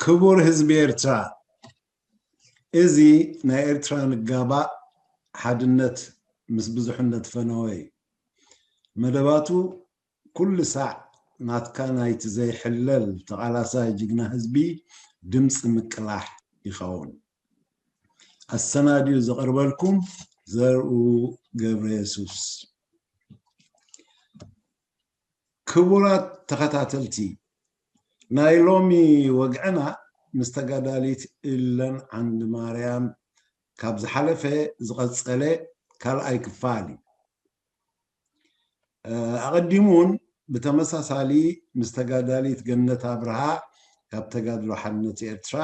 ክቡር ህዝቢ ኤርትራ፣ እዚ ናይ ኤርትራ ንጋባእ ሓድነት ምስ ብዙሕነት ፈነወ እዩ። መደባቱ ኩሉ ሳዕ ናትካ ናይቲ ዘይሕለል ተቓላሳይ ጅግና ህዝቢ ድምፂ ምቅላሕ ይኸውን። ኣሰናድዩ ዘቕርበልኩም ዘርኡ ገብረየሱስ። ክቡራት ተኸታተልቲ፣ ናይ ሎሚ ወግዕና ምስ ተጋዳሊት ኢለን ዓንድማርያም ካብ ዝሓለፈ ዝቐጸለ ካልኣይ ክፋል እዩ። ኣቐዲሙ እውን ብተመሳሳሊ ምስ ተጋዳሊት ገነት ኣብርሃ ካብ ተጋድሎ ሓርነት ኤርትራ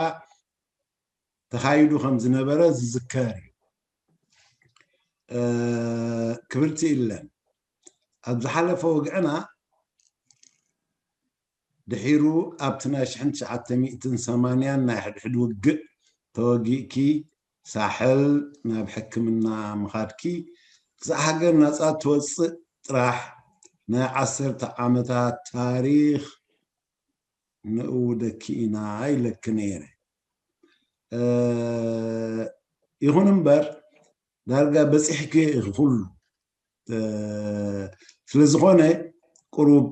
ተኻይዱ ከም ዝነበረ ዝዝከር እዩ። ክብርቲ ኢለን፣ ኣብ ዝሓለፈ ወግዕና ድሒሩ ኣብቲ ናይ ሽሕን ትሽዓተ ሚእትን ሰማንያን ናይ ሕድሕድ ውግእ ተወጊእኪ ሳሕል ናብ ሕክምና ምኻድኪ ክሳዕ ሃገር ናጻ ትወጽእ ጥራሕ ናይ ዓሰርተ ዓመታት ታሪኽ ንእውደኪ ኢና ኢለኪ ነይረ። ይኹን እምበር ዳርጋ በፂሕኪ ኢኺ ኩሉ። ስለዝኾነ ቁሩብ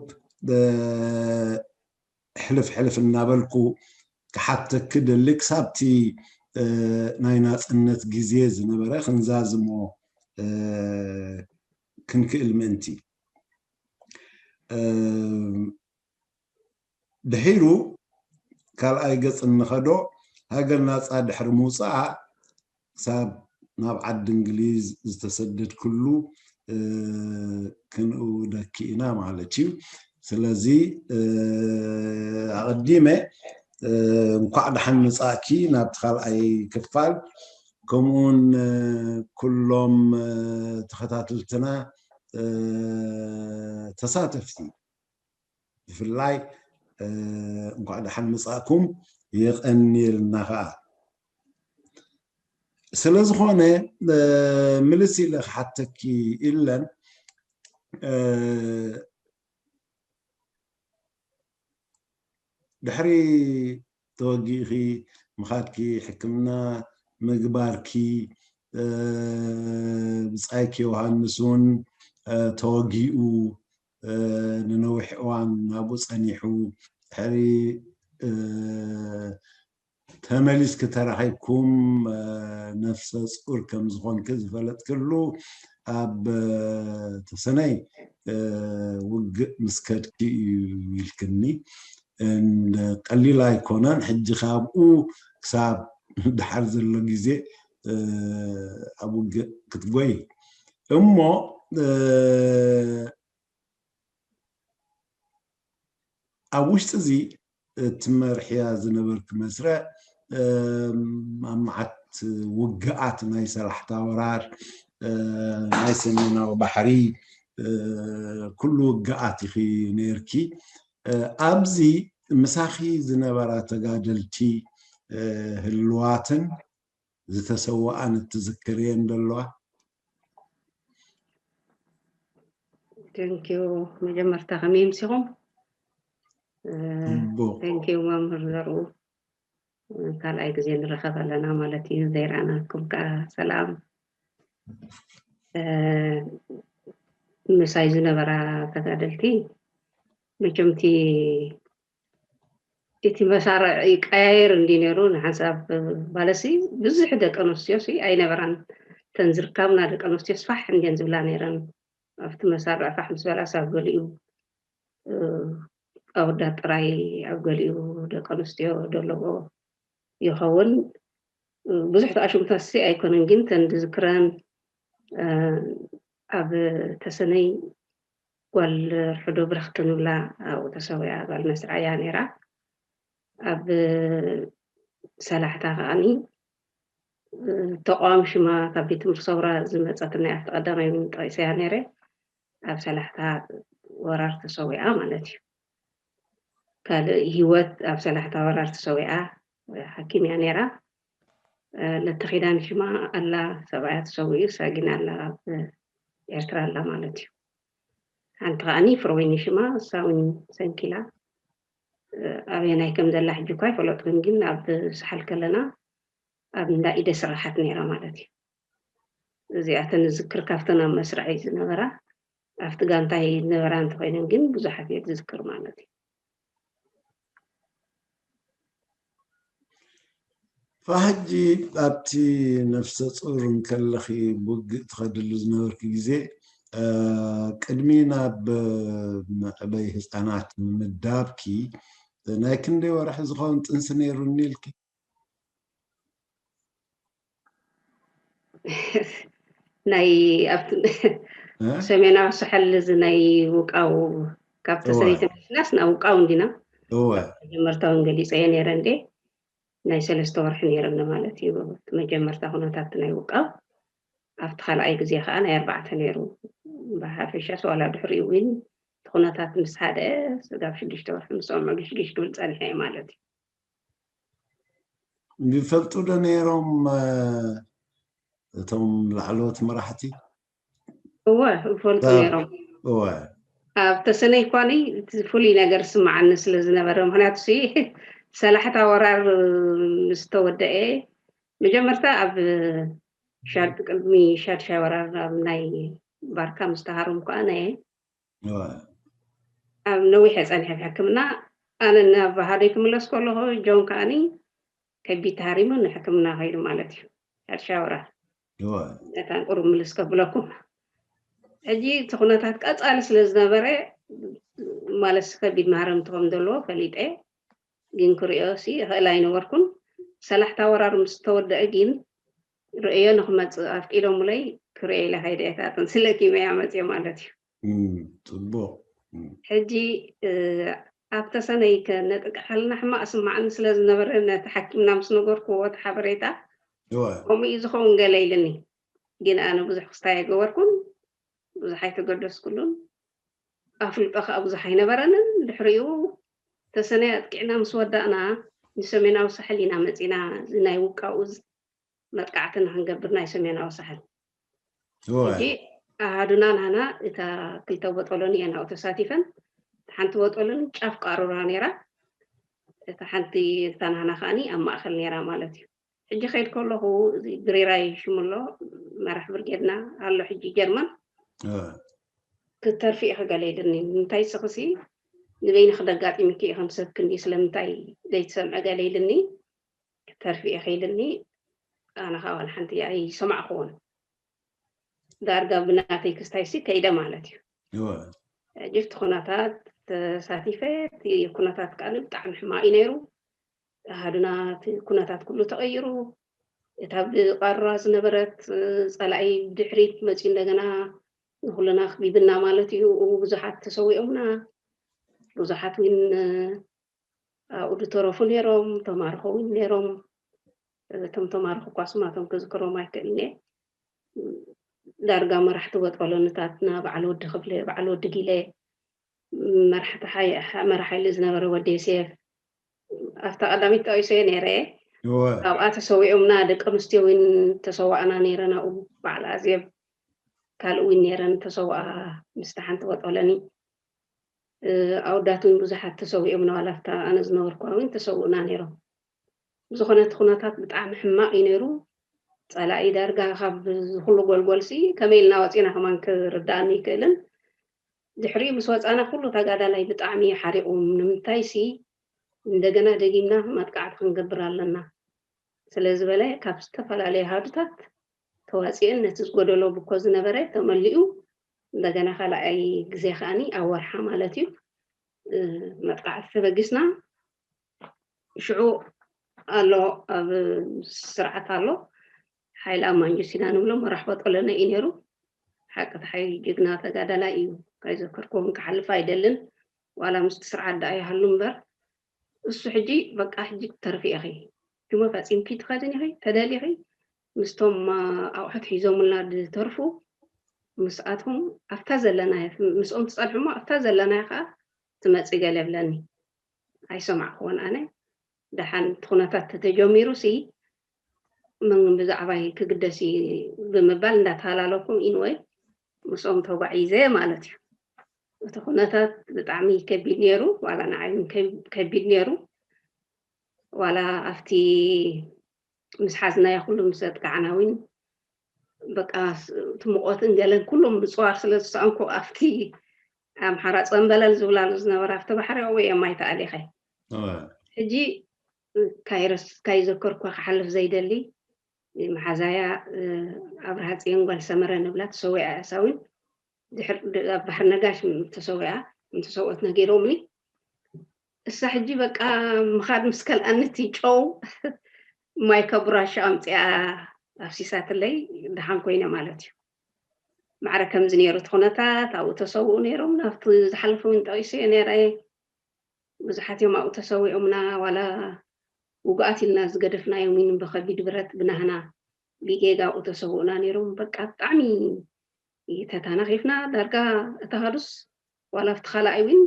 ሕልፍ ሕልፍ እናበልኩ ክሓተኪ ደሊ ክሳብቲ ናይ ናፅነት ግዜ ዝነበረ ክንዛዝሞ ክንክእል ምእንቲ። ድሒሩ ካልኣይ ገጽ እንኸዶ ሃገር ናጻ ድሕሪ ምውጻኣ ክሳብ ናብ ዓዲ እንግሊዝ ዝተሰደድክሉ ክንእውደኪ ኢና ማለት እዩ። ስለዚ ኣቐዲመ እንኳዕ ደሓን መጻእኪ ናብቲ ካልኣይ ክፋል፣ ከምኡውን ኩሎም ተኸታተልትና ተሳተፍቲ ብፍላይ እንኳዕ ደሓን መጻእኩም የቐንየልና ኸዓ። ስለ ዝኾነ ምልስ ኢለ ክሓተኪ ኢለን ድሕሪ ተወጊእኺ ምኻድኪ ሕክምና ምግባርኪ ብጻይኪ ዮሃንስ እውን ተወጊኡ ንነዊሕ እዋን ናብኡ ጸኒሑ ድሕሪ ተመሊስኪ ተራኺብኩም ነፍሰ ጹር ከም ዝኾንኪ ዝፈለጥክሉ ኣብ ተሰነይ ውግእ ምስ ከድኪ እዩ ኢልክኒ። ቀሊል ኣይኮነን። ሕጂ ካብኡ ክሳብ ድሓር ዘሎ ግዜ ኣብ ውግእ ክትጎይ እሞ ኣብ ውሽጢ እዚ እትመርሕያ ዝነበርኪ መስርዕ ኣብ መዓት ውግኣት ናይ ሰላሕታ ወራር ናይ ሰሜናዊ ባሕሪ ኩሉ ውግኣት ኢኺ ነይርኪ። ኣብዚ ምሳኺ ዝነበራ ተጋደልቲ ህልዋትን ዝተሰወኣን እትዝክርየን ዘለዋ? ቴንኪዩ። መጀመርታ ከመይ ምሲኹም? ቴንኪዩ መምህር ዘርኡ። ካልኣይ ግዜ ንረኸብ ኣለና ማለት እዩ። ዘይረኣናኩም ከዓ ሰላም። ምሳይ ዝነበራ ተጋደልቲ መቸምቲ እቲ መሳርዕ ይቀያየር እንዲ ነይሩ። ንሓንሳብ ባለሲ ብዙሕ ደቂ ኣንስትዮ ሲ ኣይነበራን። ተን ዝርካብና ደቂ ኣንስትዮ ስፋሕ እንዲን ዝብላ ነይረን። ኣብቲ መሳርዕ ፋሕ ምስ በላ ሳብ ገሊኡ ኣወዳት ጥራይ ኣብ ገሊኡ ደቂ ኣንስትዮ ደለዎ ይኸውን። ብዙሕ ተኣሽሙታት ሲ ኣይኮነን፣ ግን ተን ድዝክረን ኣብ ተሰነይ ጓል ርሑዶ ብረኽቲ ንብላ ኣብኡ ተሰዊኣ ጓል መስርዓያ ነይራ። ኣብ ሰላሕታ ከዓኒ ተቃዋሚ ሽማ ካብ ቤት ትምህርቲ ሰውራ ዝመፀት ናይ ኣብቲ ቀዳማይ እውን ጠቂሰያ ነይረ። ኣብ ሰላሕታ ወራር ተሰዊኣ ማለት እዩ። ካልእ ህይወት ኣብ ሰላሕታ ወራር ተሰዊኣ ሓኪም እያ ነይራ። ለተኺዳን ሽማ ኣላ ሰብኣያ ተሰዊኡ እሳ ግን ኣላ ኣብ ኤርትራ ኣላ ማለት እዩ። ሓንቲ ከዓኒ ፍረወይኒ ሽማ እሳ እውን ሰንኪላ ኣበየናይ ከም ዘላ ሕጂ እኳ ኣይፈለጥኩን፣ ግን ኣብ ሳሕል ከለና ኣብ እንዳ ኢደ ስራሓት ነይራ ማለት እዩ። እዚኣተን ዝዝክር ካብተን ኣብ መስርዐይ ዝነበራ፣ ኣብቲ ጋንታይ ዝነበራ እንተኾይነን ግን ብዙሓት እየ ዝዝክር ማለት እዩ። ፋሕጂ ኣብቲ ነፍሰ ፁር እንከለኺ ውግእ ትኸድሉ ዝነበርኪ ግዜ ቅድሚ ናብ መዕበይ ህፃናት ምምዳብኪ ናይ ክንደይ ወርሒ ዝኸውን ጥንሲ ነይሩኒ ኢልኪ? ናይ ኣብቲ ሰሜናዊ ሳሕል እዚ ናይ ውቃው ካብ ተሰነይ ተመልስናስ ናብ ውቃው እንዲና እወ መጀመርታውን ገሊፀዮ ነይረ እንዴ ናይ ሰለስተ ወርሒ ነይረኒ ማለት እዩ። እቲ መጀመርታ ኩነታት ናይ ውቃው ኣብቲ ካልኣይ ግዜ ከዓ ናይ ኣርባዕተ ነይሩ ብሓፈሻ ሰዋላ ድሕሪኡ እውን እቲ ኩነታት ምስ ሓደ ስጋብ ሽዱሽተ ወርሒ ምስ ኦምዑ ግሽግሽ ክብል ፀኒሐ እየ ማለት እዩ። ይፈልጡ ዶ ነይሮም እቶም ላዕለዎት መራሕቲ? እወ ይፈልጡ ነይሮም። እወ ኣብ ተሰነይ ኳኒ እቲ ፍሉይ ነገር ስማዓኒ ስለ ዝነበረ፣ ምክንያቱ ሲ ሰላሕታ ወራር ምስ ተወደአ መጀመርታ ኣብ ሻድ ቅድሚ ሻድሻይ ወራር ኣብ ናይ ባርካ ምስ ተሃረምኩ ኣነ እየ። እወ ኣብ ነዊሕ እየ ጸኒሐ ብሕክምና። ኣነ ናብ ሃደይ ክምለስ ከለኹ ጆን ከኣኒ ከቢድ ተሃሪሙ ንሕክምና ከይዱ ማለት እዩ። ሻድሻይ ወራር እወ እታን ቁሩብ ምልስ ከብለኩም። ሕጂ እቲ ኩነታት ቀጻሊ ስለ ዝነበረ ማለት ከቢድ ማህረምቲ ከም ዘለዎ ፈሊጠ፣ ግን ክሪኦ ሲ ይኽእል ኣይነበርኩን። ሰላሕታ ወራር ምስ ተወደአ ግን ርእዮ ንክመጽእ ኣፍቂዶምለይ ክሪኦ ኢለ ከይደ እየ። እታ ጥንሲ ለኪመያ መጽየ ማለት እዩ። እም፣ ጽቡቕ እም፣ ሕጂ ኣብ ተሰነይ ከነጥቅዕ ከለና ሕማቕ ስማዕኒ ስለ ዝነበረ ነቲ ሓኪምና ምስ ነገርኩዎ እቲ ሓበሬታ እወ ከምኡ እዩ ዝኸውን ገለ ኢልኒ። ግን ኣነ ብዙሕ ክስታይ ኣይገበርኩን፣ ብዙሕ ኣይተገደስኩሉን። ኣፍልጦ ከዓ ብዙሕ ኣይነበረንን። ድሕሪኡ ተሰነይ ኣጥቂዕና ምስ ወዳእና ንሰሜናዊ ሳሕል ኢና መፂና። እዚ ናይ ውቃኡ መጥቃዕቲ ንክንገብር ናይ ሰሜናዊ ሳሕል እወ ሕጂ ኣሃዱና ናና እታ ክልተ ቦጦሎኒ እየን ኣብኡ ተሳቲፈን። ሓንቲ ቦጦሎኒ ጫፍ ቃሩራ ነይራ፣ እታ ሓንቲ እታ ናና ከዓኒ ኣብ ማእከል ነይራ ማለት እዩ። ሕጂ ከይድ ከለኹ እዚ ግሪራይ ሽሙ ኣሎ መራሕ ብርጌድና ኣሎ ሕጂ ጀርመን እወ ክትተርፊ ኢኺ ገለ ኢልኒ። ንምንታይ ስኽሲ ንበይንኺ ደጋጢምኪ ኢኺ፣ ከም ሰብ ክንዲ ስለምንታይ ዘይትሰምዒ ገለ ኢልኒ። ክትተርፊ ኢኺ ኢልኒ። ኣነ ከዓ ዋላ ሓንቲ ኣይሰማዕኩዎን። ዳርጋ ብናተይ ክስታይሲ ከይደ ማለት እዩ። እወ ሕጂ እቲ ኩነታት ተሳቲፈ፣ እቲ ኩነታት ከዓ ብጣዕሚ ሕማቕ እዩ ነይሩ። ኣሃዱና እቲ ኩነታት ኩሉ ተቐይሩ። እታ ብቃሩራ ዝነበረት ጸላኢ ብድሕሪት መፂኡ እንደገና ንኩልና ኣኽቢብና ማለት እዩ። ብዙሓት ተሰዊኦምና፣ ብዙሓት እውን ኣብኡ ዝተረፉ ነይሮም፣ ተማርኾ እውን ነይሮም። እቶም ተማርኾ እኳ ስማቶም ክዝክሮም ኣይክእልን እየ። ዳርጋ መራሕቲ ወጦሎንታትና በዓል ወዲ ክፍለ፣ በዓል ወዲ ጊለ፣ መራሕቲ ሓይ- መራሕ ሓይሊ ዝነበረ ወዲ ዮሴፍ ኣብታ ቀዳሚት ጠቂሰዮ ነይረ። እወ ኣብኣ ተሰዊኦምና፣ ደቂ ኣንስትዮ እውን ተሰዋእና ነይረን። ኣብኡ በዓል ኣዜብ ካልእ እውን ነይረን ተሰዋኣ ምስቲ ሓንቲ ወጦለኒ። ኣወዳት እውን ብዙሓት ተሰዊኦምና፣ ዋላ ኣብታ ኣነ ዝነበርኩዋ እውን ተሰውእና ነይሮም። ብዝኾነ እቲ ኩነታት ብጣዕሚ ሕማቕ እዩ ነይሩ። ጸላኢ ዳርጋ ካብ ዝኹሉ ጎልጎልሲ ከመይ ኢልና ወፂና ከማን ክርዳእኒ ይክእልን። ድሕሪኡ ምስ ወፃና ኩሉ ተጋዳላይ ብጣዕሚ እዩ ሓሪቑ። ንምንታይሲ እንደገና ደጊምና መጥቃዕቲ ክንገብር ኣለና ስለ ዝበለ ካብ ዝተፈላለዩ ሃዱታት ተዋፂአን ነቲ ዝጎደሎ ብኮ ዝነበረ ተመሊኡ እንደገና ካልኣይ ግዜ ከዓኒ ኣብ ወርሓ ማለት እዩ መጥቃዕቲ ተበጊስና። ሽዑ ኣሎ ኣብ ስርዓት ኣሎ ሓይሊ ኣብ ማንጀሲና ንብሎ መራሕ በጦለነ እዩ ነይሩ። ሓቂ እቲ ሓይሊ ጅግና ተጋዳላይ እዩ። ካይዘከርኩዎም ክሓልፍ ኣይደልን። ዋላ ምስቲ ስርዓት ደኣ ይሃሉ እምበር እሱ ሕጂ በቃ ሕጂ ክትተርፊ ኢኺ። ሕጂ ፈጺምኪ ትኸድን ኢኺ፣ ተደሊኺ ምስቶም ኣቑሑት ሒዞምልና ዝተርፉ ምስኣቶም ኣብታ ዘለናዮ ምስኦም ትጸንሕሞ ኣብታ ዘለናዮ ከኣ ትመጺ ገለ ብለኒ። ኣይሰማዕኩዎን ኣነ። ደሓን እቲ ኩነታት ተተጀሚሩ ሲ መን ብዛዕባይ ክግደስ እዩ ብምባል እንዳተሃላለኩም ኢንወይ ምስኦም ተጓዒዘ ማለት እዩ። እቲ ኩነታት ብጣዕሚ ከቢድ ነይሩ። ዋላ ንዓይ እውን ከብ- ከቢድ ነይሩ። ዋላ ኣብቲ ምስ ሓዝናዮ ኩሉ ምስ ዘጥቃዕና እውን በቃ ስ- እቲ ሙቐትን ገለን ኩሎም ምፅዋር ስለ ዝሰኣንኩ ኣብቲ ኣምሓራ ፀምበለል ዝብላሉ ዝነበረ ኣብቲ ባሕሪ ኣብኡ እየ ማይ ተኣሊኸ። ሕጂ ካይረስ ካይዘከርኳ ክሓልፍ ዘይደሊ መሓዛያ ኣብርሃ ፅዮን ጓል ሰመረ ንብላ ተሰዊኣ እያ። እሳ እውን ድሕር ኣብ ባሕሪ ነጋሽ ተሰዊኣ፣ እንተሰውአት ነጊሮምኒ። እሳ ሕጂ በቃ ምኻድ ምስ ከልኣኒ እቲ ጨው ማይ ካብ ብራሻ ኣምፂኣ ኣፍሲሳትለይ ድሓን ኮይነ ማለት እዩ። ማዕረ ከምዚ ነይሩ እቲ ኩነታት ኣብኡ ተሰውኡ ነይሮም። ናብቲ ዝሓለፈ እውን ጠቒሰ ነይረ። ብዙሓት እዮም ኣብኡ ተሰዊኦምና። ዋላ ውጉኣት ኢልና ዝገደፍናዮም እውን ብኸቢድ ብረት ብናህና ብጌጋ ኣብኡ ተሰውኡና ነይሮም። በቃ ብጣዕሚ ተታናኺፍና። ዳርጋ እታ ሃዱስ ዋላ ኣብቲ ካልኣይ እውን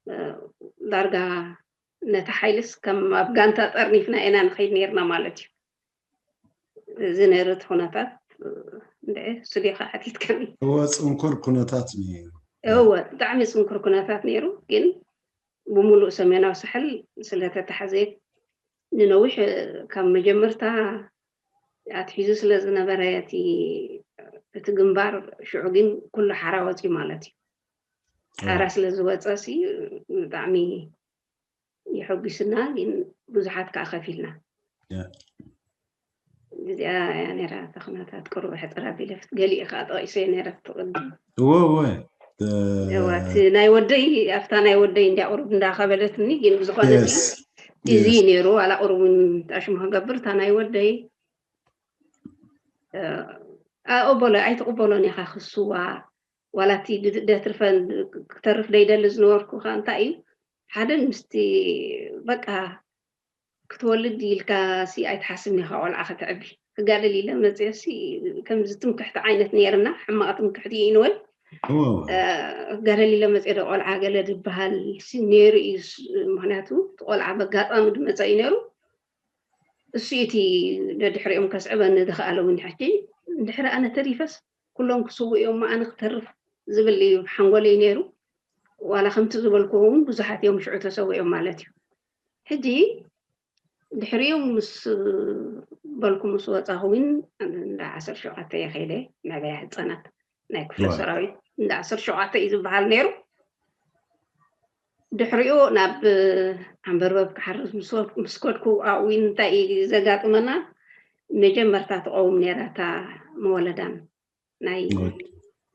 እ፣ ዳርጋ ነቲ ሓይልስ ከም ኣብ ጋንታ ጠርኒፍና ኢና ንኸይድ ነይርና ማለት እዩ። እዚ ነይሩ እቲ ኩነታት። እንድዒ ስዲኻ ሓቲትካኒ። እወ፣ ፅንኩር ኩነታት ነይሩ። እወ፣ ብጣዕሚ ፅንኩር ኩነታት ነይሩ። ግን ብምሉእ ሰሜናዊ ሳሕል ስለተታሕዘ ንነዊሕ፣ ካብ መጀመርታ ኣትሒዙ ስለ ዝነበረ እቲ እቲ ግንባር፣ ሽዑ ግን ኩሉ ሓራ ወፂኡ ማለት እዩ። ሓራ ስለ ዝወፀ ሲ ብጣዕሚ የሐጒስና፣ ግን ብዙሓት ከዓ ከፊልና። እዚኣ እያ ነይራ እታ ኩነታት። ቅሩብ ሕፅር ኣቢለ ገሊኡ ከዓ ጠቒሰ ነይረ ትቕድም። እወ እወ። እዋ እቲ ናይ ወደይ፣ ኣብታ ናይ ወደይ እንዲያ ቁሩብ እንዳኸበደትኒ፣ ግን ብዝኾነ እዚ ነይሩ። ዋላ ቁሩብ እውን ጣሽሙ ክገብር እታ ናይ ወደይ ኣቀበሎ ኣይትቕበሎን ኢኻ ክስዋ። ዋላ እቲ ደትርፈን ክተርፍ ደይደሊ ዝነበርኩ ከዓ እንታይ እዩ ሓደ ምስቲ በቃ ክትወልድ ኢልካ ሲ ኣይትሓስብን ኢኻ። ቆልዓ ከተዕቢ ክጋደል ኢለ መፅየ ሲ ከምዚ ትምክሕቲ ዓይነት ነይርና። ሕማቕ ትምክሕቲ እዩ ኢንወይ ክጋደል ኢለ መፅየ ዶ ቆልዓ ገለ ዝበሃል ሲ ነይሩ እዩ። ምክንያቱ እቲ ቆልዓ በጋጣሚ ዝመፀ እዩ ነይሩ። እሱ እቲ ደድሕሪኦም ከስዕበኒ ዝኸኣለ እውን ሕጂ እንድሕሪ ኣነ ተሪፈስ ኩሎም ክስውኡ እዮም ኣነ ክተርፍ ዝብል እዩ ሓንጎለይ ነይሩ። ዋላ ከምቲ ዝበልኩዎ እውን ብዙሓት እዮም ሽዑ ተሰዊኦም ማለት እዩ። ሕጂ ድሕሪኡ ምስ በልኩ ምስ ወፃኹ እውን እንዳ ዓሰርተ ሸውዓተ እየ ከይደ መዕበያ ህፃናት ናይ ክፍለ ሰራዊት እንዳ ዓሰርተ ሸውዓተ እዩ ዝበሃል ነይሩ። ድሕሪኡ ናብ ዓንበርበብ ክሓርስ ምስ ከድኩ ኣብኡ እንታይ እዩ ዘጋጥመና? መጀመርታ ትቐውም ነይራ እታ መወለዳን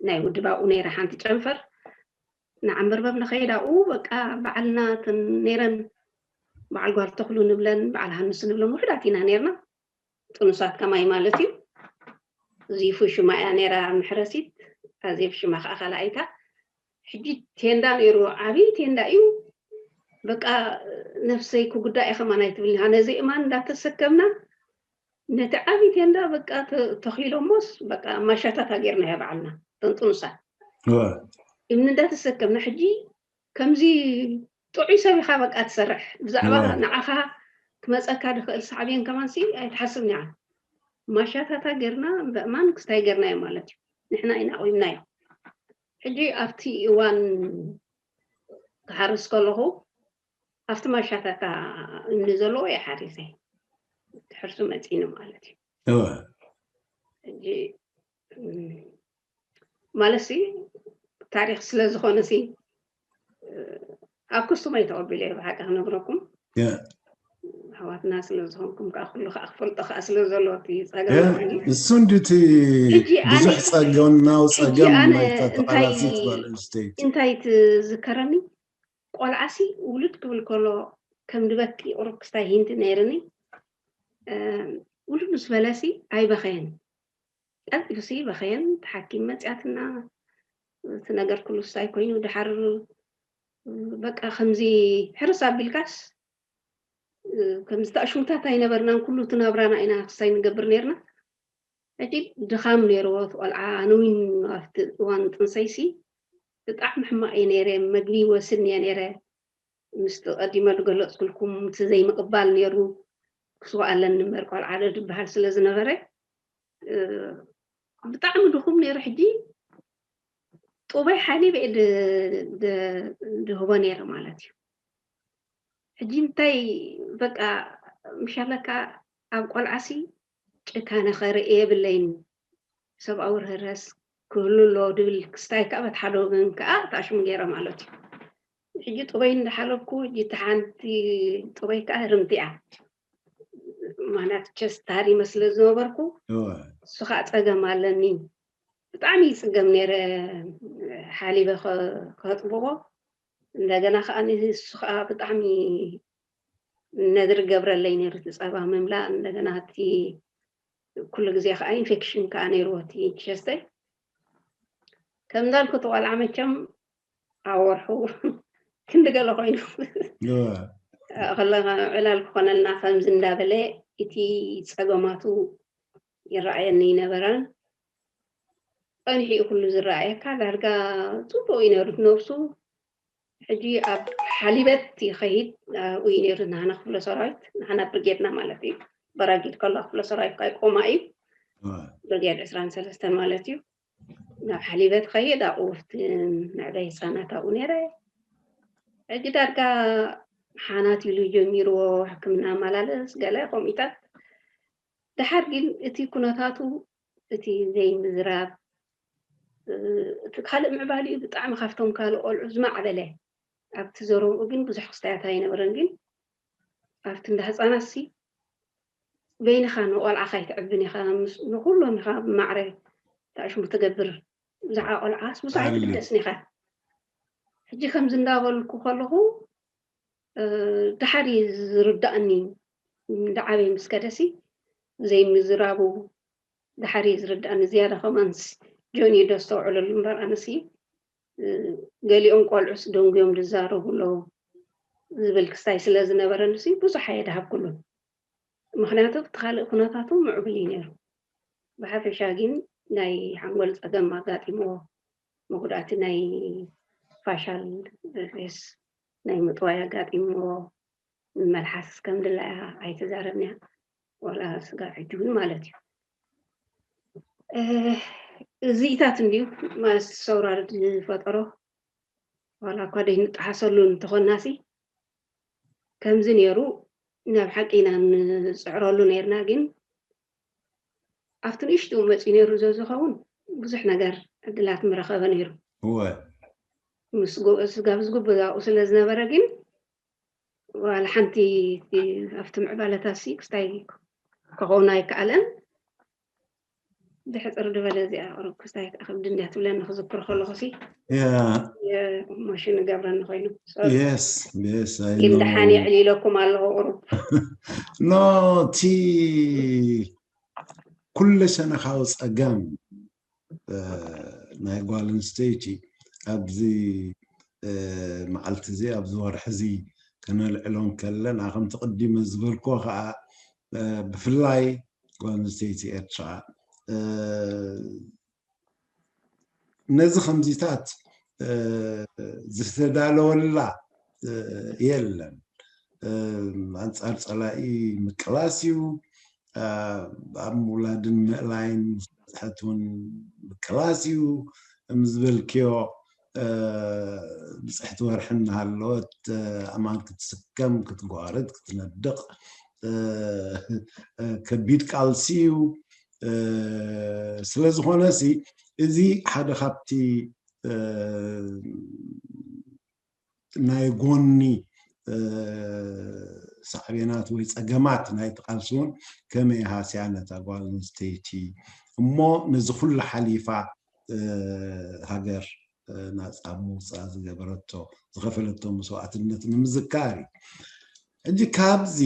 ናይ ውድብ ኣብኡ ነይራ ሓንቲ ጨንፈር። ንዓንበርበብ ንኸይድ ኣብኡ በቃ በዓልና ነይረን። በዓል ጓል ተኽሉ ንብለን በዓል ሃንስ ንብለን ውሕዳት ኢና ነይርና። ጥኑሳት ከማይ ማለት እዩ። ዚፉ ሽማ እያ ነይራ ምሕረሲት፣ ኣዜብ ሽማ ከዓ ካልኣይታ። ሕጂ ቴንዳ ነይሩ፣ ዓብዪ ቴንዳ እዩ። በቃ ነፍሰይ ክጉዳእ እየ ከማን ኣይትብልኒ። ነዚ እማን እንዳተሰከምና ነቲ ዓብዪ ቴንዳ በቃ ተኺሎሞስ በቃ ማሻታታ ጌርናዮ ባዕልና። ተንጥኑሳ እምኒ እንዳተሰከምና ሕጂ ከምዚ ጥዑይ ሰብ ኢኻ በቃ ትሰርሕ። ብዛዕባ ንዓኻ ክመፀካ ድኽእል ሳዕቤን ከማንሲ ኣይትሓስብን ኢኻ። ማሻታታ ጌርና በእማን ክስታይ ጌርናዮ ማለት እዩ። ንሕና ኢና ኣቑምናዮ። ሕጂ ኣብቲ እዋን ክሓርስ ከለኹ ኣብቲ ማሻታታ እምኒ ዘለዎ እየ ሓሪሰ። ትሕርሱ መፂኑ ማለት እዩ። ሕጂ ማለት ሲ ታሪክ ስለ ዝኾነ ሲ ኣብ ክስቱም ኣይተቐቢለ እየ ብሓቂ ክነግረኩም። ኣሕዋትና ስለ ዝኾንኩም ከዓ ኩሉ ከዓ ክፈልጦ ከዓ ስለ ዘሎ እቲ ፀገም እሱ እንድቲ ብዙሕ ፀገምናው ፀገም ናይታ ተቓላሲት ጓል ኣንስተይቲ እንታይ ትዝከረኒ? ቆልዓሲ ውልድ ክብል ከሎ ከም ድበኪ ቁሩብ ክስታይ ሂንቲ ነይርኒ። ውልድ ምስ በለሲ ኣይበኸየን። ቀልጢፉሲ በኸየን። እቲ ሓኪም መፅያትና እቲ ነገር ኩሉስ ኣይኮይኑ ድሓር በቃ ከምዚ ሕርስ ኣቢልካስ ከምዚ ተኣሽሙታት ኣይነበርናን። ኩሉ እቲ ናብራና ኢና ክስታይ ንገብር ነይርና። ሕጂ ድኻም ነይርዎ እቲ ቆልዓ። ኣነ እውን ኣብቲ እዋን ጥንሰይሲ ብጣዕሚ ሕማቕ እየ ነይረ። መግቢ ወስን እየ ነይረ። ምስቲ ቀዲመ ዝገለፅኩልኩም እቲ ዘይምቕባል ነይሩ። ክስዋ ኣለኒ እምበር ቆልዓ ዶ ዝበሃል ስለ ዝነበረ ብጣዕሚ ድኹም ነይሩ። ሕጂ ጡበይ ሓሊበ እየ ድ- ድ- ድህቦ ነይረ ማለት እዩ። ሕጂ እንታይ በቃ ምሻለካ ኣብ ቆልዓሲ ጭካነ ከርኢ የብለይን፣ ሰብኣዊ ርህራስ ክህሉ ኣለዎ ድብል ክስታይ ከዓ በቲ ሓደ ወገን ከዓ ታሽሙ ገይረ ማለት እዩ። ሕጂ ጡበይ እንዳሓለብኩ ሕጂ እቲ ሓንቲ ጡበይ ከዓ ህርምቲ እያ። ማናት ቸስታሪመ ስለ ዝነበርኩ እወ። እሱ ከዓ ፀገም ኣለኒ። ብጣዕሚ ይፅገም ነይረ ሓሊበ ከ- ከጥብቦ። እንደገና ከዓ ንሱ ከዓ ብጣዕሚ ነድሪ ገብረለይ ነይሩ እቲ ፀባ ምምላእ። እንደገና እቲ ኩሉ ግዜ ከዓ ኢንፌክሽን ከዓ ነይርዎ እቲ ቸስተይ። ከም እንዳልኩ እቲ ቆልዓ መቸም ኣብ ወርሑ ክንዲ ገለ ኮይኑ ከለና ዕላል ክኾነልና ከምዚ እንዳበለ እቲ ፀገማቱ ይረኣየኒ ይነበረን። ፀኒሑ እዩ ኩሉ ዝረኣየካ። ዳርጋ ፅቡቅ እዩ ነይሩ ነብሱ። ሕጂ ኣብ ሓሊበት ይኸይድ ኣብኡ እዩ ነይሩ። ንሓና ክፍለ ሰራዊት ንሓና ብርጌድና ማለት እዩ። በራጊድ ከሎ ክፍለ ሰራዊት ካይቆማ እዩ። ብርጌድ ዕስራን ሰለስተን ማለት እዩ። ናብ ሓሊበት ኸይድ ኣብኡ ውፍቲ መዕበይ ህፃናት ኣብኡ ነይረ። ሕጂ ዳርጋ ሓናት ኢሉ ጀሚርዎ ሕክምና ኣመላለስ ገለ ከምኡታት። ድሓር ግን እቲ ኩነታቱ እቲ ዘይምዝራብ እቲ ካልእ ምዕባሊኡ ብጣዕሚ ካብቶም ካልእ ቆልዑ ዝማዕበለ ኣብቲ ዘረብኡ ግን ብዙሕ ክስታያት ኣይነበረን ግን ኣብቲ እንዳ ህፃናት ሲ በይንኻ ንቆልዓኻ ኣይትዕብን ኢኻ ንኩሎም ኢኻ ብማዕረ ታሽሙ ትገብር ብዛዕባ ቆልዓስ ብዙሕ ኣይትግደስን ኢኻ ሕጂ ከምዚ እንዳበልኩ ከለኹ ድሓር እዩ ዝርዳእኒ። ድዓበይ ምስ ከደሲ ዘይምዝራቡ ድሓር እዩ ዝርዳእኒ። ዝያዳ ከማንስ ጆኒ ዶ ዝተውዕለሉ እምበር ኣነሲ ገሊኦም ቆልዑስ ደንጉዮም ዝዛረቡ ኣለዉ ዝብል ክስታይ ስለ ዝነበረ ንሲ ብዙሕ ኣየድሃብኩሉን። ምክንያቱ እቲ ካልእ ኩነታቱ ምዕቡል እዩ ነይሩ። ብሓፈሻ ግን ናይ ሓንጎል ፀገም ኣጋጢምዎ መጉዳእቲ ናይ ፋሻል ሬስ ናይ ምጥዋይ ኣጋጢምዎ። መልሓስ ከም ድላያ ኣይተዛረብንያ ዋላ ስጋ ሕጂ እውን ማለት እዩ። እዚኢታት እንድዩ ማለት ሰውራር ዝፈጠሮ ዋላ እኳ ደይንጠሓሰሉ እንተኾናሲ ከምዚ ነይሩ ናብ ሓቂ ኢና ንፅዕረሉ ነይርና ግን ኣብቲ ንእሽትኡ መፂኡ ነይሩ ዘዝኸውን ብዙሕ ነገር ዕድላት ምረኸበ ነይሩ እወ ምስ ጎ- ስጋብ ዝግብዛኡ ስለ ዝነበረ ግን ዋላ ሓንቲ ኣብቲ ምዕባለታት ሲ ክስታይ ክኸውን ኣይከኣለን። ብሕፅር ዝበለ እዚኣ ቁሩብ ክስታይ ትኣኽል ድንድያ ትብለኒ ክዝክር ከለኹ ሲ ያ ማሽን ገብረኒ ኮይኑ yes yes I ግን know ደሓን የዕሊለኩም ኣለኹ ቁሩብ no እቲ ኩለ ሸነኻዊ ፀገም ናይ ጓል ኣንስተይቲ ኣብዚ መዓልቲ እዚ ኣብዚ ወርሒ እዚ ከነልዕሎ እንከለና ከምቲ ቅዲመ ዝበልክዎ ከዓ ብፍላይ ጓል ኣንስተይቲ ኤርትራ ነዚ ከምዚታት ዝተዳለወላ የለን። ኣንፃር ፀላኢ ምቅላስ እዩ። ኣብ ምውላድን ምእላይን ዝፀንሐት እውን ምቅላስ እዩ። ከም ዝበልክዮ ብፅሕቲ ወርሒ እናሃለወት ኣማን ክትስከም ክትጓርድ ክትነድቕ ከቢድ ቃልሲ እዩ። ስለዝኾነ ሲ እዚ ሓደ ካብቲ ናይ ጎኒ ሳዕቤናት ወይ ፀገማት ናይቲ ቃልሲ እውን ከመይ ሃስያ ነታ ጓል ኣንስተይቲ እሞ ነዚ ኩሉ ሓሊፋ ሃገር ናፃ ምውፃእ ዝገበረቶ ዝኸፈለቶ መስዋእትነት ንምዝካር እዩ። ሕጂ ካብዚ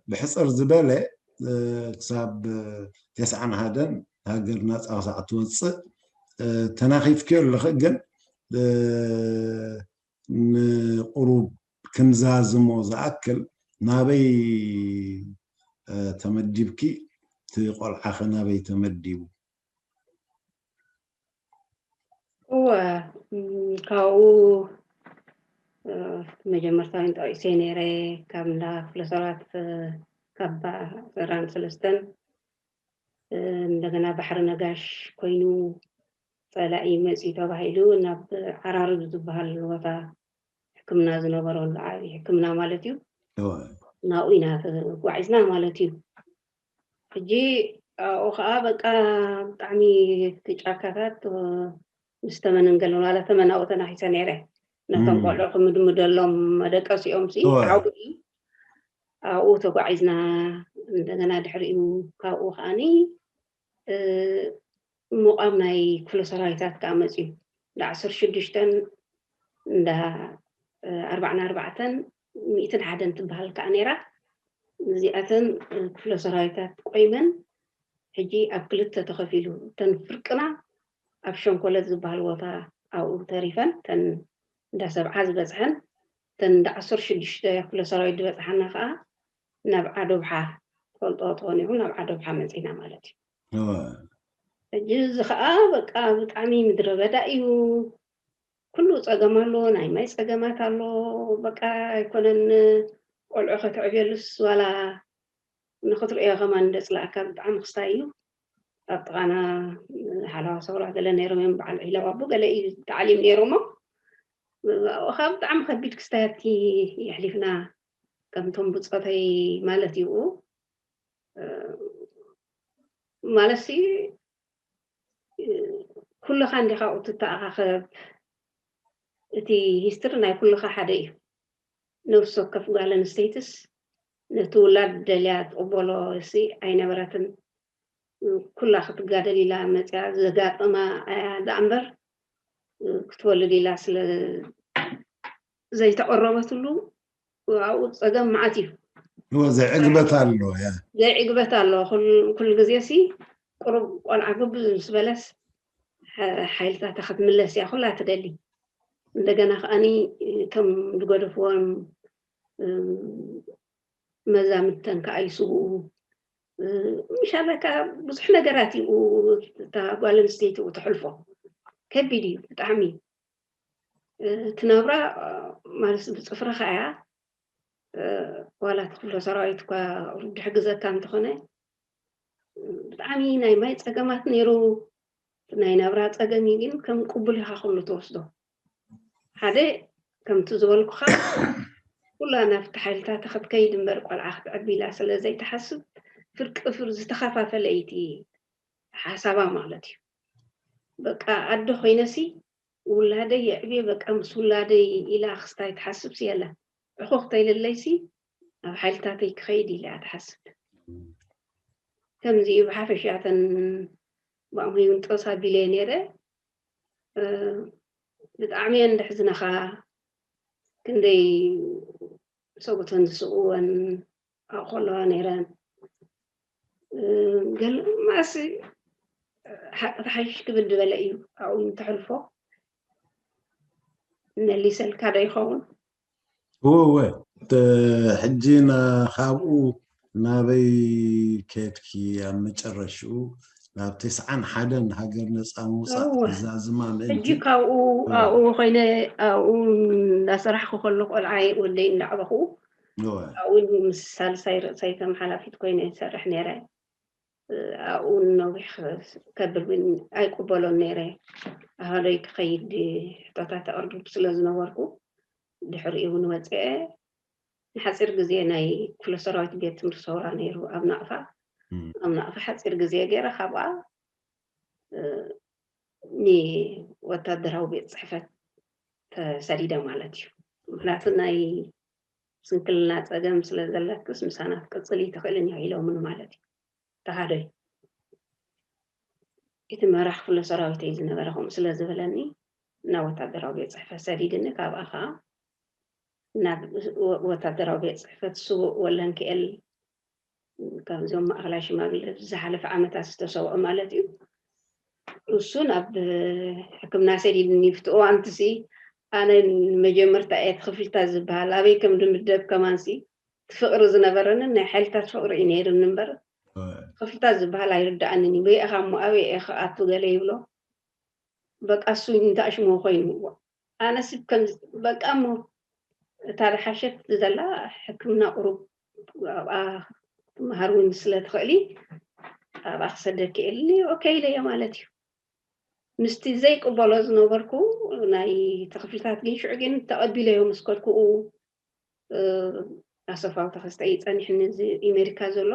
ብሕፅር ዝበለ ክሳብ ተስዓን ሓደን ሃገር ናፃ ክሳዕ ትወፅእ ተናኺፍክዮ ኣለኺ ግን ንቁሩብ ክንዛዝሞ ዝኣክል ናበይ ተመዲብኪ እቲ ቆልዓኸ ናበይ ተመዲቡ እወ ካብኡ መጀመርታ ጠቂሰ ነይረ ካብ እንዳ ክፍለ ሰባት ካብ ሰራን ሰለስተን እንደገና ባሕሪ ነጋሽ ኮይኑ ጸላኢ መጺኡ ተባሂሉ ናብ ዓራርብ ዝበሃል ቦታ ሕክምና ዝነበረሉ ዓቢ ሕክምና ማለት እዩ። ናብኡ ኢና ተጓዒዝና ማለት እዩ። ሕጂ ኣብኡ ከዓ በቃ ብጣዕሚ እቲ ጫካታት ምስ ተመንገለ ማለት ተመናኡ ተናኺሰ ነይረ። ነቶም ቆልዑ ክምድምደሎም መደቀሲኦም ሲ ዓው እዩ። ኣብኡ ተጓዒዝና እንደገና ድሕሪኡ ካብኡ ከዓኒ ምቋም ናይ ክፍለ ሰራዊታት ከዓ መፅዩ። እንዳ ዓሰርተ ሽዱሽተን እንዳ ኣርባዕን ኣርባዕተን ሚእትን ሓደን ትበሃል ከዓ ነይራ። እዚኣተን ክፍለ ሰራዊታት ቆይመን ሕጂ ኣብ ክልተ ተኸፊሉ እተን ፍርቅና ኣብ ሸንኮለት ዝበሃል ቦታ ኣብኡ ተሪፈን እተን እንዳ ሰብዓ ዝበፅሐን እተን እንዳ ዓሰርተ ሽዱሽተ ክፍለ ሰራዊት ዝበፅሓና ከዓ ናብ ዓዶብሓ ትፈልጦ ትኾን ኢኹም ናብ ዓዶብሓ መፂና ማለት እዩ። ሕጂ እዚ ከዓ በቃ ብጣዕሚ ምድረ በዳ እዩ። ኩሉ ፀገም ኣሎ፣ ናይ ማይ ፀገማት ኣሎ። በቃ ኣይኮነን ቆልዑ ከተዕብየሉስ ዋላ ንክትርእዮ ከማን እንደፅላእካ ብጣዕሚ ክስታይ እዩ። ኣብ ጥቓና ሓለዋ ሰውራ ገለ ነይሮም እዮም በዓል ዒለው ኣቦ ገለ እዩ ተዓሊም ነይሮሞ። ካብ ብጣዕሚ ከቢድ ክስታያት የሕሊፍና ከምቶም ብፆተይ ማለት እዩ። ማለትሲ ኩልኻ እንዲኻ ትተኣኻኸብ። እቲ ሂስትሪ ናይ ኩልኻ ሓደ እዩ። ነፍሲ ወከፍ ጓል ኣንስተይትስ ነቲ ውላድ ደልያ ትቕበሎ ሲ ኣይነበረትን። ኩላ ክትጋደል ኢላ መፅያ ዘጋጠማ እያ ደኣ እምበር ክትወልድ ኢላ ስለ ዘይተቐረበትሉ ኣብኡ ፀገም መዓት እዩ። እዎ ዘይዕግበት ኣሎ ያ ዘይዕግበት ኣሎ። ኩል- ኩሉ ግዜ ሲ ቁሩብ ቆልዓ ግብ ምስ በለስ ሓ- ሓይልታታ ክትምለስ እያ ኩላ ትደሊ። እንደገና ከዓኒ እቶም ዝገደፍዎም እም፣ መዛምድተን ከዓ ይስውኡ። እም፣ ምሻለካ ብዙሕ ነገራት እዩ እታ ጓል ኣንስተይቲ ተሕልፎ። ከቢድ እዩ ብጣዕሚ። እቲ ናብራ ማለት ብፅፍርኻ እያ። ዋላ እቲ ክፍለ ሰራዊት እኳ ቁሩብ ድሕግዘካ እንተኾነ ብጣዕሚ ናይ ማይ ፀገማት ነይሩ። ናይ ናብራ ፀገም እዩ ግን ከም ቅቡል ኢኻ ኩሉ ትወስዶ። ሓደ ከምቲ ዝበልኩኻ ኩላ ናብቲ ሓይልታት ክትከይድ እምበር ቆልዓ ክትዕቢ ኢላ ስለ ዘይትሓስብ ፍርቂ ፍር ዝተኸፋፈለ እዩ እቲ ሓሳባ ማለት እዩ። በቃ ኣደ ኮይነሲ ውላደይ የዕብየ በቃ ምስ ውላደይ ኢላ ክስታይ ትሓስብ ሲ የላ ዕኹኽ ተይልለይሲ ኣብ ሓይልታተይ ክኸይድ ኢላ እያ ትሓስብ። ከምዚ እዩ ብሓፈሻ እተን ብኣምሆይ እውን ጠስ ኣቢለ ነይረ። ብጣዕሚ እየን ደሕዝነኻ ክንደይ ሰብኡተን ዝስእወን ኣብኡ ከለዋ ነይረን። ገለ ማእሲ ሓቂ ተሓይሽ ክብል ዝበለ እዩ ኣብኡ እንተሕልፎ መሊሰልካ ዶ ይኸውን? እወ እወ ሕጂ ካብኡ ናበይ ከድኪ ኣብ መጨረሽኡ ናብ ተስዓን ሓደን ሃገር ነፃ ምውፃእ እወ። እዛ ዝማ ምእንቲ ሕጂ ካብኡ ኣብኡ ኮይነ ኣብኡ እንዳሰራሕኩ ከሎ ቆልዓይ ወደይ እንዳዕበኹ እወ። ኣብኡ ምስ ሳልሳይ ርእሰይ ከም ሓላፊት ኮይነ ይሰርሕ ነይረ። ኣብኡ ነዊሕ ከብል ግን ኣይቅበሎን ነይረ። ኣሃዶይ ክኸይድ ሕቶታት ኣቕርብ ስለ ዝነበርኩ ድሕሪኡ እውን ወፅአ ንሓፂር ግዜ ናይ ክፍለ ሰራዊት ቤት ትምህርቲ ሰውራ ነይሩ ኣብ ናቕፋ። ኣብ ናቕፋ ሓፂር ግዜ ገይረ ካብኣ ንወታደራዊ ቤት ፅሕፈት ተሰዲደ ማለት እዩ። ምክንያቱ ናይ ስንክልና ፀገም ስለ ዘለክስ ምሳና ክትቅፅሊ ኣይትኽእልን ኢያ ኢሎምኒ ማለት እዩ። ተሃዶይ እቲ መራሕ ክፍለ ሰራዊተይ ዝነበረ ከምኡ ስለ ዝበለኒ ናብ ወታደራዊ ቤት ፅሕፈት ሰዲድኒ። ካብኣ ከዓ ናብ ወታደራዊ ቤት ፅሕፈት ስዉእ ወለንክኤል ካብዞም ማእኸላይ ሽማግለ ዝሓለፈ ዓመታት ዝተሰውኦ ማለት እዩ። እሱ ናብ ሕክምና ሰዲድኒ ብቲ እዋንቲ ሲ ኣነ ንመጀመርታ እየ እቲ ክፍልታት ዝበሃል ኣበይ ከም ድምደብ ከማን ሲ እቲ ፍቕሪ ዝነበረንን ናይ ሓይልታት ፍቕሪ እዩ ነይርኒ እምበር ክፍልታት ዝበሃል ኣይርድኣንን እዩ። በይ ኢኻ እሞ ኣበይ እየ ክኣቱ ገለ ይብሎ በቃ እሱ እንታይ ሽሙ ኮይኑ ኣነስ ከም በቃ እሞ እታ ዝሓሸት ዘላ ሕክምና ቁሩብ ኣብኣ ትመሃር እውን ስለ ትኽእሊ ኣብኣ ክሰደኪ ኢሉኒ፣ ኦኬ ኢለዮ ማለት እዩ። ምስቲ ዘይቅበሎ ዝነበርኩ ናይ ተኽፍልታት ግን ሽዑ ግን ተቐቢለዮ ምስ ከድኩኡ፣ እ፣ ኣሰፋው ተኸስተ እዩ ጸኒሕኒ፣ እዚ ኣሜሪካ ዘሎ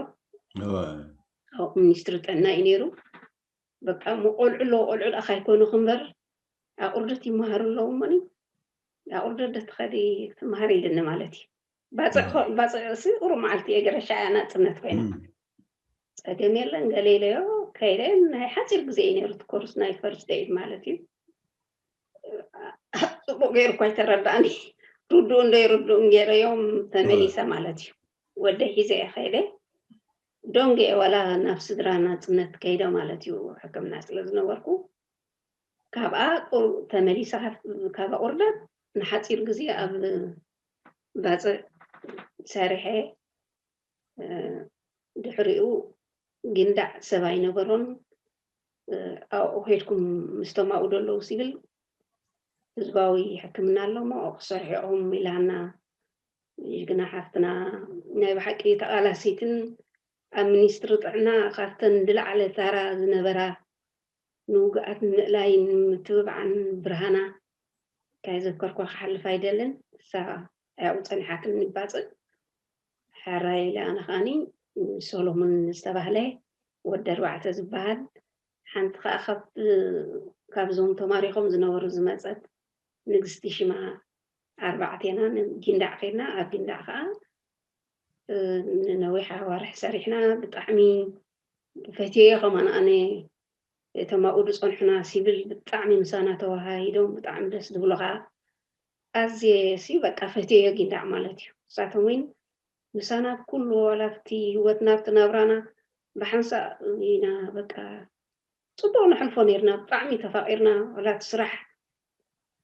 እወ። ሚኒስትሪ ጥዕና እዩ ነይሩ። በቃ እሞ ቆልዑ ኣለዎ፣ ቆልዑ ደኣ ካይኮኑ እምበር ኣቑርደት ይመሃሩ ኣለዉ እሞኒ፣ ኣቑርደት ዶ ትኸዲ ትመሃሪ ኢልኒ ማለት እዩ። ባጽዕ ኸ-፣ ባጽዕ ሲ ቁሩብ መዓልቲ እየ ገረሻ እያ ናጽነት ኮይና። ጸገም የለን ገለ ኢለዮ፣ ከይደ ናይ ሓጺር ግዜ እዩ ነይሩ እቲ ኮርስ ናይ ፈርስት ኤድ ማለት እዩ። ጽቡቕ ገይሩ እኳ ኣይተረዳእኒ። ርዱእን ዘይርዱእን ገይረዮም ተመሊሰ ማለት እዩ። ወደይ ሒዘ እየ ከይደ። ደንጉየ ዋላ ናብ ስድራ ናጽነት ከይደ ማለት እዩ፣ ሕክምና ስለ ዝነበርኩ። ካብኣ ቁ-፣ ተመሊሰ ካብ፣ ካብ ኣቑርደት ንሓጺር ግዜ ኣብ ባጽዕ ሰሪሐ፣ እ፣ ድሕሪኡ ጊንዳዕ ሰብ ኣይነበሮን። እ፣ ኣብኡ ኬድኩም ምስቶም ኣብኡ ዘለዉ ሲቪል ህዝባዊ ሕክምና ኣሎ እሞ ኣብኡ ክሰርሑ ኢኹም ኢላና። ጅግና ሓፍትና ናይ ብሓቂ ተቓላሲትን ኣብ ሚኒስትሪ ጥዕና ካብተን ዝለዓለ ታራ ዝነበራ ንውግኣት ንምእላይ ንምትብባዕን ብርሃና እንታይ ዘከርኳ ክሓልፍ ኣይደልን። እሳ ኣብኡ ጸኒሓትኒ ባጽዕ። ሕራይ ኢለ ኣነ ከኣኒ ሰሎሞን ዝተባህለ ወዲ ኣርባዕተ ዝበሃል፣ ሓንቲ ከኣ ካብ፣ ካብዞም ተማሪኾም ዝነበሩ ዝመጸት ንግስቲ ሽማ ኣርባዕቴና ንጊንዳዕ ኬድና። ኣብ ጊንዳዕ ከኣ፣ እ፣ ንነዊሕ ኣዋርሕ ሰሪሕና። ብጣዕሚ ፈትየዮ ከማን ኣነ እቶም ኣብኡ ዝጸንሑና ሲቪል ብጣዕሚ ምሳና ተወሃሂዶም፣ ብጣዕሚ ደስ ዝብሉ ከኣ። ኣዝየ ሲ በቃ ፈትየዮ ጊንዳዕ ማለት እዩ። ንሳቶም እውን ምሳና ኩሉ ዋላ ኣብቲ ህይወትና ኣብቲ ናብራና ብሓንሳእ ኢና በቃ ጽቡቕ ነሕልፎ ነይርና፣ ብጣዕሚ ተፋቒርና። ዋላ እቲ ስራሕ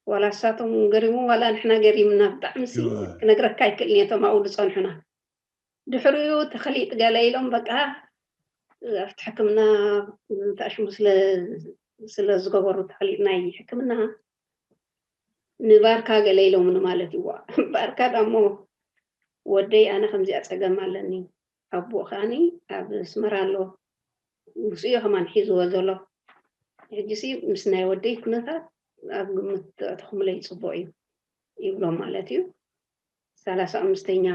ዋላ ንሳቶም ገሪሙ ዋላ ንሕና ገሪምና፣ ብጣዕሚ ሲ እወ። ክነግረካ ኣይክእልን እየ እቶም ኣብኡ ዝጸንሑና። ድሕሪኡ ተኸሊጥ ገለ ኢሎም በቃ ኣብቲ ሕክምና ተኣሽሙ ስለ፣ ስለ ዝገበሩ ተኸሊጥ ናይ ሕክምና ንባርካ ገለ ኢሎምኒ ማለት እዩ። ባርካ ዳሞ ወደይ ኣነ ከምዚኣ ጸገም ኣለኒ፣ ኣቦኡ ከኣኒ ኣብ ኣስመራ ኣሎ፣ ምስኡ እዩ ከማን ሒዝዎ ዘሎ። ሕጂሲ ምስ ናይ ወደይ ኩነታት ኣብ ግምት ተእትኹምለይ ጽቡቕ እዩ ይብሎም ማለት እዩ። ሰላሳ ኣምስተኛ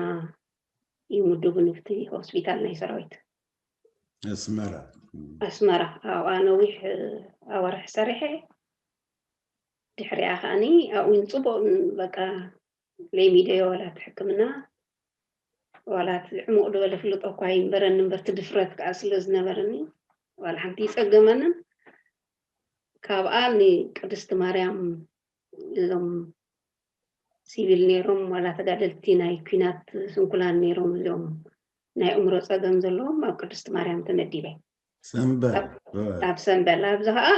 ይምድቡ ንብቲ ሆስፒታል ናይ ሰራዊት ኣስመራ። ኣስመራ ኣብኣ ነዊሕ ኣዋርሕ ሰሪሐ፣ ድሕሪኣ ከኣኒ ኣብኡ እውን ጽቡቕ በቃ ለይሚደዮ ዋላ እቲ ሕክምና ዋላ እቲ ዕሙቕ ዝበለ ፍልጦ እኳ ይንበረኒ እምበር፣ እቲ ድፍረት ከኣ ስለ ዝነበረኒ ዋላ ሓንቲ ይጸገመንን። ካብኣ ንቅድስቲ ማርያም እዞም ሲቪል ነይሮም ዋላ ተጋደልቲ ናይ ኲናት ስንኩላን ነይሮም፣ እዚኦም ናይ እምሮ ጸገም ዘለዎም ኣብ ቅድስቲ ማርያም ተመዲበ። ሰንበል ኣብ ሰንበል ኣብዚ ከዓ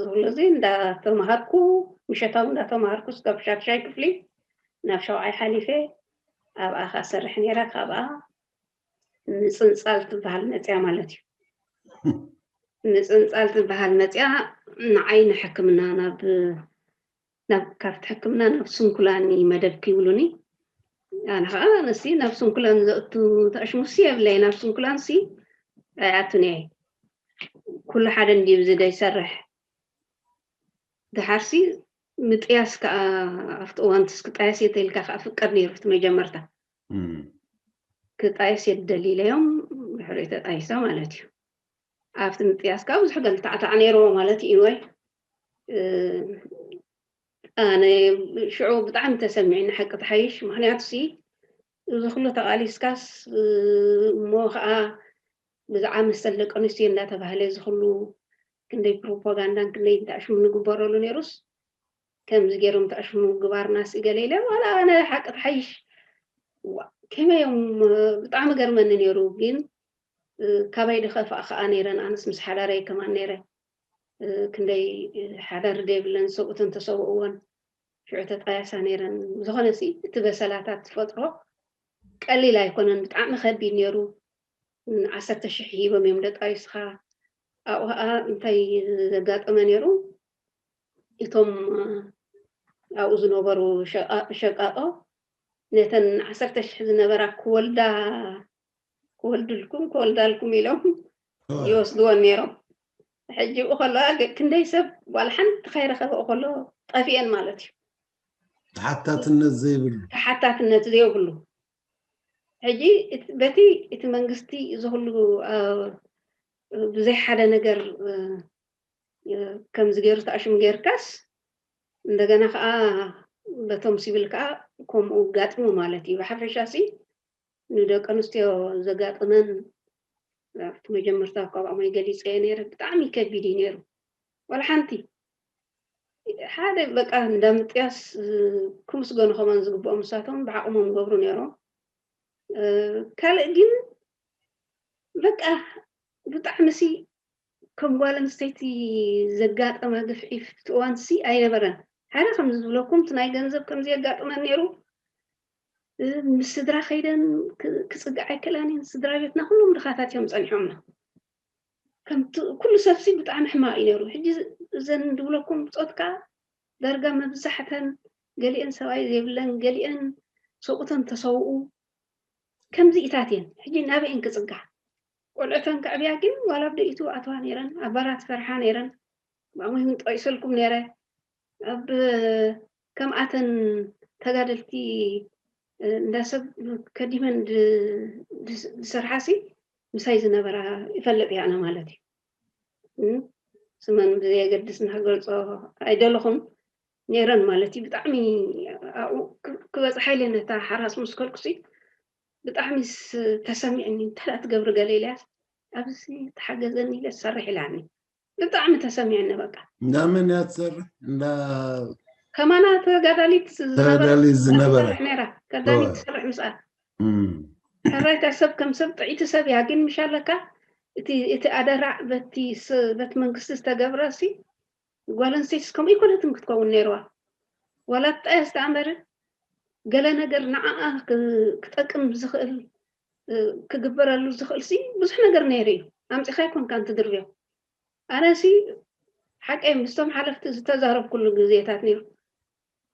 ኩሉ እዚ እንዳተምሃርኩ ምሸታዊ እንዳተምሃርኩ እስካብ ሻድሻይ ክፍሊ ናብ ሻውዓይ ሓሊፈ ኣብኣ ከዓ ሰርሕ ነይረ። ካብኣ ምፅንፃል ትበሃል መፅያ ማለት እዩ። ምፅንፃል ትበሃል መፅያ ንዓይ ንሕክምና ናብ ናብ ካብቲ ሕክምና ናብ ስንኩላን መደብ ክይብሉኒ ኣነ ከዓ ኣነሲ ናብ ስንኩላን ዘእቱ ተዕሽሙሲ የብለይ ናብ ስንኩላንሲ ኣይኣቱን እየ። ኩሉ ሓደ እንዲዩ እዚ ዘይሰርሕ። ድሓርሲ ምጥያስ ከዓ ኣብቲ እዋን ትስ ክጣየስ እየ ተልካ ከዓ ፍቀድ ነይሩ እቲ መጀመርታ ክጣየስ እየ ደሊለዮም ድሕሪኡ ተጣይሰ ማለት እዩ። ኣብቲ ምጥያስ ከዓ ብዙሕ ገልታዕታዕ ነይርዎ ማለት እዩ ወይ ኣነ ሽዑ ብጣዕሚ ተሰሚዑ ንሓቂ ተሓይሽ ምክንያቱ ሲ እዚ ኩሉ ተቃሊስካስ እሞ ከዓ ብዛዕባ መሰል ደቂ ኣንስትዮ እንዳተባህለ እዚ ኩሉ ክንደይ ፕሮፓጋንዳን ክንደይ ተዕሽሙ ንግበረሉ ነይሩስ ከምዚ ገይሮም ተዕሽሙ ምግባርና ሲ ገለ ኢለ ዋላ ኣነ ሓቂ ተሓይሽ ከመይ እዮም ብጣዕሚ ገርመኒ ነይሩ ግን ካባይ ድኸፍኣ ከዓ ነይረን ኣነስ ምስ ሓዳረይ ከማን ነይረ ክንደይ ሓዳር ደይብለን ሰብኡተን ተሰብእወን ሽዑ ተጣያሳ ነይረን። ዝኾነ ሲ እቲ በሰላታት ትፈጥሮ ቀሊል ኣይኮነን፣ ብጣዕሚ ከቢድ ነይሩ። ዓሰርተ ሽሕ ሂቦም እዮም ደጣይስኻ። ኣብኡ ከዓ እንታይ ዘጋጠመ ነይሩ፣ እቶም ኣብኡ ዝነበሩ ሸቃጦ ነተን ዓሰርተ ሽሕ ዝነበራ ክወልዳ ክወልድልኩም ክወልዳልኩም ኢሎም ይወስድወን ነይሮም። ሕጂ ብኡ ከለዋ ገ- ክንደይ ሰብ ዋላ ሓንቲ ከይረኸበ ከሎ ጠፊኤን ማለት እዩ። ተሓታትነት ዘይብሉ ተሓታትነት ዘይብሉ። ሕጂ እቲ- በቲ እቲ መንግስቲ እዚ ኩሉ አ፣ ብዘይ ሓደ ነገር እ፣ እ፣ ከምዚ ገይሩ ተኣሽሙ ገይርካስ እንደገና ከዓ በቶም ሲቪል ከዓ ከምኡ ጋጥሙ ማለት እዩ። ብሓፈሻ ሲ ንደቂ ኣንስትዮ ዘጋጥመን ኣብቲ መጀመርታ ካብ ኣሞይ ገሊፀ ነይረ። ብጣዕሚ ከቢድ እዩ ነይሩ። ዋላ ሓንቲ ሓደ በቃ እንዳምጥያስ እ፣ ክምስገኑ ከማን ዝግብኦም ንሳቶም ብዓቕሞም ይገብሩ ነይሮም። እ፣ ካልእ ግን በቃ ብጣዕሚ ሲ ከም ጓል ኣንስተይቲ ዘጋጠማ ግፍዒ ኣብቲ እዋን ሲ ኣይነበረን። ሓደ ከም ዝብለኩም እቲ ናይ ገንዘብ ከም ዘጋጥመን ነይሩ እ፣ ምስ ስድራ ከይደን ክ- ክፅግዓ ኣይክእላን እየን። ስድራ ቤትና ኩሎም ድኻታት እዮም ፀኒሖምና። ከምቲ ኩሉ ሰብሲ ብጣዕሚ ሕማቕ እዩ ነይሩ። ሕጂ እዘን ዝብለኩም ብፆት ከዓ ዳርጋ መብዛሕተን ገሊአን ሰብኣይ ዘይብለን ገሊአን ሰብኡተን ተሰውኡ ከምዚኢታት እየን። ሕጂ ናበይን ክፅጋዕ ቆልዑተን ከዕብያ ግን ዋላ ኣብ ደኢቱ ኣተዋ ነይረን ኣባራት ፈርሓ ነይረን ብኣሞይ እውን ጠቂሰልኩም ነይረ ኣብ ከምኣተን ተጋደልቲ እንዳ ሰብ ከዲመን ዝሰርሓሲ ምሳይ ዝነበራ ይፈልጥ እየ ኣነ ማለት እዩ። ስመን ብዘየገድስ እናገልፆ ኣይደለኹም ነይረን ማለት እዩ። ብጣዕሚ ኣብኡ ክበፅሓ ኢለ ነታ ሓራስ ምስ ከድኩሲ ብጣዕሚ ተሰሚዕኒ። እንታይ ትገብሪ ገለ ኢለያስ ኣብዚ ተሓገዘኒ ኢለ ዝሰርሕ ኢላኒ። ብጣዕሚ ተሰሚዕኒ በቃ። እንዳመን እያ ትሰርሕ? እንዳ ከማና ተጋዳሊት ተጋዳሊት ዝነበረ ነራ ከዳሊት ትሰርሕ ምስኣ ሰራይታ ሰብ ከም ሰብ ጥዒቲ ሰብ እያ። ግን ምሻለካ እቲ ኣደራዕ በቲ መንግስቲ ዝተገብረ ሲ ጓል ኣንስተይትስ ከምኡ ኣይኮነትን ክትከውን ነይርዋ። ዋላ ትጣየስ ደኣ እምበር ገለ ነገር ንዓኣ ክጠቅም ዝኽእል ክግበረሉ ዝኽእል ሲ ብዙሕ ነገር ነይሩ እዩ። ኣምፂኻ ኣይኮንካን ትድርብዮ። ኣነ ሲ ሓቀይ ምስቶም ሓለፍቲ ዝተዛረብኩሉ ግዜታት ነይሩ።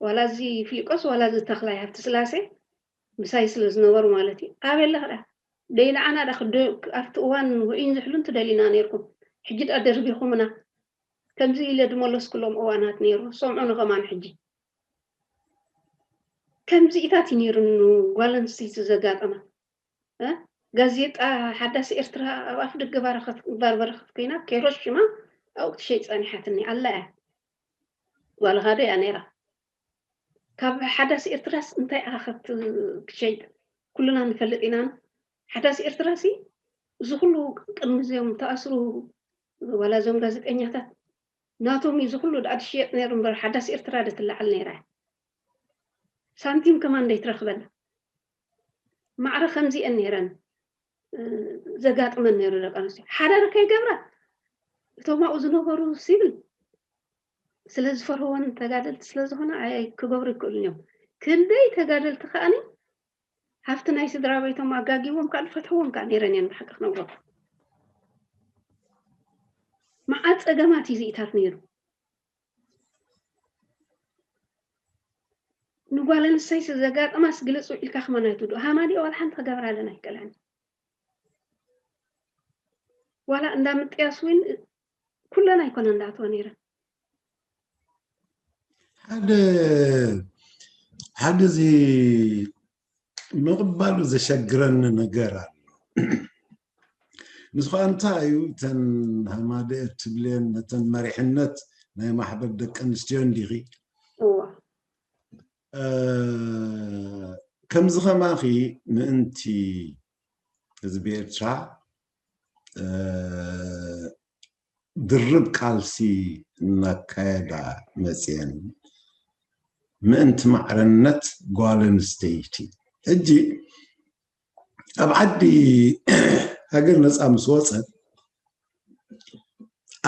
ዋላ እዚ ፍሊቆስ ዋላ እዚ ተኽላይ ሃብተስላሴ ምሳይ ስለ ዝነበሩ ማለት እዩ። ኣበይ ኣለኻ ደኣ ደይ ንዓና ደኣ ክደ ኣብቲ እዋን ውዒን ዝሕሉን ትደልዩና ነይርኩም። ሕጂ ደኣ ደርቢኹምና። ከምዚ ኢለ ዝመለስኩሎም እዋናት ነይሩ። ሰምዑኒ ከማን ሕጂ ከምዚኢታት እዩ ነይሩ። ጓል ኣንስተይቲ ዘጋጠማ ጋዜጣ ሓዳስ ኤርትራ ኣብ ኣፍ ደገ ባርበረኸት ኮይና ኬሮስ ሽማ ኣብኡ ክትሸይ ጸኒሓትኒ ኣላ እያ። ጓልኻ ዶ እያ ነይራ? ካብ ሓዳስ ኤርትራስ እንታይ ኣኸት ክትሸይጥ ኩልና ንፈልጥ ኢና። ሓዳስ ኤርትራሲ እዚ ኩሉ ቅድሚ እዚኦም ተኣስሩ ዋላ እዞም ጋዜጠኛታት ናቶም እዩ እዚ ኩሉ ደኣ ትሽየጥ ነይሩ እምበር ሓዳስ ኤርትራ ዶ ትለዓል ነይራ? ሳንቲም ከማን ደይትረኽበላ ማዕረ ከምዚአን ነይረን ዘጋጥመን ነይሩ። ደቂ ኣንስትዮ ሓዳር ከይገብራ እቶም ኣብኡ ዝነበሩ ሲቪል ስለ ዝፈርህወን ተጋደልቲ ስለ ዝኾነ ክገብሩ ይክእሉን እዮም። ክንደይ ተጋደልቲ ከኣኒ ሃፍቲ ናይ ስድራ ቤቶም ኣጋጊቦም ከዓ ዝፈትሕዎም ከዓ ነይረን እየን። ብሓቂ ክነግሮም መዓት ፀገማት እዩ ዝኢታት ነይሩ። ንጓል ኣንስተይቲ ዘጋጠማስ ግልፅ ውዒልካ ከማን ኣይትውድኦ። ሃማዲኦ ዋላ ሓንቲ ክገብራለን ኣይክእላን። ዋላ እንዳ ምጥያስ እውን ኩለን ኣይኮነ እንዳኣትዋ ነይረን። ሓደ ሓደ እዚ ምቕባሉ ዘሸግረኒ ነገር ኣሎ። ንሱ ከዓ እንታይ እዩ? እተን ሃማደ እትብልየን ነተን መሪሕነት ናይ ማሕበር ደቂ ኣንስትዮ እንዲኺ ከምዚ ከማኺ ምእንቲ ህዝቢ ኤርትራ ድርብ ቃልሲ እናካየዳ መፅየን ምእንቲ ማዕረነት ጓል ኣንስተይቲ። ሕጂ ኣብ ዓዲ ሃገር ነፃ ምስ ወፀት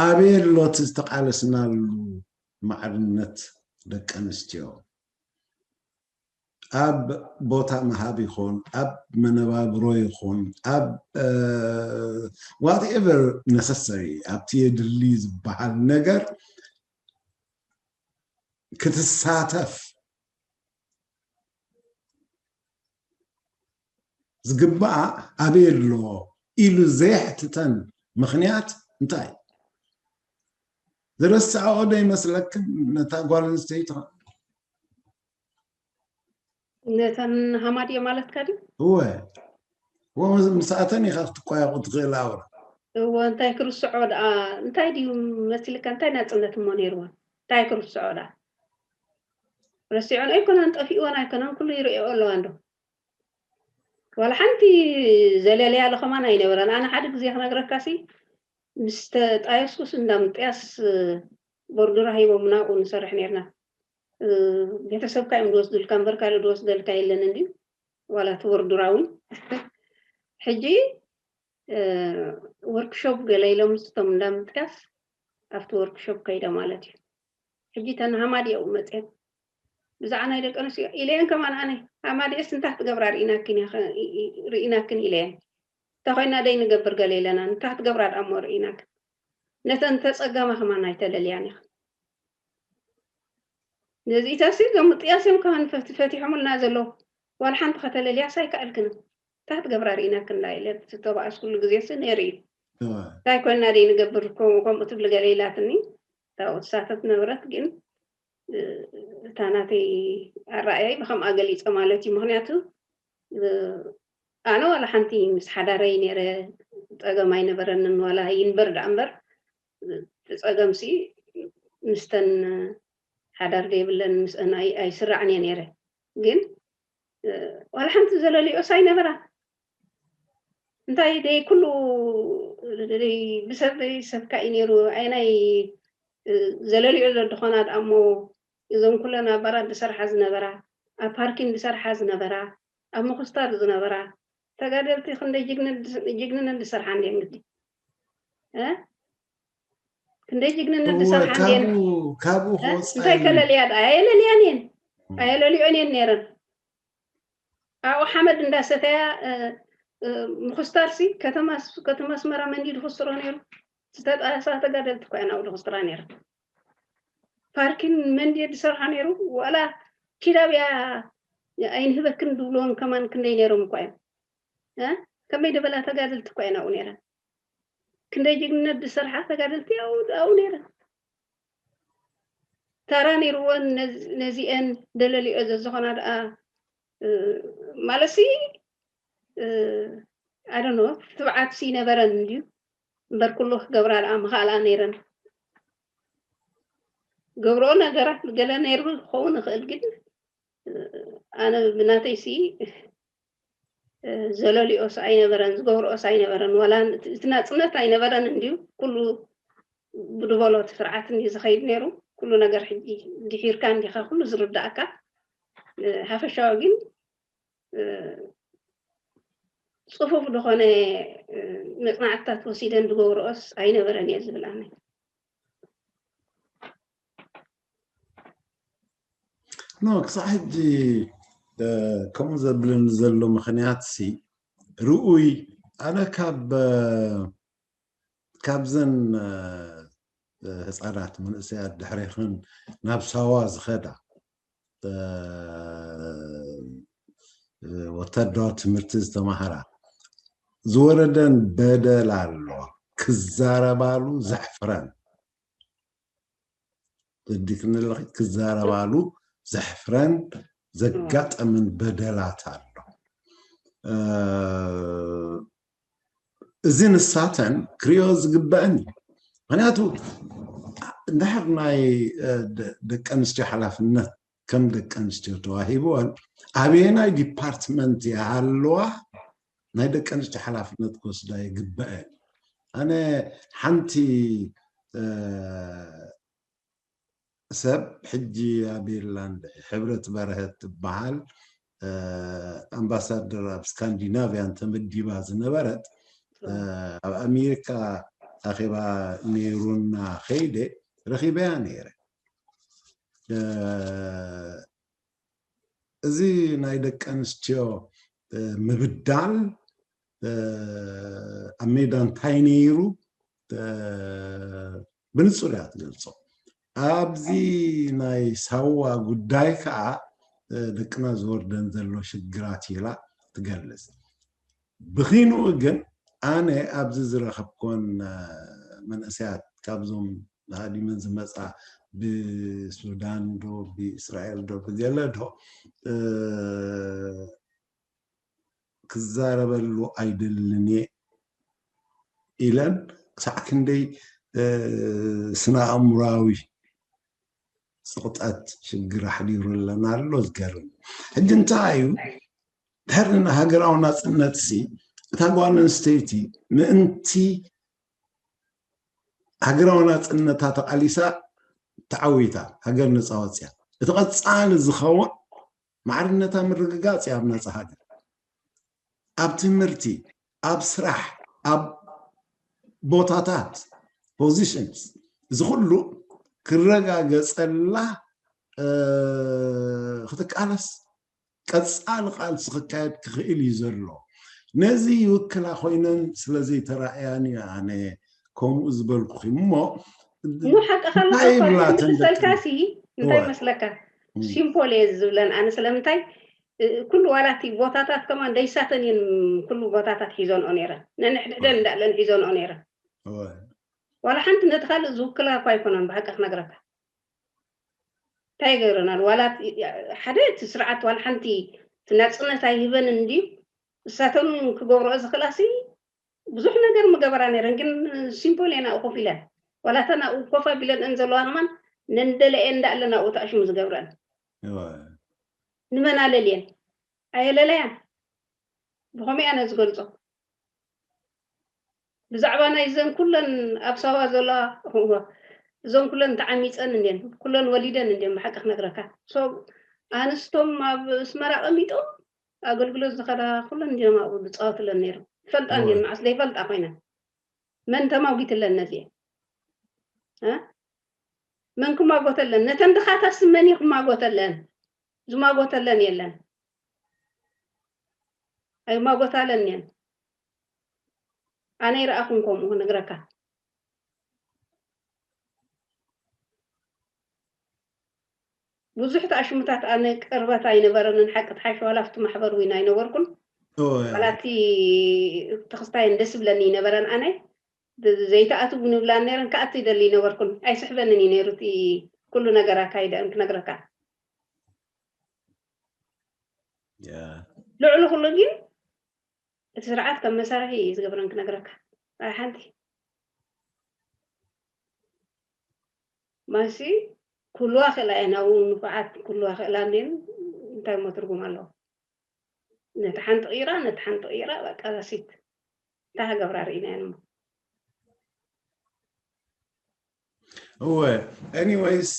ኣበየ ኣሎ እቲ ዝተቃለስናሉ ማዕርነት ደቂ ኣንስትዮ? ኣብ ቦታ ምሃብ ይኹን ኣብ መነባብሮ ይኹን ኣብ whatever necessary ኣብቲ የድሊ ዝበሃል ነገር ክትሳተፍ ዝግባኣ ኣበይ ኣሎ ኢሉ ዘየሕትተን ምኽንያት እንታይ? ዝረስዐኦ ዶ ይመስለክን ነታ ጓል ኣንስተይቲ? ነተን ሃማድዮ ማለትካ ድዩ? እወ እወ ምስኣተን ኢኻ ክትቋየቑ ትኽእል ኣውራ። እወ እንታይ ክርስዖ ደኣ እንታይ ድዩ መሲልካ? እንታይ ናጽነት እሞ ነይርወን? እንታይ ክርስዖ ደኣ ረሲዖን ኣይኮነን፣ ጠፊእወን ኣይኮነን፣ ኩሉ ይርእዮ ኣለዋ እንዶ። ዋላ ሓንቲ ዘለለያ ለኸማን ኣይነበረን። ኣነ ሓደ ግዜ ክነግረካ ሲ ምስ ተጣየስኩስ እንዳ ምጥያስ ቦርድራ ሂቦም ናብኡ ንሰርሕ ነርና። ቤተሰብካ እዮም ዝወስዱልካ እምበር ካልእ ዝወስደልካ የለን እንድዩ። ዋላ እቲ ቦርድራ እውን ሕጂ ወርክሾፕ ገለ ኢሎም ስቶም እንዳ ምጥያስ ኣብቲ ወርክሾፕ ከይደ ማለት እዩ። ሕጂ ተን ሃማድያኡ መፅየን ብዛዕባ ናይ ደቂ ኣንስትዮ ኢለየን ከማን ኣነ ሃማድየስ እንታይ ክትገብራ ርኢናክን ኢለየን። እንታይ ኮይና ደይ ንገብር ገለ ኢለና እንታይ ክትገብራ ደኣ እሞ ርኢናክን። ነተን ተፀገማ ከማን ኣይተለልያን ኢኻ። ነዚኢታሲ እዞም ምጥያስ እዮም ከማን ፈቲሖምልና ዘለዉ። ዋላ ሓንቲ ከተለልያስ ኣይከኣልክንን። እንታይ ክትገብራ ርኢናክን ዳ ኢለ ዝተባኣስኩሉ ግዜ ሲ ነይሩ እዩ። እንታይ ኮይና ደይ ንገብር ከምኡ ትብሊ ገለ ኢላትኒ። ታው ትሳተፍ ነበረት ግን እታ ናተይ ኣረኣያይ ብከምኣ ገሊፀ ማለት እዩ። ምክንያቱ ኣነ ዋላ ሓንቲ ምስ ሓዳረይ ነይረ ፀገም ኣይነበረንን። ዋላ ይንበር ደኣ እምበር እቲ ፀገም ሲ ምስተን ሓዳር ዘይብለን ምስአን ኣይስራዕን እየ ነይረ። ግን ዋላ ሓንቲ ዘለልዮስ ኣይነበራ። እንታይ ደይ ኩሉ ብሰብ ሰብካ እዩ ነይሩ። ኣይናይ ዘለልዮ ዘድኾና ደኣሞ እዞም ኩለን ኣብ ባራት ዝሰርሓ ዝነበራ ኣብ ፓርኪን ዝሰርሓ ዝነበራ ኣብ ምኹስታር ዝነበራ ተጋደልቲ ክንደይ ጅግንነት ዝሰርሓ እንድየን ግዲ ክንደይ ጅግንነት ዝሰርሓ እንድየን። ካብኡ እንታይ ከለልያ ደኣ ኣየለልያን እየን ኣየለልዮን እየን ነይረን። ኣብኡ ሓመድ እንዳሰተያ ምኹስታርሲ ከተማ ኣስመራ መንዲ ዝኹስሮ ነይሩ። ዝተጣሳ ተጋደልቲ እኳ እየን ኣብኡ ዝኹስራ ነይረን። ፓርኪን መንዲ ዝሰርሓ ነይሩ። ዋላ ኪዳብያ ኣይንህበክን ዝብልዎም ከማን ክንደይ ነይሮም እኳ እዮም። ከመይ ደበላ ተጋደልቲ እኳ እየን ኣብኡ ነይረን። ክንደይ ጅግንነት ዝሰርሓ ተጋደልቲ ኣብኡ ነይረን። ታራ ነይርወን ነዚአን ደለልዮ ዘዝኾና ደኣ ማለሲ ኣደኖ ትብዓት ሲ ነበረን እንድዩ እምበር ኩሉ ክገብራ ደኣ ምኽኣላ ነይረን። ገብረኦ ነገራት ገለ ነይሩ ክኸውን ይኽእል ግን ኣነ ብናተይ ሲ ዘለልኦስ ኣይነበረን ዝገብረኦስ ኣይነበረን ዋላ እቲ ናፅነት ኣይነበረን እንድዩ ኩሉ ብድበሎ እቲ ስርዓት እንዲ ዝኸይድ ነይሩ። ኩሉ ነገር ሕጂ ድሒርካ እንዲኻ ኩሉ ዝርዳእካ። ሓፈሻዊ ግን ፅፉፍ ዝኾነ መፅናዕትታት ወሲደን ዝገብረኦስ ኣይነበረን እየ ዝብል ኣነ። ኖ ክሳዕ ሕጂ ከምኡ ዘብልን ዘሎ ምኽንያት ሲ ርኡይ ኣነ ካብ ካብዘን ህፃናት መንእሰያት ድሕሬኽን ናብ ሳዋ ዝኸዳ ወታደራዊ ትምህርቲ ዝተማሃራ ዝወረደን በደል ኣሎ ክዛረባሉ ዘሕፍረን ተዲክንለኺ ክዛረባሉ ዘሕፍረን ዘጋጠምን በደላት ኣሎ። እዚ ንሳተን ክሪኦ ዝግበአን እዩ። ምክንያቱ እንድሕር ናይ ደቂ ኣንስትዮ ሓላፍነት ከም ደቂ ኣንስትዮ ተዋሂብወን ኣበየናይ ዲፓርትመንት ይሃለዋ ናይ ደቂ ኣንስትዮ ሓላፍነት ክወስዳ ይግበአን። ኣነ ሓንቲ ሰብ ሕጂ ኣብ ኢርላንድ ሕብረት በርሀት ትበሃል ኣምባሳደር ኣብ ስካንዲናቪያን ተመዲባ ዝነበረት ኣብ ኣሜሪካ ኣኼባ ነይሩና ከይደ ረኺበያ ነይረ። እዚ ናይ ደቂ ኣንስትዮ ምብዳል ኣብ ሜዳ እንታይ ነይሩ ብንፁር እያ ትገልፆ። ኣብዚ ናይ ሳዋ ጉዳይ ከዓ ደቅና ዝወርደን ዘሎ ሽግራት ኢላ ትገልፅ። ብኺንኡ ግን ኣነ ኣብዚ ዝረኸብኮን መንእሰያት ካብዞም ሃዲመን ዝመፃ ብሱዳን ዶ ብእስራኤል ዶ ብገለ ዶ ክዛረበሉ ኣይደልን እየ ኢለን ክሳዕ ክንደይ ስነ ኣእምራዊ ፅቕጠት ሽግር ኣሕዲሩለን ኣሎ። ዝገርም ሕጂ እንታይ እዩ ድሕሪ ንሃገራዊ ናፅነት ሲ እታ ጓል ኣንስተይቲ ምእንቲ ሃገራዊ ናፅነታ ተቓሊሳ ተዓዊታ ሃገር ነፃ ወፅያ እቲ ቐፃሊ ዝኸውን ማዕርነታ ምርግጋፅ እዩ ኣብ ናፃ ሃገር ኣብ ትምህርቲ ኣብ ስራሕ ኣብ ቦታታት positions እዚ ኩሉ ክረጋገፀላ ክትቃለስ ቀፃሊ ቃልሲ ክካየድ ክኽእል እዩ ዘሎ ነዚ ይውክላ ኮይነን ስለዘይተራእያን እዩ ኣነ ከምኡ ዝበልኩኺ እሞ ኑ ሓቅኻ ንመሰልካሲ እንታይ መስለካ ሲምፖል እየ ዝብለን ኣነ ስለምንታይ ኩሉ ዋላ እቲ ቦታታት ከማን ደይሳተን እየን ኩሉ ቦታታት ሒዞንኦ ነይረን ነንሕድሕደን እንዳለን ሒዞንኦ ነይረን ዋላ ሓንቲ ነቲ ካልእ ዝውክላ እኳ ኣይኮነን ብሓቂ ክነግረካ እንታይ ይገብረናል ዋላ ሓደ እቲ ስርዓት ዋላ ሓንቲ ናፅነት ኣይህበንን እንድዩ እሳተን ክገብረኦ ዝኽእላሲ ብዙሕ ነገር ምገበራ ነይረን ግን ሲምፖል እየን ኣብኡ ኮፍ ኢለን ዋላ እተን ኣብኡ ኮፍ ኣቢለን እን ዘለዋ ከማን ነንደለኤን እንዳኣለን ኣብኡ ተኣሽሙ ዝገብረን ንመን ኣለልየን ኣየለለያን ብኸምኡ ኣነ ዝገልፆ ብዛዕባ ናይ ዘን ኩለን ኣብ ሳዋ ዘለዋ እዞን ኩለን ተዓሚፀን እንድን ኩለን ወሊደን እንድን ብሓቂ ክነግረካ ኣንስቶም ኣብ እስመራ ቀሚጦም ኣገልግሎት ዝኸዳ ኩለን እንዲኦም ኣብኡ ዝፃወትለን ነይሮም ይፈልጣ እንዲን መዓስ ዘይፈልጣ ኮይነን መን ተማጒትለን ነዚኤን መን ክማጎተለን ነተን ድኻታስ መን እዩ ክማጎተለን ዝማጎተለን የለን ኣይማጎታለን እየን ኣነ ይረኣኹም ከምኡ ክነግረካ ብዙሕ ተኣሽሙታት ኣነ ቅርበት ኣይነበረንን ሓቂ ተሓሽ ዋላ ኣብቲ ማሕበር እውን ኣይነበርኩን ዋላ እቲ ተኽስታየን ደስ ብለኒ ይነበረን ኣነ ዘይተኣትው ንብላን ነይረን ክኣቱ ይደሊ ይነበርኩን ኣይስሕበንን እዩ ነይሩ እቲ ኩሉ ነገር ኣካይደአን ክነግረካ ልዕሊ ኩሉ ግን እቲ ስርዓት ከም መሳርሒ እዩ ዝገብረን ክነግረካ ኣይ ሓንቲ ማሲ ኩልዋ ክእላ እየን ኣብኡ ንፉዓት ኩልዋ ክእላ እንዲን እንታይ ሞ ትርጉም ኣለዎ ነቲ ሓንቲ ቂራ ነቲ ሓንቲ ቂራ በቃ ዛሲት እንታይ ክገብራ ርኢናየን እሞ እወ anyways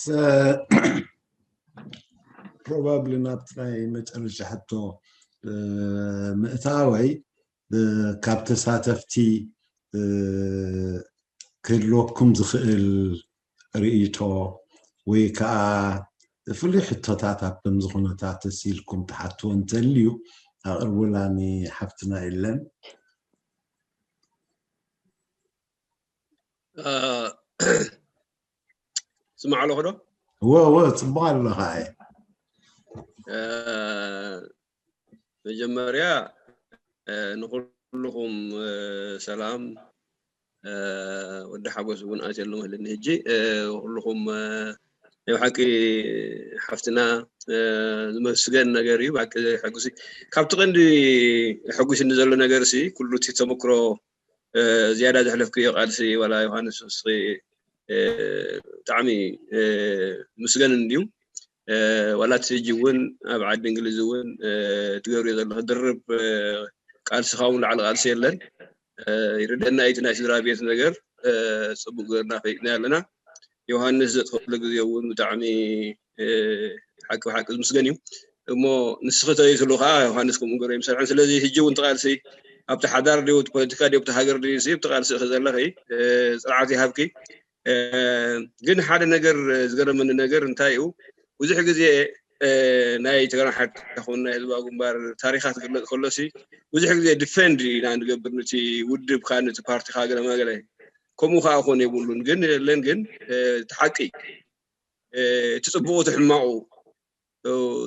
probably ናብቲ ናይ መጨረሻ ሕቶ ምእታወይ ካብ ተሳተፍቲ ክህልወኩም ዝኽእል ርእይቶ ወይ ከዓ ፍሉይ ሕቶታት ኣብ ከምዚ ኩነታት ተሲልኩም ትሓትዎ እንተልዩ ኣቕርቡላ ንሓፍትና የለን ስማዕ ኣለኹ ዶ እወ እወ ፅቡቅ ኣለኻ መጀመርያ ንኩልኹም ሰላም ወዲ ሓጎስ እውን ኣትየሉ ምህልኒ ሕጂ ኩልኹም ናይ ብሓቂ ሓፍትና ዝመስገን ነገር እዩ ብሓቂ ዘሕጉስ ካብቲ ቀንዲ ሕጉስኒ ዘሎ ነገር ሲ ኩሉ እቲ ተመክሮ ዝያዳ ዘሕለፍክዮ ቃልሲ ዋላ ዮሃንስ ስኺ ብጣዕሚ ምስገን እንድዩ ዋላ እቲ ሕጂ እውን ኣብ ዓዲ እንግሊዝ እውን ትገብርዮ ዘለኹ ድርብ ቃልስኻ እውን ላዕሊ ቃልሲ የለን ይርደና እቲ ናይ ስድራ ቤት ነገር ፅቡቅ ገርና ፈይጥና ኣለና ዮሃንስ ዘጥፈሉ ግዜ እውን ብጣዕሚ ሓቂ ብሓቂ ዝምስገን እዩ እሞ ንስኺ ተሪትሉ ከዓ ዮሃንስ ከምኡ ገሩ ይምሰርሐን ስለዚ ሕጂ እውን ትቃልሲ ኣብቲ ሓዳር ድዩ ፖለቲካ ድዩ ኣብቲ ሃገር ድዩ ብቲ ቃልሲ ዘለኺ ፅንዓት ይሃብኪ ግን ሓደ ነገር ዝገረመኒ ነገር እንታይ እዩ ብዙሕ ግዜ ናይ ትግራይ ሓድታ ኮን ናይ ህዝባዊ ግንባር ታሪኻት ክግለፅ ከሎሲ ብዙሕ ግዜ ዲፌንድ ኢና ንገብር ነቲ ውድብካ ነቲ ፓርቲካ ገለ መገለ ከምኡ ከዓ ኮን የብሉን ግን የለን ግን እቲ ሓቂ እቲ ፅቡቁ እቲ ሕማቁ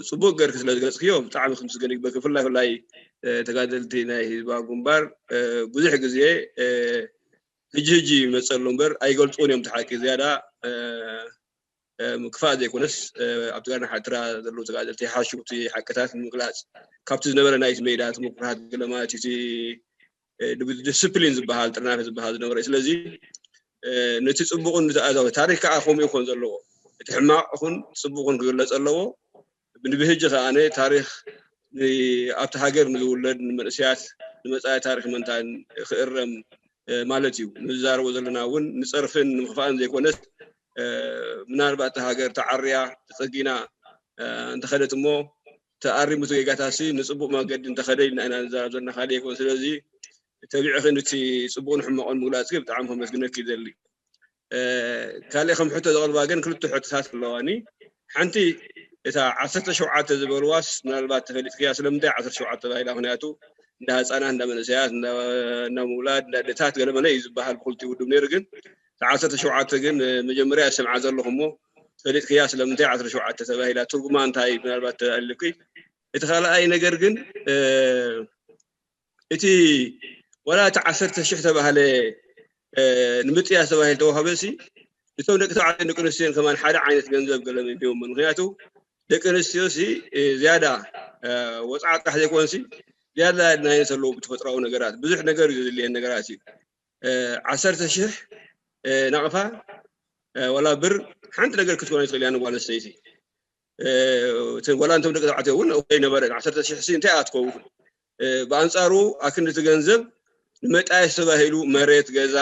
ጽቡቅ ገርክ ስለ ዝገለጽክዮ ብጣዕሚ ክምስገን ይግበክ። ብፍላይ ፍላይ ተጋደልቲ ናይ ህዝባዊ ግንባር ብዙሕ ግዜ ሕጂ ሕጂ ይመፀሉ እምበር ኣይገልፅውን እዮም። እቲ ሓቂ ዝያዳ ምክፋእ ዘይኮነስ ኣብ ትግራይና ሓድራ ዘለዉ ተጋደልቲ ሓሹቲ ሓቅታት ንምግላፅ ካብቲ ዝነበረ ናይቲ ሜዳ ተመኩራት ገለ ማለት እቲ ዲስፕሊን ዝበሃል ጥርናፈ ዝበሃል ዝነበረ እዩ። ስለዚ ነቲ ፅቡቕን ንተኣዛዊ ታሪክ ከዓ ከምኡ ይኮን ዘለዎ። እቲ ሕማቕ ይኹን ፅቡቕ ይኹን ክግለፅ ኣለዎ። ብንብህጂ ከዓነ ታሪክ ኣብቲ ሃገር ንዝውለድ ንመንእሰያት ንመፃኢ ታሪክ መንታን ክእረም ማለት እዩ። ንዛረቦ ዘለና እውን ንፀርፍን ንምክፋእን ዘይኮነስ ምናልባት እታ ሃገር ተዓርያ ተፀጊና እንተኸደት እሞ ተኣሪሙ እቲ ጌጋታሲ ንፅቡቅ መገዲ እንተኸደ ኢልና ኢና ንዛረብ ዘለና ካልእ ኣይኮን። ስለዚ ተቢዕኺ ንቲ ፅቡቅን ሕማቅን ምግላፅ ግን ብጣዕሚ ከመስግነኪ ይደሊ። ካልእ ከም ሕቶ ዘቕርባ ግን ክልተ ሕቶታት ኣለዋኒ። ሓንቲ እታ ዓሰርተ ሸውዓተ ዝበልዋስ ምናልባት ተፈሊጥክያ ስለምንታይ ዓሰርተ ሸውዓተ ተባሂላ? ምክንያቱ እንዳ ህፃናት እንዳ መንእሰያት እንዳ ምውላድ እንዳ ደታት ገለመለ እዩ ዝበሃል ብክልቲኡ ውድብ ነይሩ። ግን እታ ዓሰርተ ሸውዓተ ግን መጀመርያ ዝሰምዓ ዘለኹ እሞ ፈሊጥክያ ስለምንታይ ዓሰርተ ሸውዓተ ተባሂላ ትርጉማ እንታይ ምናልባት ተልኪ? እቲ ካልኣይ ነገር ግን እቲ ወላ እቲ ዓሰርተ ሽሕ ተባህለ ንምጥያስ ተባሂሉ ተዋህበ ሲ እቶም ደቂ ተባዕትዮን ደቂ ኣንስትዮን ከማን ሓደ ዓይነት ገንዘብ ገለ ሂቦም። ምክንያቱ ደቂ ኣንስትዮ ሲ ዝያዳ ወፅዓ ጥራሕ ዘይኮን ሲ ዝያዳ ናይ ዘለዉ ብተፈጥራዊ ነገራት ብዙሕ ነገር እዩ ዘድልየን ነገራት እዩ። ዓሰርተ ሽሕ ናቕፋ ወላ ብር ሓንቲ ነገር ክትኮነ ትኽእል እያ ንጓል ኣንስተይቲ። ወላ እንቶም ደቂ ተባዕትዮ እውን እኮ ይነበረ ዓሰርተ ሽሕ ሲ እንታይ ኣትከውን። ብኣንፃሩ ኣክንድቲ ገንዘብ ንመጣየስ ተባሂሉ መሬት ገዛ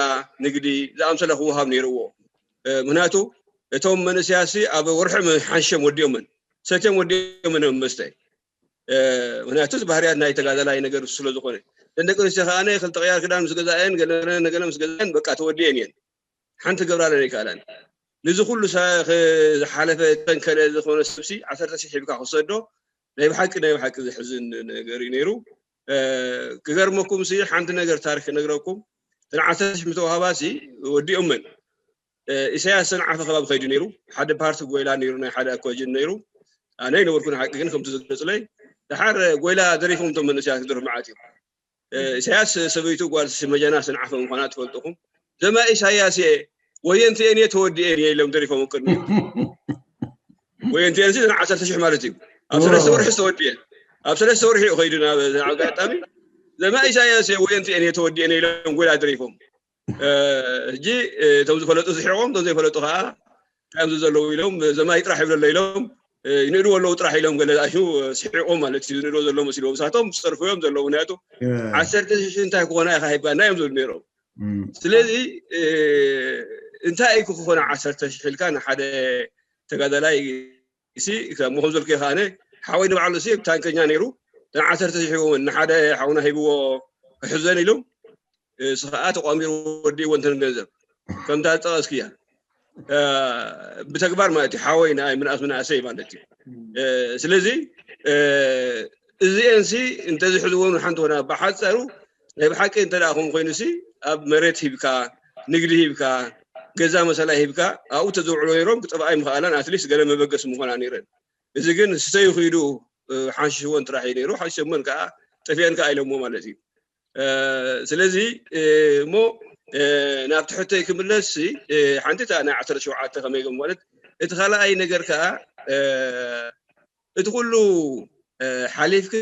ንግዲ ዝኣምሰለ ክወሃብ ነይርዎ። ምክንያቱ እቶም መንእሰያሲ ኣብ ወርሒ ሓንሸም ወዲኦምን ሰትዮም ወዲኦምን እዮም መስተ። ምክንያቱ ባህርያት ናይ ተጋዳላይ ነገር ስለ ዝኾነ ደቂ ኣንስትዮ ከዓ ክልተ ቅያር ክዳን ምስ ገዛእየን ገለ ነገለ ምስ ገዛእየን በቃ ተወዲአን እየን። ሓንቲ ገብራለን ኣይከኣላን። ንዚ ኩሉ ዝሓለፈ ተንከለ ዝኾነ ሰብሲ ዓሰርተ ሽሕ ሂብካ ክሰዶ ናይ ብሓቂ ናይ ብሓቂ ዝሕዝን ነገር እዩ ነይሩ። ክገርመኩም ሲ ሓንቲ ነገር ታሪክ ክነግረኩም። እተን ዓሰርተ ሽሕ ምተዋህባ ሲ ወዲኦመን ኢሳያስ ሰንዓፈ ከባቢ ከይዱ ነይሩ። ሓደ ፓርቲ ጎይላ ነይሩ ናይ ሓደ ኣኮጅን ነይሩ። ኣነ ይነበርኩ ንሓቂ ግን ከምቲ ዝገለፅለይ ድሓር ጎይላ ደሪፎም እቶም መንእሰያት ክደርፍ መዓት እዩ። ኢሳያስ ሰበይቱ ጓል መጀና ሰንዓፈ ምዃና ትፈልጥኹም። ዘማ ኢሳያስ እየ ወየንትኤን እየ ተወዲኤን እየ ኢሎም ደሪፎም ቅድሚ ወየንትኤን ሲ ዓሰርተ ሽሕ ማለት እዩ። ኣብ ሰለስተ ወርሒ ዝተወዲኤ ኣብ ሰለስተ ወርሒ እዩ ከይዱ ናብ ኣጋጣሚ ዘማ ኢሳያስ እየ ወየንትኤን እየ ተወዲኤን እየ ኢሎም ጎይላ ደሪፎም። ሕጂ እቶም ዝፈለጡ ዝሕቆም እቶም ዘይፈለጡ ከዓ ከምዚ ዘለዉ ኢሎም ዘማይ ጥራሕ ይብለሎ ኢሎም ይንእድዎ ኣለዉ ጥራሕ ኢሎም ገለ ዝኣሹ ስሒቆም ማለት እዩ። ዝንእድዎ ዘለዉ መሲልዎም ንሳቶም ዝፀርፍዎም ዘለዉ ምክንያቱ ዓሰርተ ሽሕ እንታይ ክኾና ኢኻ ሂብካና እዮም ዝብሉ ነይሮም። ስለዚ እንታይ እዩ ክኾነ ዓሰርተ ሽሕ ኢልካ ንሓደ ተጋዳላይ ሲ ከም ከምዘልኩ ከዓነ ሓወይ ንባዕሉ ሲ ታንከኛ ነይሩ። እተን ዓሰርተ ሽሕ ሂቦም ንሓደ ሓውና ሂብዎ ክሕዘን ኢሉ እሱ ከዓ ተቋሚሩ ወዲእዎ እንተን ገንዘብ ከምታ ዝጠቐስክያ ብተግባር ማለት እዩ። ሓወይ ንኣይ ምንኣስ ምንኣሰይ ማለት እዩ። ስለዚ እዚኤን ሲ እንተዝሕዝዎ ሓንቲ ኾና ብሓፀሩ ናይ ብሓቂ እንተ ደኣ ከም ኮይኑ ሲ ኣብ መሬት ሂብካ ንግዲ ሂብካ ገዛ መሰላ ሂብካ ኣብኡ ተዘውዕሎ ነይሮም ክጠፍኣ ይምኽኣላን ኣትሊስት ገለ መበገሲ ምኾና ነይረን። እዚ ግን ስተዩ ኺዱ ሓንሽሽወን ጥራሕ እዩ ነይሩ። ሓንሽሞን ከዓ ጠፊአን ከዓ ኢሎሞ ማለት እዩ። ስለዚ እሞ ናብቲ ሕቶይ ክምለስ ሓንቲ እታ ናይ ዓሰርተ ሸውዓተ ከመይ ማለት እቲ ካልኣይ ነገር ከዓ እቲ ኩሉ ሓሊፍክ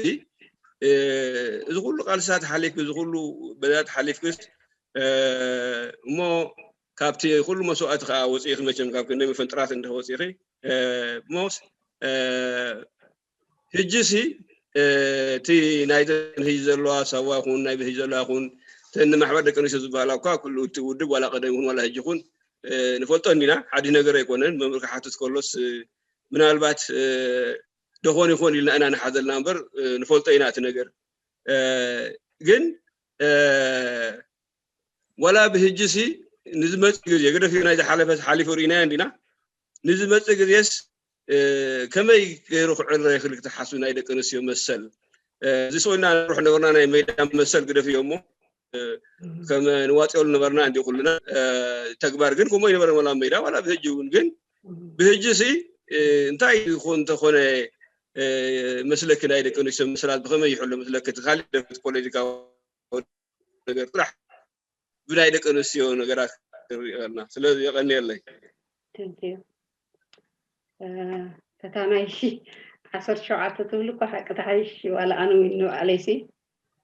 እዚ ኩሉ ቃልስታት ሓሊፍክ እዚ ኩሉ በዳት ሓሊፍክስ እሞ ካብቲ ኩሉ መስዋእቲ ከዓ ወፂእኺ መቸም ካብ ክንደይ መፈንጥራት እንደ ወፂእኺ ሞስ ሕጂ ሲ እቲ ናይ ህጂ ዘለዋ ሳዋ ይኹን ናይ ህጂ ዘለዋ ይኹን ተን ማሕበር ደቂ ኣንስትዮ ዝበሃላ እኳ ኩሉ እቲ ውድብ ዋላ ቀደም ይኹን ዋላ ህጂ ይኹን ንፈልጦ እንዲና ሓድሽ ነገር ኣይኮነን። መምህር ክሓትት ከሎስ ምናልባት ደኾን ይኾን ኢልና ኢና ንሓዘልና እምበር ንፈልጦ ኢና እቲ ነገር ግን ዋላ ብህጂ ሲ ንዝመፅ ግዜ ግደፍ ናይ ዝሓለፈ ሓሊፉ ርኢናዮ እንዲና ንዝመፅ ግዜስ ከመይ ገይሩ ክዕረ ይኽእል ክትሓስብ ናይ ደቂ ኣንስትዮ መሰል እዚ ሰውና ንሩሕ ነበርና ናይ ሜዳ መሰል ግደፍ እዮ እሞ ከም ንዋፅኦሉ ነበርና እንዲ ኩልና ተግባር ግን ከምኡ ይነበረ መላ ሜዳ ዋላ ብህጂ እውን ግን ብህጂ ሲ እንታይ ይኹን እንተኾነ መስለኪ ናይ ደቂ ኣንስትዮ ምስላት ብኸመይ ይሕሎ? ምስለኪ እቲ ካልእ ፖለቲካዊ ነገር ጥራሕ ብናይ ደቂ ኣንስትዮ ነገራት ንሪኦ ኣለና። ስለዚ የቐንየለይ። ተታናይ ሺ ዓሰርተ ሸውዓተ ትብል እኳ ሓቂ ተሓይሽ ዋላ ኣነ ሚኑ ባዕለይሲ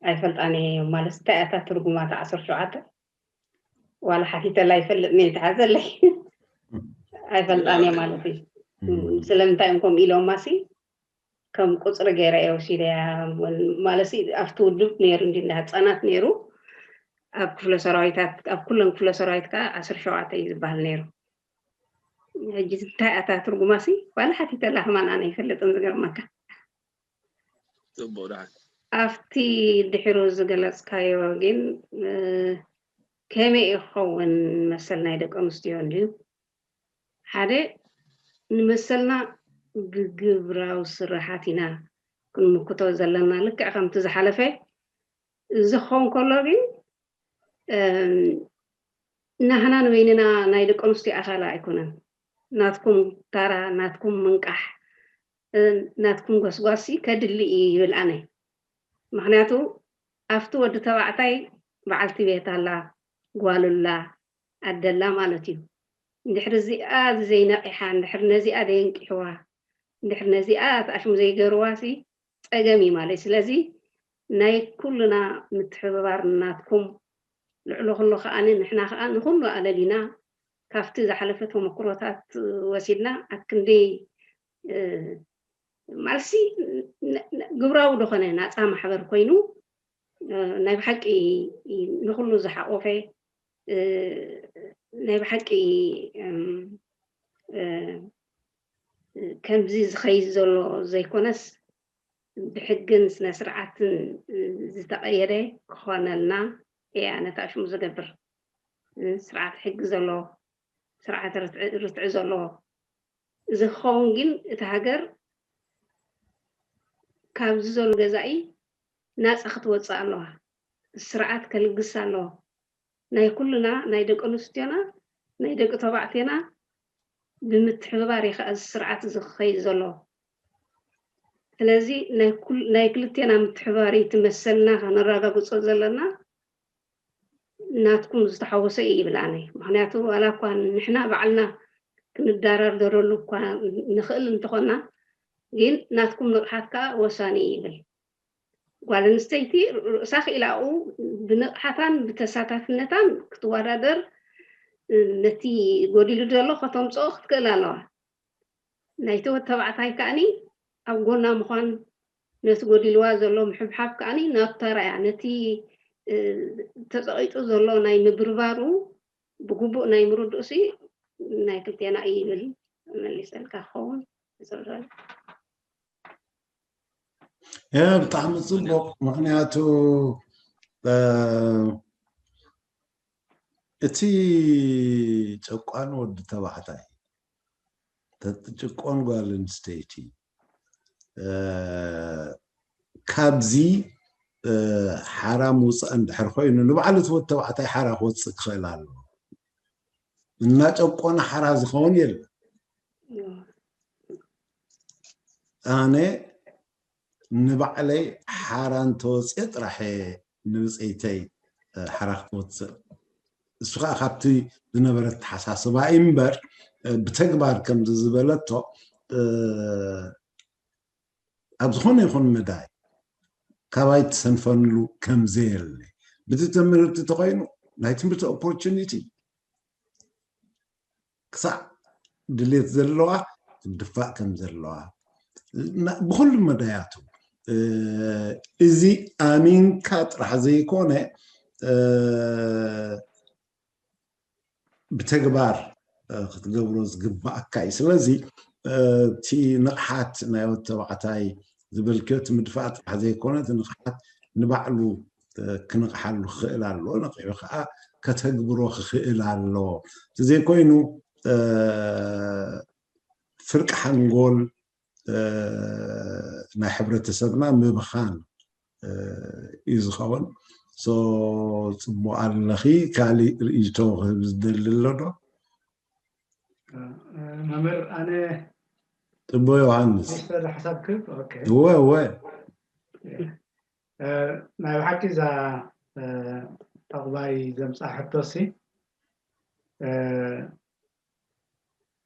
ኣይፈልጣን እየ ማለት እንታይ ኣታ ትርጉማት ዓሰርተ ሸውዓተ ዋላ ሓቲተላ ይፈልጥ ነ ተሓዘለይ ኣይፈልጣን እየ ማለት እዩ። ስለምንታይ እዮም ከምኡ ኢሎማ ሲ ከም ቁፅሪ ገይረ እየ ወሲደያ ማለት ኣብቲ ውድብ ነይሩ እንዲ ህፃናት ነይሩ ኣብ ክፍለ ሰራዊታት ኣብ ኩለን ክፍለ ሰራዊት ከዓ ዓሰርተ ሸውዓተ እዩ ዝበሃል ነይሩ። ሕጂ እንታይ ኣታ ትርጉማ ሲ ዋላ ሓቲተላ ከማን ኣነ ይፈልጥን ዝገርመካ ፅቡቅ ደሓን ኣብቲ ድሕሩ ዝገለፅካዮ ግን ከመይ እዩ ክኸውን መሰል ናይ ደቂ ኣንስትዮ እንድዩ ሓደ ንመሰልና ብግብራዊ ስራሓት ኢና ክንምክቶ ዘለና ልክዕ ከምቲ ዝሓለፈ እዚ ክኸውን ከሎ ግን ናህና ንበይንና ናይ ደቂ ኣንስትዮ ኣኻላ ኣይኮነን ናትኩም ታራ ናትኩም ምንቃሕ ናትኩም ጎስጓሲ ከድሊ እዩ ይብል ኣነ ምክንያቱ ኣብቲ ወዲ ተባዕታይ በዓልቲ ቤት ኣላ ጓሉላ ኣደላ ማለት እዩ እንድሕር እዚኣ ዘይነቂሓ እንድሕር ነዚኣ ደየንቂሕዋ እንድሕር ነዚኣ ኣሽሙ ዘይገርዋ ሲ ፀገም እዩ ማለት ስለዚ ናይ ኩልና ምትሕብባር ናትኩም ልዕሎ ኩሎ ከዓ ንሕና ከዓ ንኩሉ ኣለሊና ካብቲ ዝሓለፈ ተመክሮታት ወሲድና ኣክንደይ ማለትሲ ግብራዊ ዝኾነ ናፃ ማሕበር ኮይኑ ናይ ብሓቂ ንኩሉ ዝሓቆፈ ናይ ብሓቂ ከምዚ ዝኸይድ ዘሎ ዘይኮነስ ብሕግን ስነ ስርዓትን ዝተቐየደ ክኾነልና እያ ነታ ሽሙ ዝገብር ስርዓት ሕጊ ዘሎ ስርዓት ርትዒ ዘለዎ እዚ ክኸውን ግን እቲ ሃገር ካብዚ ዘሎ ገዛኢ ናፃ ክትወፅእ ኣለዋ ስርዓት ከልግስ ኣለዎ ናይ ኩልና ናይ ደቂ ኣንስትዮና ናይ ደቂ ተባዕትዮና ብምትሕብባር እዩ ከዓ እዚ ስርዓት እዚ ክኸይድ ዘሎ ስለዚ ናይ ክልቴና ምትሕባሪ ትመሰልና ከነረጋግፆ ዘለና ናትኩም ዝተሓወሰ እዩ ይብል ኣነ ምክንያቱ ዋላ እኳ ንሕና ባዕልና ክንደራደረሉ እኳ ንኽእል እንተኾና ግን ናትኩም ንቕሓት ከዓ ወሳኒ እዩ ይብል ጓል ኣንስተይቲ ርእሳ ክኢላኡ ብንቕሓታን ብተሳታፍነታን ክትወዳደር ነቲ ጎዲሉ ዘሎ ከተምፅኦ ክትክእል ኣለዋ ናይቲ ወድ ተባዕታይ ከዓኒ ኣብ ጎና ምዃን ነቲ ጎዲልዋ ዘሎ ምሕብሓብ ከዓኒ ናብታ ራእያ ነቲ ተፀቒጡ ዘሎ ናይ ምብርባሩ ብግቡእ ናይ ምርድኡሲ ናይ ክልቴና እዩ ይብል መሊሰልካ ክኸውን ዝብል ብጣዕሚ ፅቡቅ ምክንያቱ እቲ ጨቋን ወዲ ተባዕታይ ተትጭቆን ጓል ኣንስተይቲ ካብዚ ሓራ ምውፃእ እንድሕር ኮይኑ ንባዕሉ እቲ ወዲ ተባዕታይ ሓራ ክወፅእ ክኽእል ኣለዎ እናጨቆነ ሓራ ዝኸውን የለን ኣነ ንባዕለይ ሓራ እንተወፅአ ጥራሕ ንብፅይተይ ሓራ ክትወፅእ እሱ ከዓ ካብቲ ዝነበረ ተሓሳስባ እዩ እምበር ብተግባር ከምዚ ዝበለቶ ኣብ ዝኾነ ይኹን መዳይ ካባይ ትሰንፈንሉ ከምዘየለ ብቲ ትምህርቲ ተኮይኑ ናይ ትምህርቲ ኦፖርቹኒቲ ክሳዕ ድሌት ዘለዋ ትድፋእ ከም ዘለዋ ብኩሉ መዳያቱ እዚ ኣሚንካ ጥራሕ ዘይኮነ ብተግባር ክትገብሮ ዝግባኣካ እዩ ስለዚ እቲ ንቕሓት ናይ ወዲ ተባዕታይ ዝበልክዮ እቲ ምድፋእ ጥራሕ ዘይኮነ እቲ ንቕሓት ንባዕሉ ክንቕሓሉ ክኽእል ኣለዎ ነቒሑ ከዓ ከተግብሮ ክኽእል ኣለዎ እቲ ዘይኮይኑ ፍርቂ ሓንጎል ናይ ሕብረተሰብና ምብኻን እዩ ዝኸውን ፅቡቅ ኣለኺ ካሊእ ርእይቶ ክህብ ዝደሊ ኣሎ ዶ መምህር ኣነ ጽቡቅ ዮሃንስ። ሚስተር ሓሳብ ክብ ኦኬ እወ እወ እ፣ ናይ ብሓቂ እዛ እ፣ ጠቕባይ ዘምፃ ሕቶሲ እ፣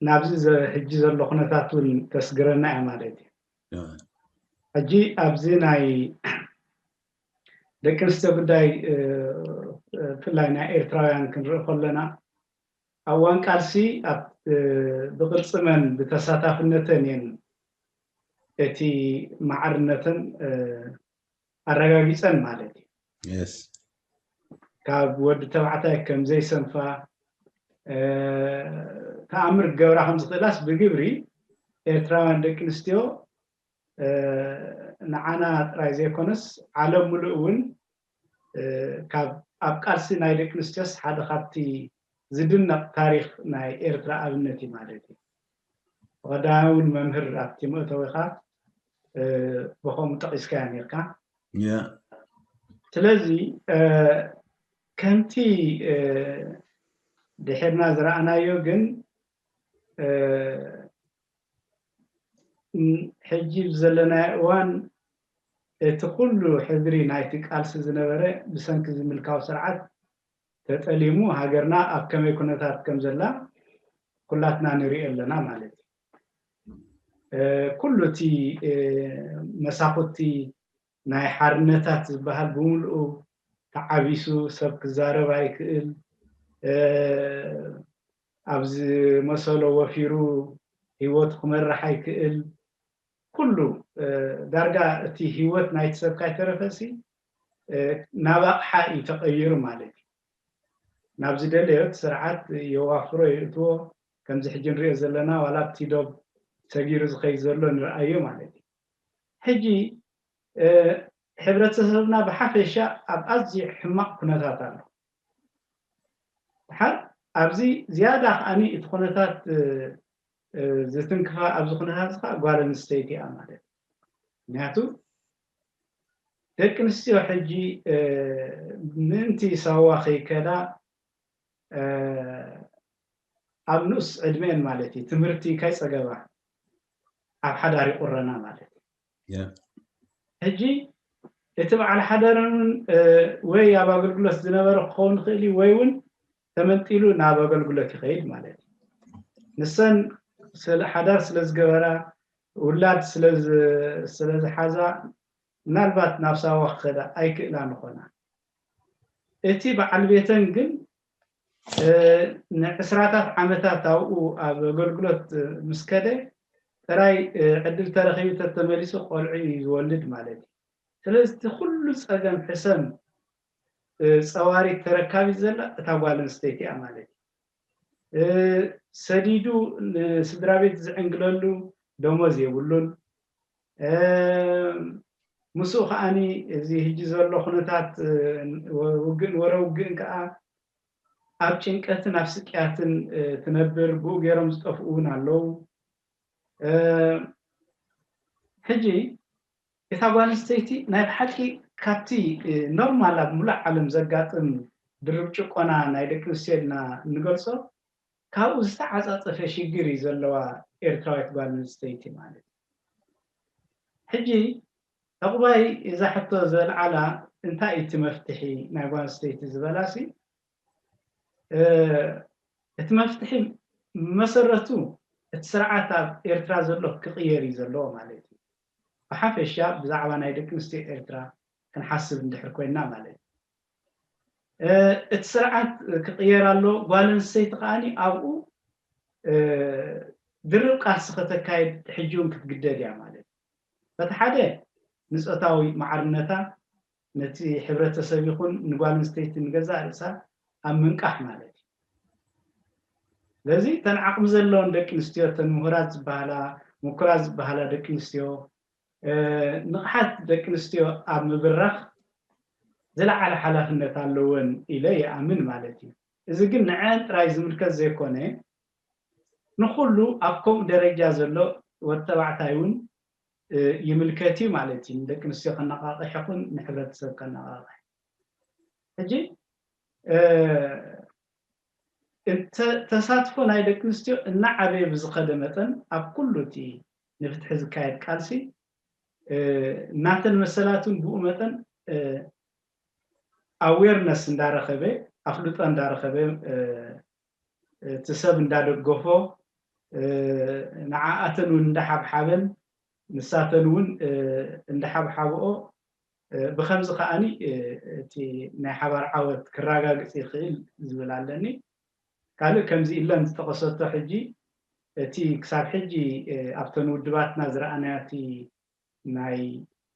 ናብዚ ዘ- ሕጂ ዘሎ ኩነታት እውን ተስግረና እያ ማለት እዩ። ሕጂ ኣብዚ ናይ ደቂ ኣንስትዮ ጉዳይ እ፣ እ፣ ብፍላይ ናይ ኤርትራውያን ክንርኢ ከለና ኣብ እዋን ቃልሲ ኣብ እ፣ ብቅርፂ መን ብተሳታፍነተን እየን እቲ ማዕርነተን እ፣ ኣረጋጊፀን ማለት እዩ። የስ ካብ ወዲ ተባዕታይ ከም ዘይሰንፋ እ፣ ተኣምር ክገብራ ከም ዝኽእላስ ብግብሪ ኤርትራውያን ደቂ ኣንስትዮ እ፣ ንዓና ጥራይ ዘይኮነስ ዓለም ሙሉእ እውን እ፣ ካብ ኣብ ቃልሲ ናይ ደቂ ኣንስትዮስ ሓደ ካብቲ ዝድነቕ ታሪክ ናይ ኤርትራ ኣብነት እዩ ማለት እዩ። ብቐዳማይ እውን መምህር ኣብቲ መእተዊኻ እ፣ ብኸምኡ ጠቒስካያ ነርካ። ያ ስለዚ እ፣ ከምቲ እ፣ ድሕርና ዝረኣናዮ ግን እ፣ ን- ሕጂ ዘለናዮ እዋን እቲ ኩሉ ሕድሪ ናይቲ ቃልሲ ዝነበረ ብሰንኪ ዝምልካዊ ስርዓት ተጠሊሙ ሃገርና ኣብ ከመይ ኩነታት ከም ዘላ ኩላትና ንሪኦ ኣለና ማለት እዩ። እ፣ ኩሉ እቲ እ፣ መሳኹቲ ናይ ሓርነታት ዝበሃል ብምልኡ ተዓቢሱ ሰብ ክዛረብ ኣይክእል እ፣ ኣብ ዝመሰሎ ወፊሩ ህይወቱ ክመርሕ ኣይክእል ኩሉ እ፣ ዳርጋ እቲ ህይወት ናይቲ ሰብ ካይተረፈሲ እ፣ ናብ ኣቕሓ እዩ ተቐይሩ ማለት እዩ። ናብ ዝደለዮ እቲ ስርዓት የዋፍሮ የእትዎ ከምዚ ሕጂ ንሪኦ ዘለና ዋላ ኣብቲ ዶብ ሰጊሩ ዝኸይድ ዘሎ ንርኣዮ ማለት እዩ። ሕጂ እ፣ ሕብረተሰብና ብሓፈሻ ኣብ ኣዝዩ ሕማቕ ኩነታት ኣሎ። ድሓር ኣብዚ ዝያዳ ከዓኒ እቲ ኩነታት እ፣ እ፣ ዝትንክፋ ኣብዚ ኩነታት እዚ ከዓ ጓል ኣንስተይቲ እያ ማለት እዩ። ምክንያቱ ደቂ ኣንስትዮ ሕጂ እ፣ ምእንቲ ሳዋ ከይከዳ እ፣ ኣብ ንኡስ ዕድመን ማለት እዩ ትምህርቲ ከይፀገባ ኣብ ሓዳር ይቁረና ማለት እዩ። ያ ሕጂ እቲ በዓል ሓዳረን እውን እ፣ ወይ ኣብ ኣገልግሎት ዝነበረ ክኸውን ይኽእል እዩ ወይ እውን ተመንጢሉ ናብ ኣገልግሎት ይኸይድ ማለት እዩ። ንሰን ስለ ሓዳር ስለ ዝገበራ ውላድ ስለ ዝ- ስለ ዝሓዛ ምናልባት ናብ ሳዋ ክኸዳ ኣይክእላን ይኾና። እቲ በዓል ቤተን ግን እ፣ ንዕስራታት ዓመታት ኣብኡ ኣብ ኣገልግሎት ምስ ከደ ጥራይ እ፣ ዕድል ተረኺቡ ተተመሊሱ ቆልዑ እዩ ዝወልድ ማለት እዩ። ስለዚ እቲ ኩሉ ፀገም ሕሰም እ፣ ፀዋሪት ተረካቢት ዘላ እታ ጓል ኣንስተይቲ እያ ማለት እዩ። እ፣ ሰዲዱ ንስድራ ቤት ዝዕንግለሉ ደሞዝ የብሉን። እ፣ ምስኡ ከዓኒ እዚ ሕጂ ዘሎ ኩነታት እ፣ ውግእን ወረ ውግእን ከዓ ኣብ ጭንቀትን ኣብ ስቅያትን እ፣ ትነብር ብኡ ገይሮም ዝጠፍኡ እውን ኣለዉ። እ፣ ሕጂ እታ ጓል ኣንስተይቲ ናይ ብሓቂ ካብቲ እ፣ ኖርማል ኣብ ሙሉእ ዓለም ዘጋጥም ድርብ ጭቆና ናይ ደቂ ኣንስትዮ ኢልና እንገልጾ ካብኡ ዝተዓፃፀፈ ሽግር እዩ ዘለዋ ኤርትራዊት ጓል ኣንስተይቲ ማለት እዩ። ሕጂ ዕቑባይ እዛ ሕቶ ዘልዓላ እንታይ እዩ እቲ መፍትሒ ናይ ጓል ኣንስተይቲ ዝበላሲ እ፣ እቲ መፍትሒ መሰረቱ እቲ ስርዓት ኣብ ኤርትራ ዘሎ ክቕየር እዩ ዘለዎ ማለት እዩ። ብሓፈሻ ብዛዕባ ናይ ደቂ ኣንስትዮ ኤርትራ ክንሓስብ እንድሕር ኮይና ማለት እዩ። እ፣ እቲ ስርዓት ክቕየር ኣሎ። ጓል ኣንስተይቲ ከዓኒ ኣብኡ እ፣ ድርብ ቃልሲ ከተካይድ ሕጂ እውን ክትግደድ እያ ማለት እዩ። በቲ ሓደ ንፆታዊ ማዕርነታ ነቲ ሕብረተሰብ ይኹን ንጓል ኣንስተይቲ ንገዛእ ርእሳ ኣብ ምንቃሕ ማለት እዩ። ስለዚ እተን ዓቕሚ ዘለወን ደቂ ኣንስትዮ እተን ምሁራት ዝበሃላ ምኩራት ዝበሃላ ደቂ ኣንስትዮ እ፣ ንቕሓት ደቂ ኣንስትዮ ኣብ ምብራኽ ዝለዓለ ሓላፍነት ኣለወን ኢለ ይኣምን ማለት እዩ። እዚ ግን ንዐን ጥራይ ዝምልከት ዘይኮነ ንኹሉ ኣብ ከምኡ ደረጃ ዘሎ ወዲ ተባዕታይ እውን እ፣ ይምልከት እዩ ማለት እዩ። ንደቂ ኣንስትዮ ከነቓቕሕ ይኹን ንሕብረተሰብ ከነቓቕሕ ሕጂ እ፣ እተ- ተሳትፎ ናይ ደቂ ኣንስትዮ እናዓበየ ብዝኸደ መጠን ኣብ ኩሉ እቲ ንፍትሒ ዝካየድ ቃልሲ ናተን መሰላት እውን ብኡ መጠን ኣዌርነስ እንዳረኸበ ኣፍልጦ እንዳረኸበ እቲ ሰብ እንዳደገፎ ንዓኣተን እውን እንዳሓብሓበን ንሳተን እውን እንዳሓብሓብኦ ብኸምዚ ከዓኒ እቲ ናይ ሓባር ዓወት ክረጋግፅ ይኽእል ዝብል ኣለኒ። ካልእ ከምዚ ኢለን ዝጠቐሰቶ ሕጂ እቲ ክሳብ ሕጂ ኣብተን ውድባትና ዝረኣናዮ እቲ ናይ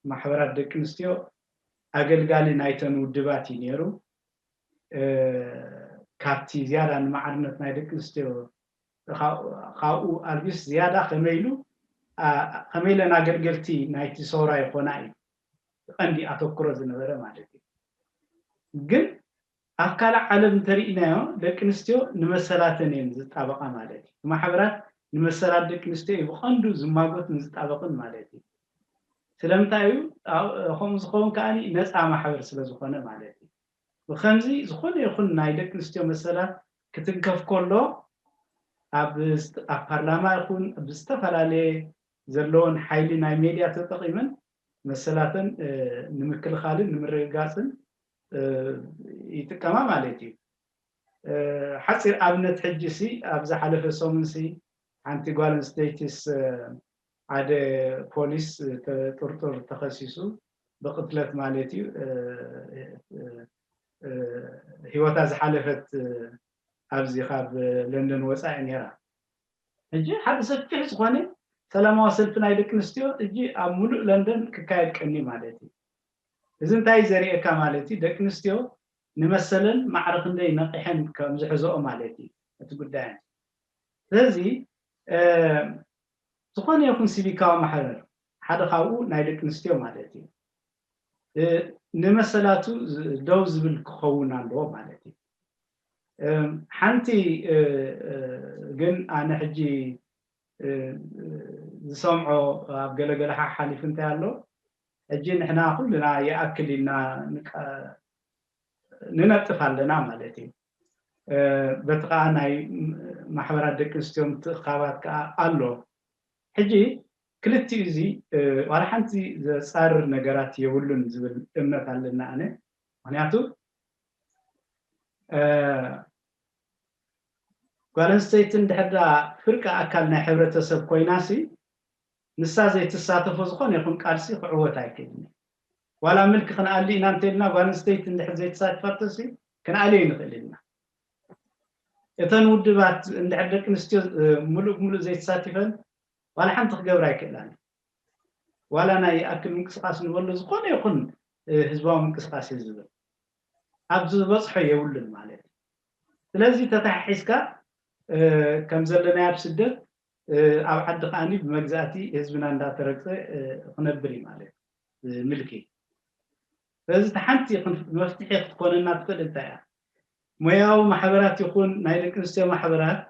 ማሕበራት ደቂ ኣንስትዮ ኣገልጋሊ ናይተን ውድባት እዩ ነይሩ። ካብቲ ዝያዳ ንማዕርነት ናይ ደቂ ኣንስትዮ ካብኡ ኣልቢስ ዝያዳ ከመይሉ ከመይለን ኣገልገልቲ ናይቲ ሰውራ ይኾና እዩ ቀንዲ ኣተኩሮ ዝነበረ ማለት እዩ። ግን ኣብ ካልእ ዓለም እንተርኢናዮ ደቂ ኣንስትዮ ንመሰላተን እየን ዝጣበቃ ማለት እዩ። ማሕበራት ንመሰላት ደቂ ኣንስትዮ እዩ ብቐንዱ ዝማጎትን ዝጣበቅን ማለት እዩ። ስለምንታይ እዩ ከምኡ ዝኸውን? ከኣ ነፃ ማሕበር ስለዝኾነ ማለት እዩ። ብከምዚ ዝኾነ ይኹን ናይ ደቂ ኣንስትዮ መሰላት ክትንከፍ ከሎ ኣብ ፓርላማ ይኹን ብዝተፈላለየ ዘለዎን ሓይሊ ናይ ሜድያ ተጠቒመን መሰላተን ንምክልኻልን ንምርግጋፅን ይጥቀማ ማለት እዩ። ሓፂር ኣብነት ሕጂ ሲ ኣብ ዝሓለፈ ሰሙን ሲ ሓንቲ ጓል ኣንስተይቲ ሓደ ፖሊስ ጥርጡር ተኸሲሱ ብቅትለት ማለት እዩ ህይወታ ዝሓለፈት ኣብዚ ካብ ለንደን ወፃኢ ነይራ። ሕጂ ሓደ ሰፊሕ ዝኾነ ሰላማዊ ሰልፊ ናይ ደቂ ኣንስትዮ ሕጂ ኣብ ሙሉእ ለንደን ክካየድ ቀኒ ማለት እዩ። እዚ እንታይ ዘርእየካ ማለት እዩ? ደቂ ኣንስትዮ ንመሰለን ማዕረ ክንደይ ነቂሐን ከም ዝሕዝኦ ማለት እዩ እቲ ጉዳይ። ስለዚ ዝኾነ ይኹን ሲቪካዊ ማሕበር ሓደ ካብኡ ናይ ደቂ ኣንስትዮ ማለት እዩ ንመሰላቱ ደው ዝብል ክኸውን ኣለዎ ማለት እዩ። ሓንቲ ግን ኣነ ሕጂ ዝሰምዖ ኣብ ገለገለ ሓሓሊፉ እንታይ ኣሎ ሕጂ ንሕና ኩልና ይኣክል ኢልና ንነጥፍ ኣለና ማለት እዩ። በቲ ከዓ ናይ ማሕበራት ደቂ ኣንስትዮ ምትእኻባት ከዓ ኣሎ። ሕጂ ክልቲኡ እዚ ዋላ ሓንቲ ዘፃርር ነገራት የብሉን ዝብል እምነት ኣለና ኣነ። ምክንያቱ ጓል ኣንስተይቲ እንድሕር ፍርቂ ኣካል ናይ ሕብረተሰብ ኮይናሲ ንሳ ዘይትሳተፎ ዝኾነ ይኹን ቃልሲ ክዕወት ኣይክእልን። ዋላ ምልኪ ክንኣሊ ኢና እንተልና ጓል ኣንስተይቲ እንድሕር ዘይተሳትፋቶሲ ክንኣሊ ይንኽእል ኢና። እተን ውድባት እንድሕር ደቂ ኣንስትዮ ሙሉእ ሙሉእ ዘይተሳቲፈን ዋላ ሓንቲ ክገብራ ኣይክእላን። ዋላ ናይ ይኣክል ምንቅስቃስ ንበሎ ዝኾነ ይኹን ህዝባዊ ምንቅስቃስ እዩ ዝብል ኣብ ዝበፅሖ የብሉን ማለት እዩ። ስለዚ ተተሓሒዝካ ከም ዘለናዮ ኣብ ስደት ኣብ ዓዲ ከዓኒ ብመግዛእቲ ህዝብና እንዳተረግፀ ክነብር እዩ ማለት እዩ ምልኪ። ስለዚ እቲ ሓንቲ መፍትሒ ክትኮነና ትኽእል እንታይ እያ? ሞያዊ ማሕበራት ይኹን ናይ ደቂ ኣንስትዮ ማሕበራት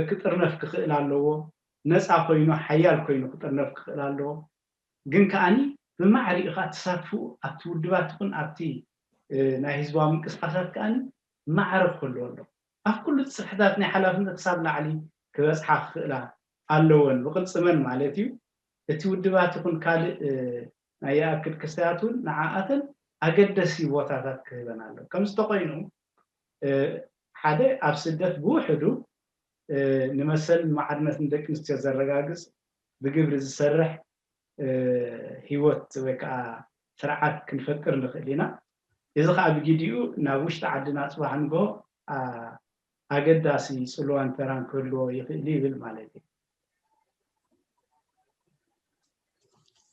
ክጥርነፍ ክኽእል ኣለዎ። ነፃ ኮይኑ ሓያል ኮይኑ ክጥርነፍ ክኽእል ኣለዎ። ግን ከዓኒ ብማዕሪኡ ከዓ ተሳትፍኡ ኣብቲ ውድባት ይኹን ኣብቲ ናይ ህዝባዊ ምንቅስቃሳት ከዓኒ ማዕረ ክህልዎ ኣለዎ። ኣብ ኩሉ እቲ ስርሕታት ናይ ሓላፍነት ክሳብ ላዕሊ ክበፅሓ ክኽእላ ኣለወን ብቅልፅመን ማለት እዩ። እቲ ውድባት ይኹን ካልእ ናይ ይኣክል ክስተያት እውን ንዓኣተን ኣገደሲ ቦታታት ክህበን ኣለዎ። ከምዚ ተኮይኑ ሓደ ኣብ ስደት ብውሕዱ ንመሰልን ማዕርነትን ደቂ ኣንስትዮ ዘረጋግፅ ብግብሪ ዝሰርሕ ህይወት ወይ ከዓ ስርዓት ክንፈጥር ንኽእል ኢና። እዚ ከዓ ብግዲኡ ናብ ውሽጢ ዓድና ፅባሕ ንግሆ ኣገዳሲ ፅልዋን ተራን ክህልዎ ይኽእል ይብል ማለት እዩ።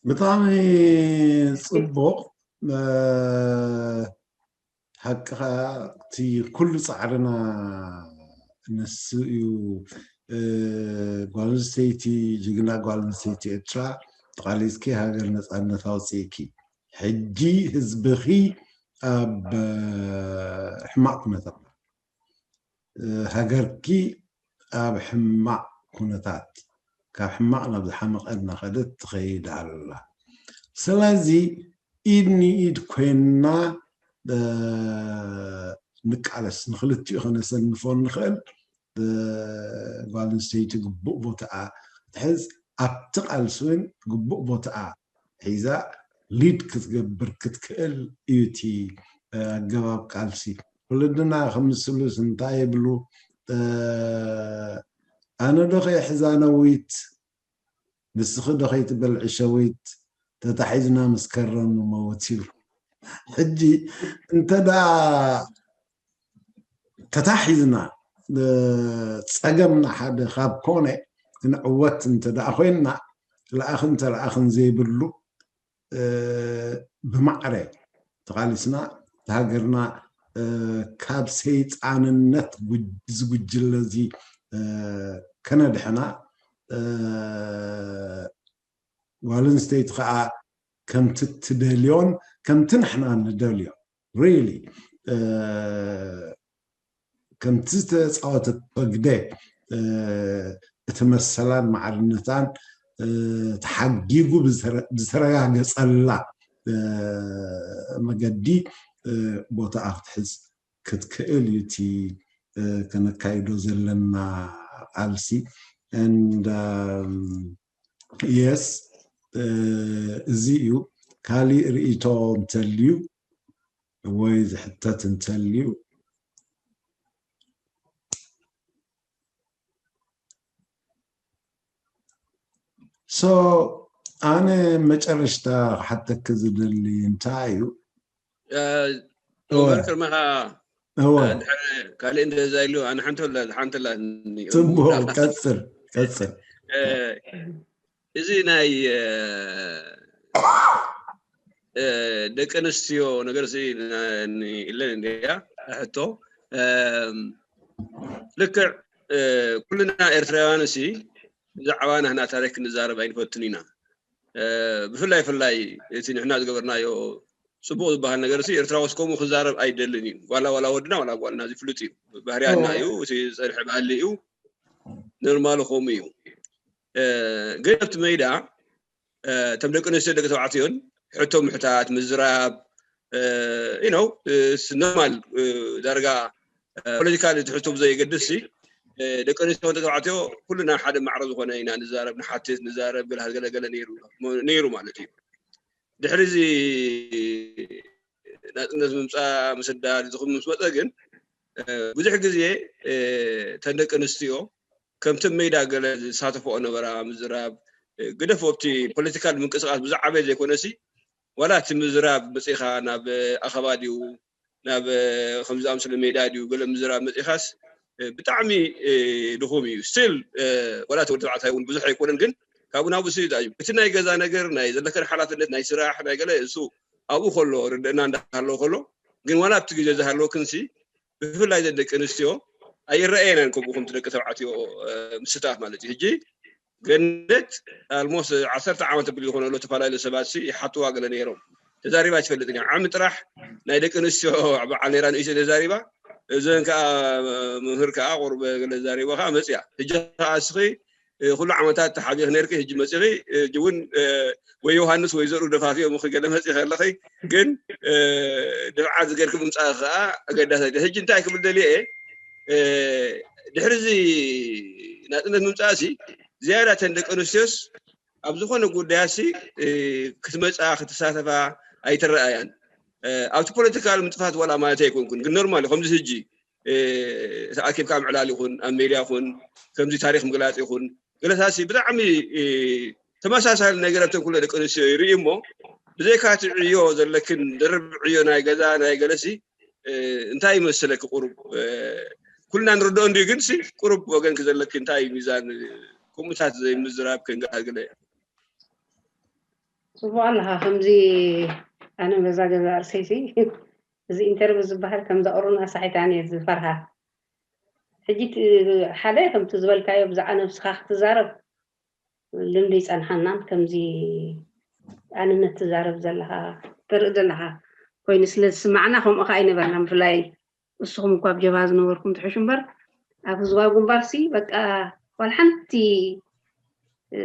ብጣዕሚ ፅቡቕ። ሓቅኻ እቲ ኩሉ ፃዕርና ንሱ እዩ። ጓል ኣንስተይቲ ጅግና ጓል ኣንስተይቲ ኤርትራ ተቓሊስኪ ሃገር ነፃነት ኣውፅእኪ ሕጂ ህዝብኺ ኣብ ሕማቕ ኩነታት ሃገርኪ ኣብ ሕማቕ ኩነታት ካብ ሕማቕ ናብ ዝሓመቐ እናኸደት ትኸይድ ኣላ። ስለዚ ኢድ ንኢድ ኮይንና ንቃለስ፣ ንክልቲኡ ከነሰንፎ ንኽእል። ጓል ኣንስተይቲ ግቡእ ቦታኣ ትሕዝ፣ ኣብቲ ቃልሲ እውን ግቡእ ቦታኣ ሒዛ ሊድ ክትገብር ክትክእል እዩ እቲ ኣገባብ ቃልሲ። ወለድና ከምስሉስ እንታይ ይብሉ? ኣነ ዶ ከይሕዛ ነዊት፣ ንስኺ ዶ ከይትበልዒ ሸዊት፣ ተታሒዝና ምስ ከረን ንመውት ይብሉ። ሕጂ እንተ ደኣ ተታሒዝና፣ ጸገምና ሓደ ካብ ኮነ፣ ክንዕወት እንተ ደኣ ኮይንና፣ ለኣኽን ተለኣኽን ዘይብሉ ብማዕረ ተቓሊስና፣ እቲ ሃገርና ካብ ሰይጣንነት ዝጉጅለ እዚ ከነድሕና፣ ጓል ኣንስተይቲ ከዓ ከምቲ ትደልዮን ከምቲ ንሕና ንደልዮ፣ ሪሊ ከምቲ ዝተፃወተቶ ግደ እቲ መሰላን ማዕርነታን ተሓጊጉ ብዝተረጋገፀላ መገዲ ቦታኣ ክትሕዝ ክትክእል እዩ እቲ ከነካይዶ ዘለና ቃልሲ። And yes፣ እዚ እዩ። ካሊእ ርእይቶ እንተልዩ ወይ ዝሕተት እንተልዩ። So ኣነ መጨረሽታ ክሓተኪ ዝደሊ እንታይ እዩ? እምበር ቅድሚኻ እወ ካልእ እንደዛ ኢሉ ኣነ ሓንቲ ኣላ ሓንቲ ኣላ ጽቡቅ ቀጽል ቀጽል እዚ ናይ ደቂ ኣንስትዮ ነገር ኢለን እንድያ ሕቶ ልክዕ ኩልና ኤርትራውያን ሲ ብዛዕባ ናህና ታሪክ ክንዛረብ ኣይንፈትን ኢና ብፍላይ ፍላይ እቲ ንሕና ዝገበርናዮ ፅቡቅ ዝበሃል ነገር ሲ ኤርትራውስ ከምኡ ክዛረብ ኣይደልን እዩ ዋላ ዋላ ወድና ዋላ ጓልና ዝፍሉጥ እዩ ባህርያትና እዩ እቲ ዝፀንሐ ባህሊ እዩ ኖርማሉ ከምኡ እዩ ግን ኣብቲ መይዳ እቶም ደቂ ኣንስትዮ ደቂ ተባዕትዮን ሕቶ ምሕታት ምዝራብ you know ኖርማል ዳርጋ ፖለቲካል እቲ ሕቶ ብዘየገድስ ደቂ ኣንስትዮ ደቂ ተባዕትዮ ኩልና ሓደ ማዕረ ዝኾነ ኢና ንዛረብ ንሓትት ንዛረብ ገለ ገለገለ ነይሩ ማለት እዩ ድሕሪ እዚ ናፅነት ምምፃእ ምስዳድ ዝኹም ምስ መፀ ግን ብዙሕ ግዜ እተን ደቂ ኣንስትዮ ከምቲ ሜዳ ገለ ዝሳተፈኦ ነበራ ምዝራብ ግደፍ ኣብቲ ፖለቲካል ምንቅስቃስ ብዛዕበ ዘይኮነሲ ዋላ እቲ ምዝራብ መፂኻ ናብ ኣኸባ ድዩ ናብ ከምዚ ኣምስለ ሜዳ ድዩ ገለ ምዝራብ መፂኻስ ብጣዕሚ ድኹም እዩ ስቲል ዋላ እቲ ወዲ ተባዕታይ እውን ብዙሕ ኣይኮነን ግን ካብኡ ናብኡ ስዩጣ እዩ እቲ ናይ ገዛ ነገር ናይ ዘለከን ሓላፍነት ናይ ስራሕ ናይ ገለ እሱ ኣብኡ ከሎ ርድእና እንዳሃለዎ ከሎ ግን ዋላ ኣብቲ ግዜ ዝሃለወክንሲ ብፍላይ ደቂ ኣንስትዮ ኣይረኣየናን ከምኡ ከምቲ ደቂ ተባዕትዮ ምስታፍ ማለት እዩ ሕጂ ገነት ኣልሞስ ዓሰርተ ዓመት ብል ዝኾነ ኣሎ ተፈላለዩ ሰባት ሲ ይሓትዋ ገለ ነይሮም ተዛሪባ ትፈልጥ እያ ዓሚ ጥራሕ ናይ ደቂ ኣንስትዮ በዓል ነይራ ንእሽተ ተዛሪባ እዘን ከዓ መምህር ከዓ ቁርበ ገለ ዛሪባ ከዓ መፅያ ሕጂ ከዓ እስኺ ኩሉ ዓመታት ተሓቢኽ ነርኪ ሕጂ መፂኺ ሕጂ እውን ወይ ዮሃንስ ወይ ዘርኡ ደፋፊኦም ኺ ገለ መፂ ከለኺ ግን ድፍዓት ዝገርኪ ምምፃእ ከዓ ኣገዳሲ ሕጂ እንታይ ክብል ደልየ ድሕሪ እዚ ናፅነት ምምፃእ ሲ ዝያዳ ተን ደቂ ኣንስትዮስ ኣብ ዝኾነ ጉዳያት ሲ ክትመፃ ክትሳተፋ ኣይትረኣያን ኣብቲ ፖለቲካል ምጥፋት ዋላ ማለት ኣይኮንኩን ግን ኖርማል ከምዚ ህጂ ተኣኪብካ ምዕላል ይኹን ኣብ ሜድያ ይኹን ከምዚ ታሪክ ምግላፅ ይኹን ገለታት ሲ ብጣዕሚ ተመሳሳሊ ነገር ኣብተን ኩለ ደቂ ኣንስትዮ ይርኢ እሞ ብዘይካ እቲ ዕዮ ዘለክን ድርብ ዕዮ ናይ ገዛ ናይ ገለሲ እንታይ ይመስለኪ ቁሩብ ኩልና ንርድኦ እንድዩ ግን ሲ ቁሩብ ወገንኪ ዘለኪ እንታይ ሚዛን ከምኡታት ዘይምዝራብ ክንገላግለ ፅቡቅ ኣለካ ከምዚ ኣነ በዛ ገዛ ርእሰይሲ እዚ ኢንተርቪ ዝበሃል ከምዛ ቁሩና ሳሒታን እየ ዝፈርሃ ሕጂ ሓደ ከምቲ ዝበልካዮ ብዛዕባ ነብስካ ክትዛረብ ልምዲ ይፀንሓናን ከምዚ ኣንነት ትዛረብ ዘለካ ትርኢ ዘለካ ኮይኑ ስለ ዝስማዕና ከምኡ ከዓ ኣይነበርና ብፍላይ እስኹም እኳ ኣብ ጀብሃ ዝነበርኩም ትሕሹ እምበር ኣብ ህዝባዊ ግንባር ሲ በቃ ዋላ ሓንቲ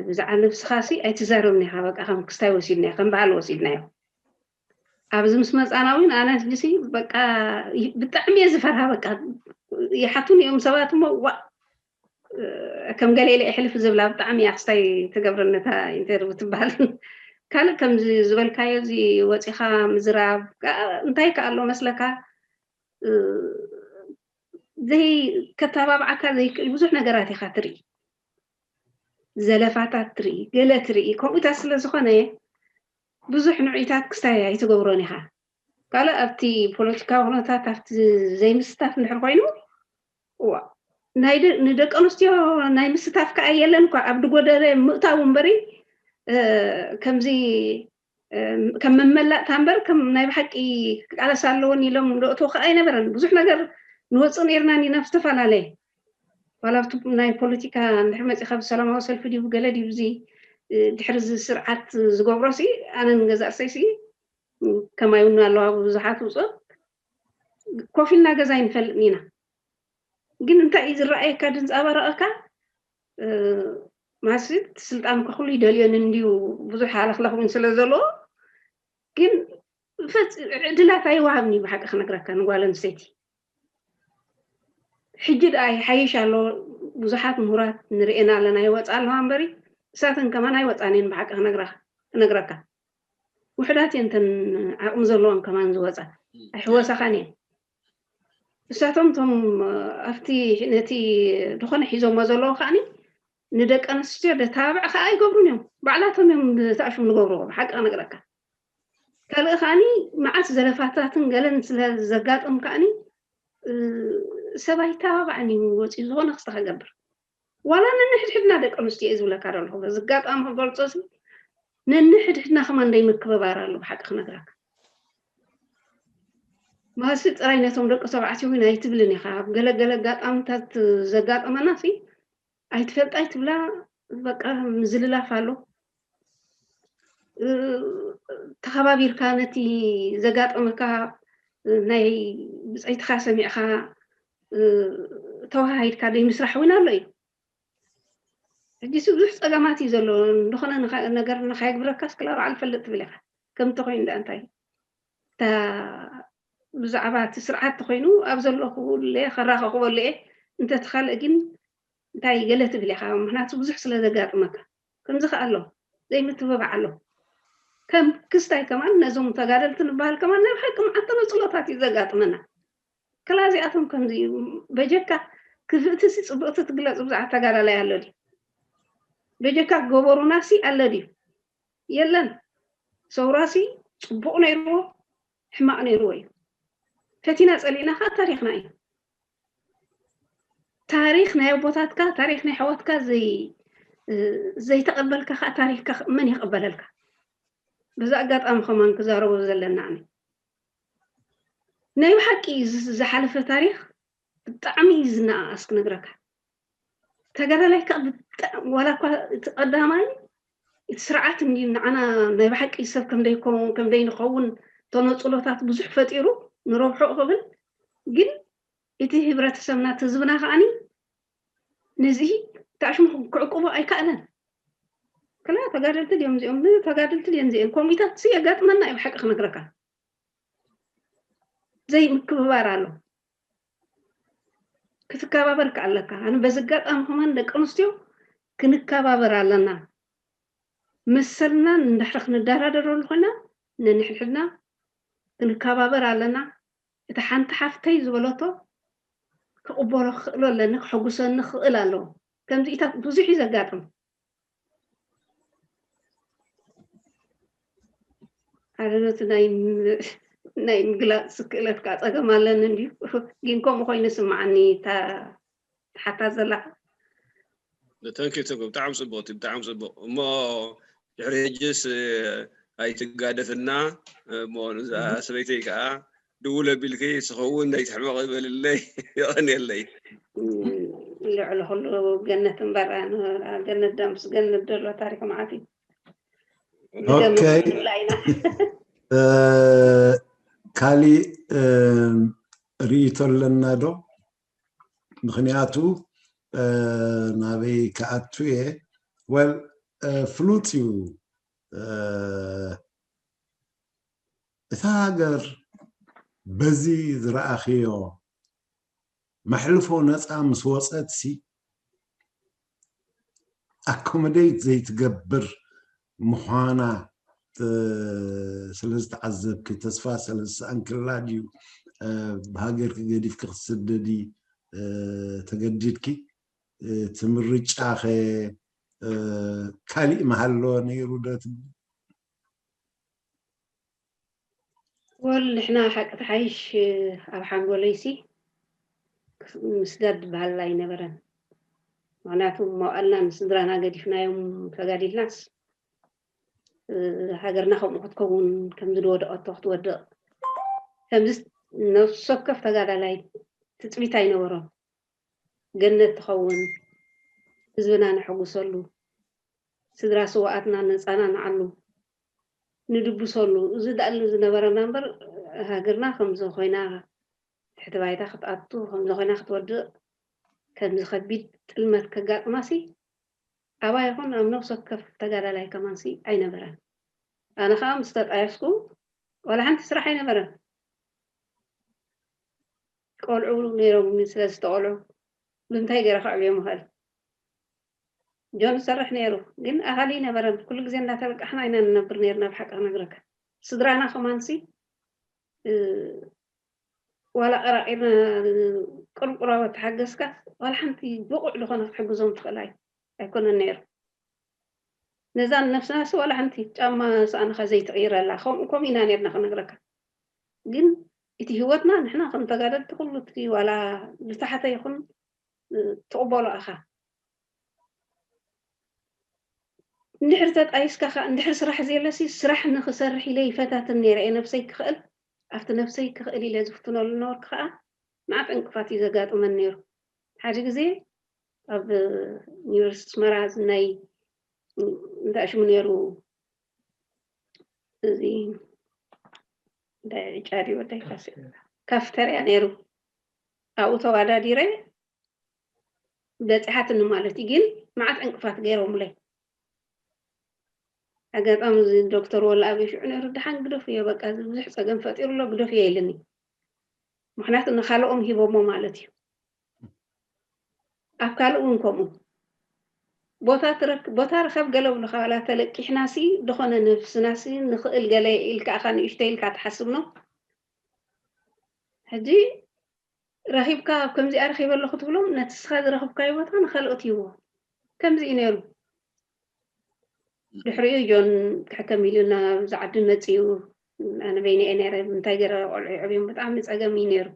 ብዛዕባ ነብስኻ ሲ ኣይትዛረብን ኢኻ በቃ ከም ክስታይ ወሲድናዮ ከም በዓል ወሲድናዮ ኣብዚ ምስ መፃና እውን ኣነ ሕጂ ሲ በቃ ብጣዕሚ እየ ዝፈርሃ በቃ ይሓቱን እዮም ሰባት እሞ ዋ ከም ገለ ኢለ ይሕልፍ ዝብላ ብጣዕሚ እያ ክስታይ ትገብረኒ እታ ኢንተርቪው ትበሃል። ካልእ ከምዚ ዝበልካዮ እዚ ወፂኻ ምዝራብ እንታይ ከ ኣሎ መስለካ? ዘይከተባብዓካ ዘይክእል ብዙሕ ነገራት ኢኻ ትርኢ። ዘለፋታት ትርኢ፣ ገለ ትርኢ። ከምኡታት ስለ ዝኾነ ብዙሕ ንዑይታት ክስታይ ኣይትገብሮን ኢኻ። ካልእ ኣብቲ ፖለቲካዊ ኩነታት ኣብቲ ዘይምስታፍ እንድሕር ኮይኑ እዋ ናይ ደ- ንደቂ ኣንስትዮ ናይ ምስታፍ ከኣ የለን እኳ ኣብ ድጎደረ ምእታው እምበሪ እ፣ ከምዚ እ፣ ከም መመላእታ እምበር ከም ናይ ብሓቂ ክቃለስ ኣለዎን ኢሎም ደእትዎ ከኣ ኣይነበረን። ብዙሕ ነገር ንወፅእ ነይርና ኢና ብዝተፈላለየ ዋላ ኣብቲ ናይ ፖለቲካ እንድሕር መፂኻ ብሰላማዊ ሰልፊ ድዩ ገለ ድዩ እዚ እ፣ ድሕሪ እዚ ስርዓት ዝገብሮ ሲ ኣነን ገዛእ ርእሰይ ሲ ከማይ እውን ኣለዋ ብዙሓት ውፅእ ኮፍ ኢልና ገዛ ኣይንፈልጥን ኢና። ግን እንታይ እዩ ዝረኣየካ ድንፃባረቐካ? ማስት ስልጣን እኳ ኩሉ ይደልዮን እንዲዩ ብዙሕ ሃለኽለኽ እውን ስለ ዘለዎ ግን ፈፅ- ዕድላት ኣይወሃብን እዩ ብሓቂ ክነግረካ ንጓል ኣንስተይቲ። ሕጂ ደኣ ይሓይሽ ኣሎ። ብዙሓት ምሁራት ንርእየን ኣለና ይወፃ ኣለዋ እምበሪ እሳተን ከማን ኣይወፃን እየን ብሓቂ ክነግረካ ክነግረካ ውሕዳት እየን ተን ዓቕሚ ዘለዎን ከማን ዝወፃ ኣይሕወሳኻን እየን። እሳቶም እቶም ኣብቲ ነቲ ዝኾነ ሒዞሞ ዘለዉ ከዓኒ ንደቂ ኣንስትዮ ደተባብዕ ከዓ ኣይገብሩን እዮም። ባዕላቶም እዮም ተኣሽሙ ዝገብርዎ ብሓቂ ክነግረካ። ካልእ ከዓኒ መዓት ዘለፋታትን ገለን ስለ ዘጋጥም ከዓኒ ሰብ ኣይተባባዕን እዩ ወፂኡ ዝኾነ ክስተ ክገብር ዋላ ነንሕድሕድና ደቂ ኣንስትዮ እየ ዝብለካ ዘለኹ በዚ ኣጋጣሚ ክገልፆ ሲ ነንሕድሕድና ከማን ደይ ምክብባር ኣሎ ብሓቂ ክነግረካ ማሲ ጥራይ ነቶም ደቂ ተባዕትዮ እውን ኣይትብልን ኢኻ ኣብ ገለገለ ኣጋጣምታት ዘጋጠመና ሲ ኣይትፈልጣ ኣይትብላ በቃ ምዝልላፍ ኣሎ ተኸባቢርካ ነቲ ዘጋጠመካ ናይ ብፀይትኻ ሰሚዕኻ ተወሃሂድካ ደይ ምስራሕ እውን ኣሎ እዩ ሕጂ ብዙሕ ፀገማት እዩ ዘሎ እንደኾነ ነገር ንኻየግብረካ ስክላ በዓል ፈልጥ ትብል ኢኻ ከምቲ ኮይኑ ዳ እንታይ እታ ብዛዕባ እቲ ስርዓት ተኮይኑ ኣብ ዘለኹ ለ ከራኸኽበሉ እየ እንተትኻልእ ግን እንታይ ገለ ትብል ኢኻ ምክንያቱ ብዙሕ ስለ ዘጋጥመካ ከምዚ ከ ኣሎ ዘይምትብባዕ ኣሎ ከም ክስታይ ከማን ነዞም ተጋደልቲ ንበሃል ከማን ናይ ሓቂ መዓት ተነፅሎታት እዩ ዘጋጥመና ክላ እዚኣቶም ከምዚ እዩ በጀካ ክፍእቲ ሲ ፅብቅቲ ትግለፅ ብዛዕባ ተጋዳላይ ኣሎ ድዩ በጀካ ገበሩና ሲ ኣሎ ድዩ የለን ሰውራ ሲ ፅቡቅ ነይርዎ ሕማቅ ነይርዎ እዩ ፈቲና ፀሊእና ከዓ ታሪክና እዩ ታሪክ ናይ ኣቦታትካ ታሪክ ናይ ኣሕዋትካ ዘይተቀበልካ ከዓ ታሪክካ መን ይቀበለልካ በዚ ኣጋጣሚ ከማን ክዛረቦ ዘለና ኣነ ናይ ብሓቂ ዝሓለፈ ታሪክ ብጣዕሚ እዩ ዝነኣኣስ ክነግረካ ተጋዳላይ ከዓ ብጣዕሚ ዋላ እኳ እቲ ቀዳማይ እቲ ስርዓት እንዲ ንዓና ናይ ብሓቂ ሰብ ከምደይከውን ከምደይንኸውን ተነፅሎታት ብዙሕ ፈጢሩ ንረብሖ ክብል ግን እቲ ህብረተሰብና እቲ ህዝብና ከዓኒ ነዚ ተኣሽሙ ክዕቅቦ ኣይከኣለን ክላ ተጋደልቲ ድዮም እዚኦም ተጋደልቲ ድዮም እዚኦም ከምኡታት የጋጥመና እዩ ብሓቂ ክነግረካ ዘይምክብባር ኣሎ ክትከባበር ከኣለካ ኣነ በዚ ኣጋጣሚ ከማን ደቂ ኣንስትዮ ክንከባበር ኣለና መሰልና እንድሕሪ ክንደራደረሉ ኮይና ነንሕድሕድና ክንከባበር ኣለና እቲ ሓንቲ ሓፍተይ ዝበለቶ ክቕበሎ ክኽእሎ ኣለኒ ክሕጉሰኒ ክኽእል ኣለዎ ከምዚኢታት ብዙሕ እዩ ዘጋጥም ኣረነቱ ናይ ምግላፅ ክእለት ከዓ ፀገም ኣለኒ እንድዩ ግን ከምኡ ኮይኑ ስምዓኒ ተሓታት ዘላ ተንኪ ትጉ ብጣዕሚ ፅቡቅ ብጣዕሚ ፅቡቅ እሞ ድሕሪ ሕጅስ ኣይትጋደፍና እሞ ሰበይተይ ከዓ ድውል ኣቢልኪ ስኸውን ኣይትሕመቕ ይበልለይ የቐንየለይ ልዕሊ ኩሉ ገነት እምበር ገነት ዳምስ ገነት ዘሎ ታሪክ መዓት እዩ ኦኬ ካሊእ ርእይቶ ኣለና ዶ ምክንያቱ ናበይ ክኣቱ እየ ወል ፍሉጥ እዩ እታ ሃገር በዚ ዝረኣኽዮ መሕልፎ ነፃ ምስ ወፀትሲ ኣኮመደይት ዘይትገብር ምዃና ስለ ዝተዓዘብኪ፣ ተስፋ ስለ ዝሰኣንክላ ድዩ ብሃገርኪ ገዲፍኪ ክትስደዲ ተገዲድኪ? እቲ ምርጫኸ ካሊእ ምሃሎ ነይሩ ዶ ትብሊ? ወል ንሕና ሓቂ ተሓይሽ ኣብ ሓንጎለይሲ ምስዳድ ዝበሃል ኣይነበረን። ምክንያቱ መዋእልና ንስድራና ገዲፍናዮም ተጋዲልናስ ሃገርና ከምኡ ክትከውን ከምዚ ዝወደቐቶ ክትወድቕ ከምዚ ነፍሲ ወከፍ ተጋዳላይ ትፅቢት ኣይነበሮን። ገነት ትኸውን፣ ህዝብና ነሐጉሰሉ፣ ስድራ ስውኣትና ነፃናንዓሉ፣ ንድብሰሉ፣ እዚ ደኣሉ ዝነበረና እምበር ሃገርና ከምዚ ኮይና ትሕቲ ባይታ ክትኣቱ፣ ከምዚ ኮይና ክትወድቕ፣ ከምዚ ከቢድ ጥልመት ከጋጥማሲ ኣባይ ይኹን ኣብ ነፍሲ ወከፍ ተጋዳላይ ከማንሲ ኣይነበረን። ኣነ ከዓ ምስ ተጣየስኩ ዋላ ሓንቲ ስራሕ ኣይነበረን። ቆልዑ ነይሮም ስለ ዝተቆልዑ ብምንታይ ገይረ ከዕብዮም ይኽእል? ጆን ዝሰርሕ ነይሩ ግን ኣኻሊ ነበረን። ኩሉ ግዜ እንዳተለቃሕና ኢና ንነብር ነይርና። ብሓቂ ክነግረካ ስድራና ከማንሲ ዋላ ቀራቂርና ቅርቁራወ ተሓገዝካ ዋላ ሓንቲ ብቑዕ ዝኾነ ክትሕግዞም ትኽእል ኣይ ኣይኮነን ነይሩ። ነዛ ንነብስናሲ ዋላ ሓንቲ ጫማ ሰኣንኻ ዘይትቕይረላ ከምኡ ከምኡ ኢና ነርና ክነግረካ። ግን እቲ ህይወትና ንሕና ከም ተጋደልቲ ኩሉ እቲ ዋላ ብታሕተ ይኹን ትቕበሎ ኣኻ። እንድሕር ተጣይስካ ኸ እንድሕር ስራሕ ዘየለሲ ስራሕ ንክሰርሕ ኢለ ይፈታትን ነይረ እየ ነብሰይ ክኽእል ኣብቲ ነብሰይ ክኽእል ኢለ ዝፍትነሉ ነበርኩ ከዓ መዓት ዕንቅፋት እዩ ዘጋጥመን ነይሩ። ሓደ ግዜ ኣብ ዩኒቨርሲቲ ኣስመራ ናይ እንታይ ሽሙ ነይሩ እዚ እንታይ ዕጫ ድዩ ወደይ ካፍተርያ ነይሩ። ኣብኡ ተዋዳዲረ በፂሓትኒ ማለት እዩ። ግን መዓት ዕንቅፋት ገይሮምለይ። ኣጋጣሚ እዚ ዶክተር ወላ ኣበይ ሽዑ ነይሩ ድሓን ግደፍዮ በቃ እዚ ብዙሕ ፀገም ፈጢሩ ኣሎ ግደፍዮ ኢልኒ። ምክንያቱ ንካልኦም ሂቦሞ ማለት እዩ። ኣብ ካልእ እውን ከምኡ ቦታ ትረክ ቦታ ርኸብ ገለ ብልካ ዋላ ተለቂሕናሲ ዝኾነ ነብስናሲ ንኽእል ገለ ኢልካ ኢኻ ንእሽተይ ኢልካ ትሓስብ ነው። ሕጂ ረኺብካ ኣብ ከምዚኣ ረኺበ ኣለኹ ትብሎም ነቲ ስኻ ዝረኽብካዮ ቦታ ንካልኦት ይዎ። ከምዚ እዩ ነይሩ። ድሕሪኡ ጆን ክሕከም ኢሉ ናብዚ ዓዲ መፅኡ። ኣነ በይነ እየ ነይረ። እንታይ ገይረ ቆልዑ ይዕብዮም ብጣዕሚ ፀገም እዩ ነይሩ።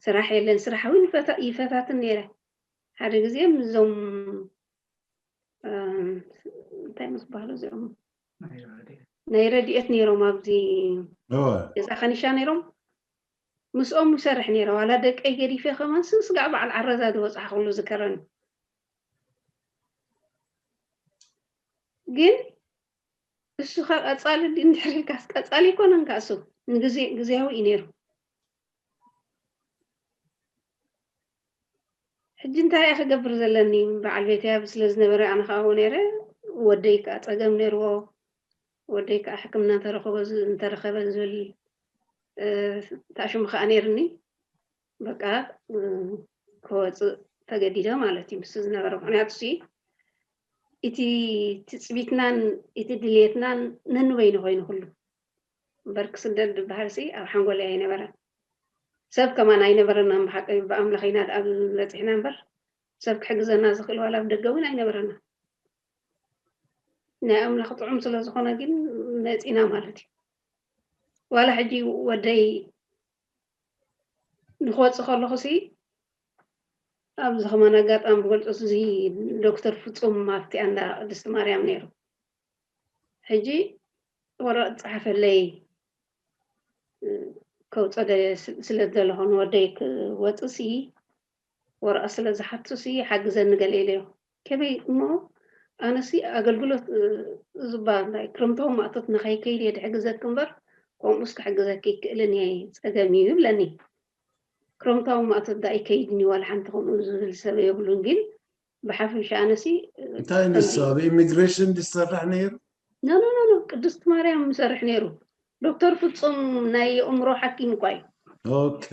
ስራሕ የለን። ስራሕ እውን ይፈታትን ነይረ። ሓደ ግዜ ምስዞም እንታይ ምስ በሃሉ እዚኦም ናይ ረድኤት ነይሮም ኣብዚ ገዛ ከኒሻ ነይሮም። ምስኦም ይሰርሕ ነይረ። ዋላ ደቀይ ገዲፈ ከማን ስጋዕ በዓል ዓረዛ ዝበፅሓ ክብሉ ዝከረኒ። ግን እሱ ካብ ቀፃሊ እንድሕር ኢልካስ ቀፃሊ ኣይኮነን። ካእሱ ንግዜ ግዜያዊ እዩ ነይሩ። ሕጂ እንታይ እየ ክገብር ዘለኒ? በዓል ቤተይ ኣብ ስለ ዝነበረ ኣነ ከዓ ነይረ። ወደይ ከዓ ፀገም ነይርዎ። ወደይ ከዓ ሕክምና እንተረኸበ ዝብል ታሽሙ ከዓ ነይርኒ። በቃ ክወፅእ ተገዲደ ማለት እዩ። ምስ ዝነበረ ምክንያቱ ሲ እቲ ትፅቢትናን እቲ ድልየትናን ነንበይኑ ኮይኑ ኩሉ እምበር ክስደድ ዝበሃል ሲ ኣብ ሓንጎለይ ኣይነበረን። ሰብ ከማን ኣይነበረናን። ብሓቂ ብኣምላኽ ኢና ደኣ በፂሕና እምበር ሰብ ክሕግዘና ዝኽእል ዋላ ኣብ ደገ እውን ኣይነበረና። ናይ ኣምላኽ ጥዑም ስለ ዝኾነ ግን መፂና ማለት እዩ። ዋላ ሕጂ ወደይ ንክወፅእ ከለኹ ሲ ኣብዚ ከማን ኣጋጣሚ ክገልፆ እዚ ዶክተር ፍፁም ኣብቲ ኣንዳ ቅድስቲ ማርያም ነይሩ። ሕጂ ወረቐት ፀሓፈለይ ከውፀ ስለ ዝደለኹ ንወደይ ክወፅእ ሲ ወረቐት ስለ ዝሓቱ ሲ ሓግዘኒ ገለ ኢለዮ። ከመይ እሞ ኣነሲ ኣገልግሎት ዝባ ናይ ክረምታዊ ማእቶት ንኸይከይድ እየ ድሕግዘኪ እምበር ከምኡስ ክሕግዘኪ ይክእልን እየ ፀገም እዩ ይብለኒ። ክረምታዊ ማእቶት ዳ ይከይድኒ ዋላ ሓንቲ ከምኡ ዝብል ሰብ የብሉን። ግን ብሓፈሻ ኣነሲ እንታይ ንሱ ኣብ ኢሚግሬሽን ዝሰርሕ ነይሩ? ኖ ኖ ኖ ቅድስት ማርያም ምሰርሕ ነይሩ። ዶክተር ፍጹም ናይ የእምሮ ሓኪም እኳ እዩ ኦኬ።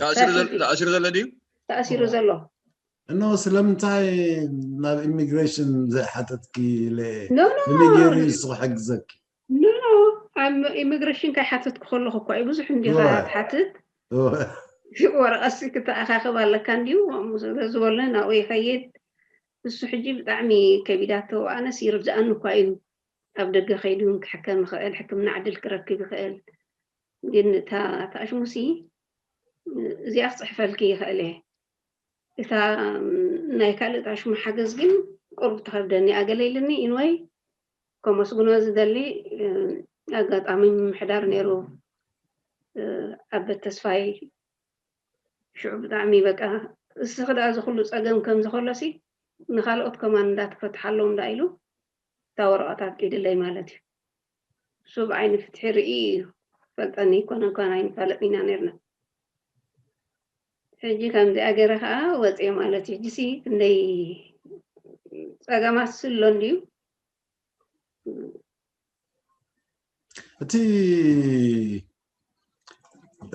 ተኣሲሩ ዘሎ ድዩ? ተኣሲሩ ዘሎ። እኖ ስለምንታይ ናብ ኢሚግሬሽን ዘይሓተትኪ ኢለ No, no. ብመገሪ ንሱ ክሕግዘኪ No, no. ኣብ ኢሚግሬሽን ከይሓተትኩ ከለኹ እኳ እዩ ብዙሕ እንዲኻ እወ። ትሓትት። እወ። ወረቐትሲ ክተኣኻኽብ ኣለካ እንዲዩ። ከምኡ ስለ ዝበለ ናብኡ ይኸይድ። እሱ ሕጂ ብጣዕሚ ከቢዳቶ፣ ኣነስ ይርድኣኒ እኳ እዩ። ኣብ ደገ ከይዱ ክሕከም ይኽእል፣ ሕክምና ዕድል ክረክብ ይኽእል። ግን እታ ተኣሽሙሲ እዚኣ ክፅሕፈልኪ ይኽእል እየ። እታ ናይ ካልእ ተኣሽሙ ሓገዝ ግን ቁሩብ ትኸብደኒ። ኣገለ ኢልኒ ኢንወይ ከመስግኖ ዝደሊ፣ እ፣ ኣጋጣሚ ምምሕዳር ነይሩ፣ እ፣ ኣበት ተስፋይ ሽዑ ብጣዕሚ በቃ፣ እስኺ ደኣ እዚ ኩሉ ጸገም ከም ዝኸሎሲ ንኻልኦት ከማን እንዳትፈትሓሎም ደኣ ኢሉ እታ ወረቐት ኣብ ኢድለይ ማለት እዩ። እሱ ብዓይኒ ፍትሒ ርኢ እዩ። ፈልጠኒ ይኮነ እንኳን ኣይንፋለጥ ኢና ነርና። ሕጂ ከምዚኣ ገይረ ከዓ ወፅየ ማለት እዩ። ሕጂሲ ክንደይ ፀገማት ስሎ እንድዩ። እቲ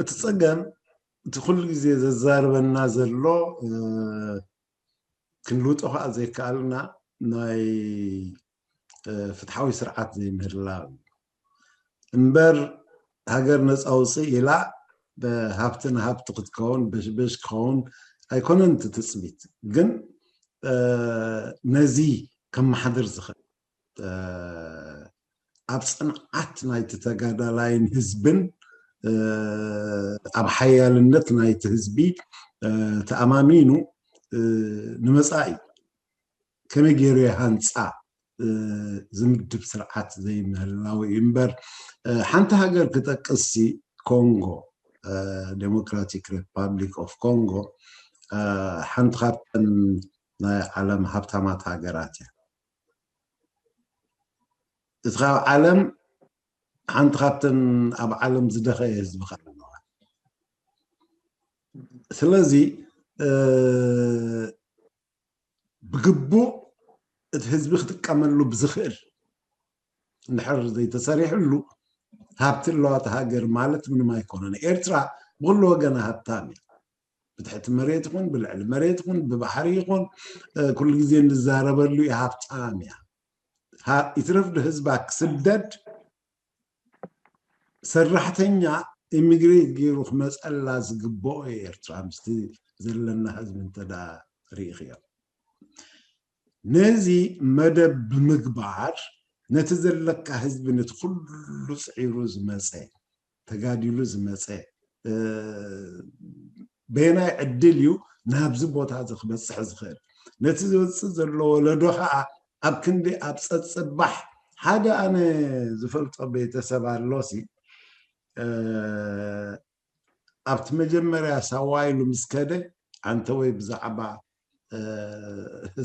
እቲ ጸገም እቲ ኩሉ ግዜ ዘዛርበና ዘሎ፣ እ፣ ክንልውጦ ከዓ ዘይከኣልና ናይ፣ እ፣ ፍትሓዊ ስርዓት ዘይምህላው እዩ። እምበር ሃገር ነጻ ውፅእ ኢላ ብሃብቲ ንሃብቲ ክትከውን በሽበሽ ክኸውን ኣይኮነን እቲ ትጽቢት። ግን፣ እ፣ ነዚ ከመሓድር ዝኽእል፣ እ፣ ኣብ ጽንዓት ናይቲ ተጋዳላይን ህዝብን፣ እ፣ ኣብ ሓያልነት ናይቲ ህዝቢ፣ እ፣ ተኣማሚኑ፣ እ፣ ንመጻኢ ከመይ ገይሩ ይሃንጻ፣ እ፣ ዝምድብ ስርዓት ዘይምህላው እዩ እምበር፣ እ፣ ሓንቲ ሃገር ክጠቅስሲ ኮንጎ፣ እ፣ ዴሞክራቲክ ሪፓብሊክ ኦፍ ኮንጎ፣ እ፣ ሓንቲ ካብተን ናይ ዓለም ሃብታማት ሃገራት እያ። እቲ ካብ ዓለም ሓንቲ ካብተን ኣብ ዓለም ዝደኸየ ህዝቢ ከ ኣለዋ። ስለዚ፣ እ፣ ብግቡእ እቲ ህዝቢ ክጥቀመሉ ብዝኽእል እንድሕር ዘይተሰሪሕሉ ሃብቲ ኣለዋ እታ ሃገር ማለት ምንም ኣይኮነን። ኤርትራ ብኩሉ ወገና ሃብታም እያ። ብትሕቲ መሬት ይኹን፣ ብልዕሊ መሬት ይኹን፣ ብባሕሪ ይኹን፣ እ፣ ኩሉ ግዜ እንዛረበሉ እዩ፣ ሃብታም እያ። ሃ-፣ ይትረፍ ዶ ህዝባ ክስደድ፣ ሰራሕተኛ ኢሚግሬት ገይሩ ክመፀላ ዝግብኦ እዩ ኤርትራ፣ ምስቲ ዘለና ህዝቢ እንተ ደኣ ርኢኽዮ። ነዚ መደብ ብምግባር ነቲ ዘለካ ህዝቢ ነቲ ኩሉ ፅዒሩ ዝመፀ፣ ተጋዲሉ ዝመፀ፣ እ፣ በየናይ ዕድል እዩ ናብዚ ቦታ እዚ ክበፅሕ ዝኽእል? ነቲ ዝወፅእ ዘሎ ወለዶ ከዓ ኣብ ክንዲ ኣብ ፀፅባሕ ሓደ ኣነ ዝፈልጦ ቤተሰብ ኣሎሲ፣ እ፣ ኣብቲ መጀመርያ ሳዋ ኢሉ ምስ ከደ፣ ኣንተ ወይ ብዛዕባ፣ እ፣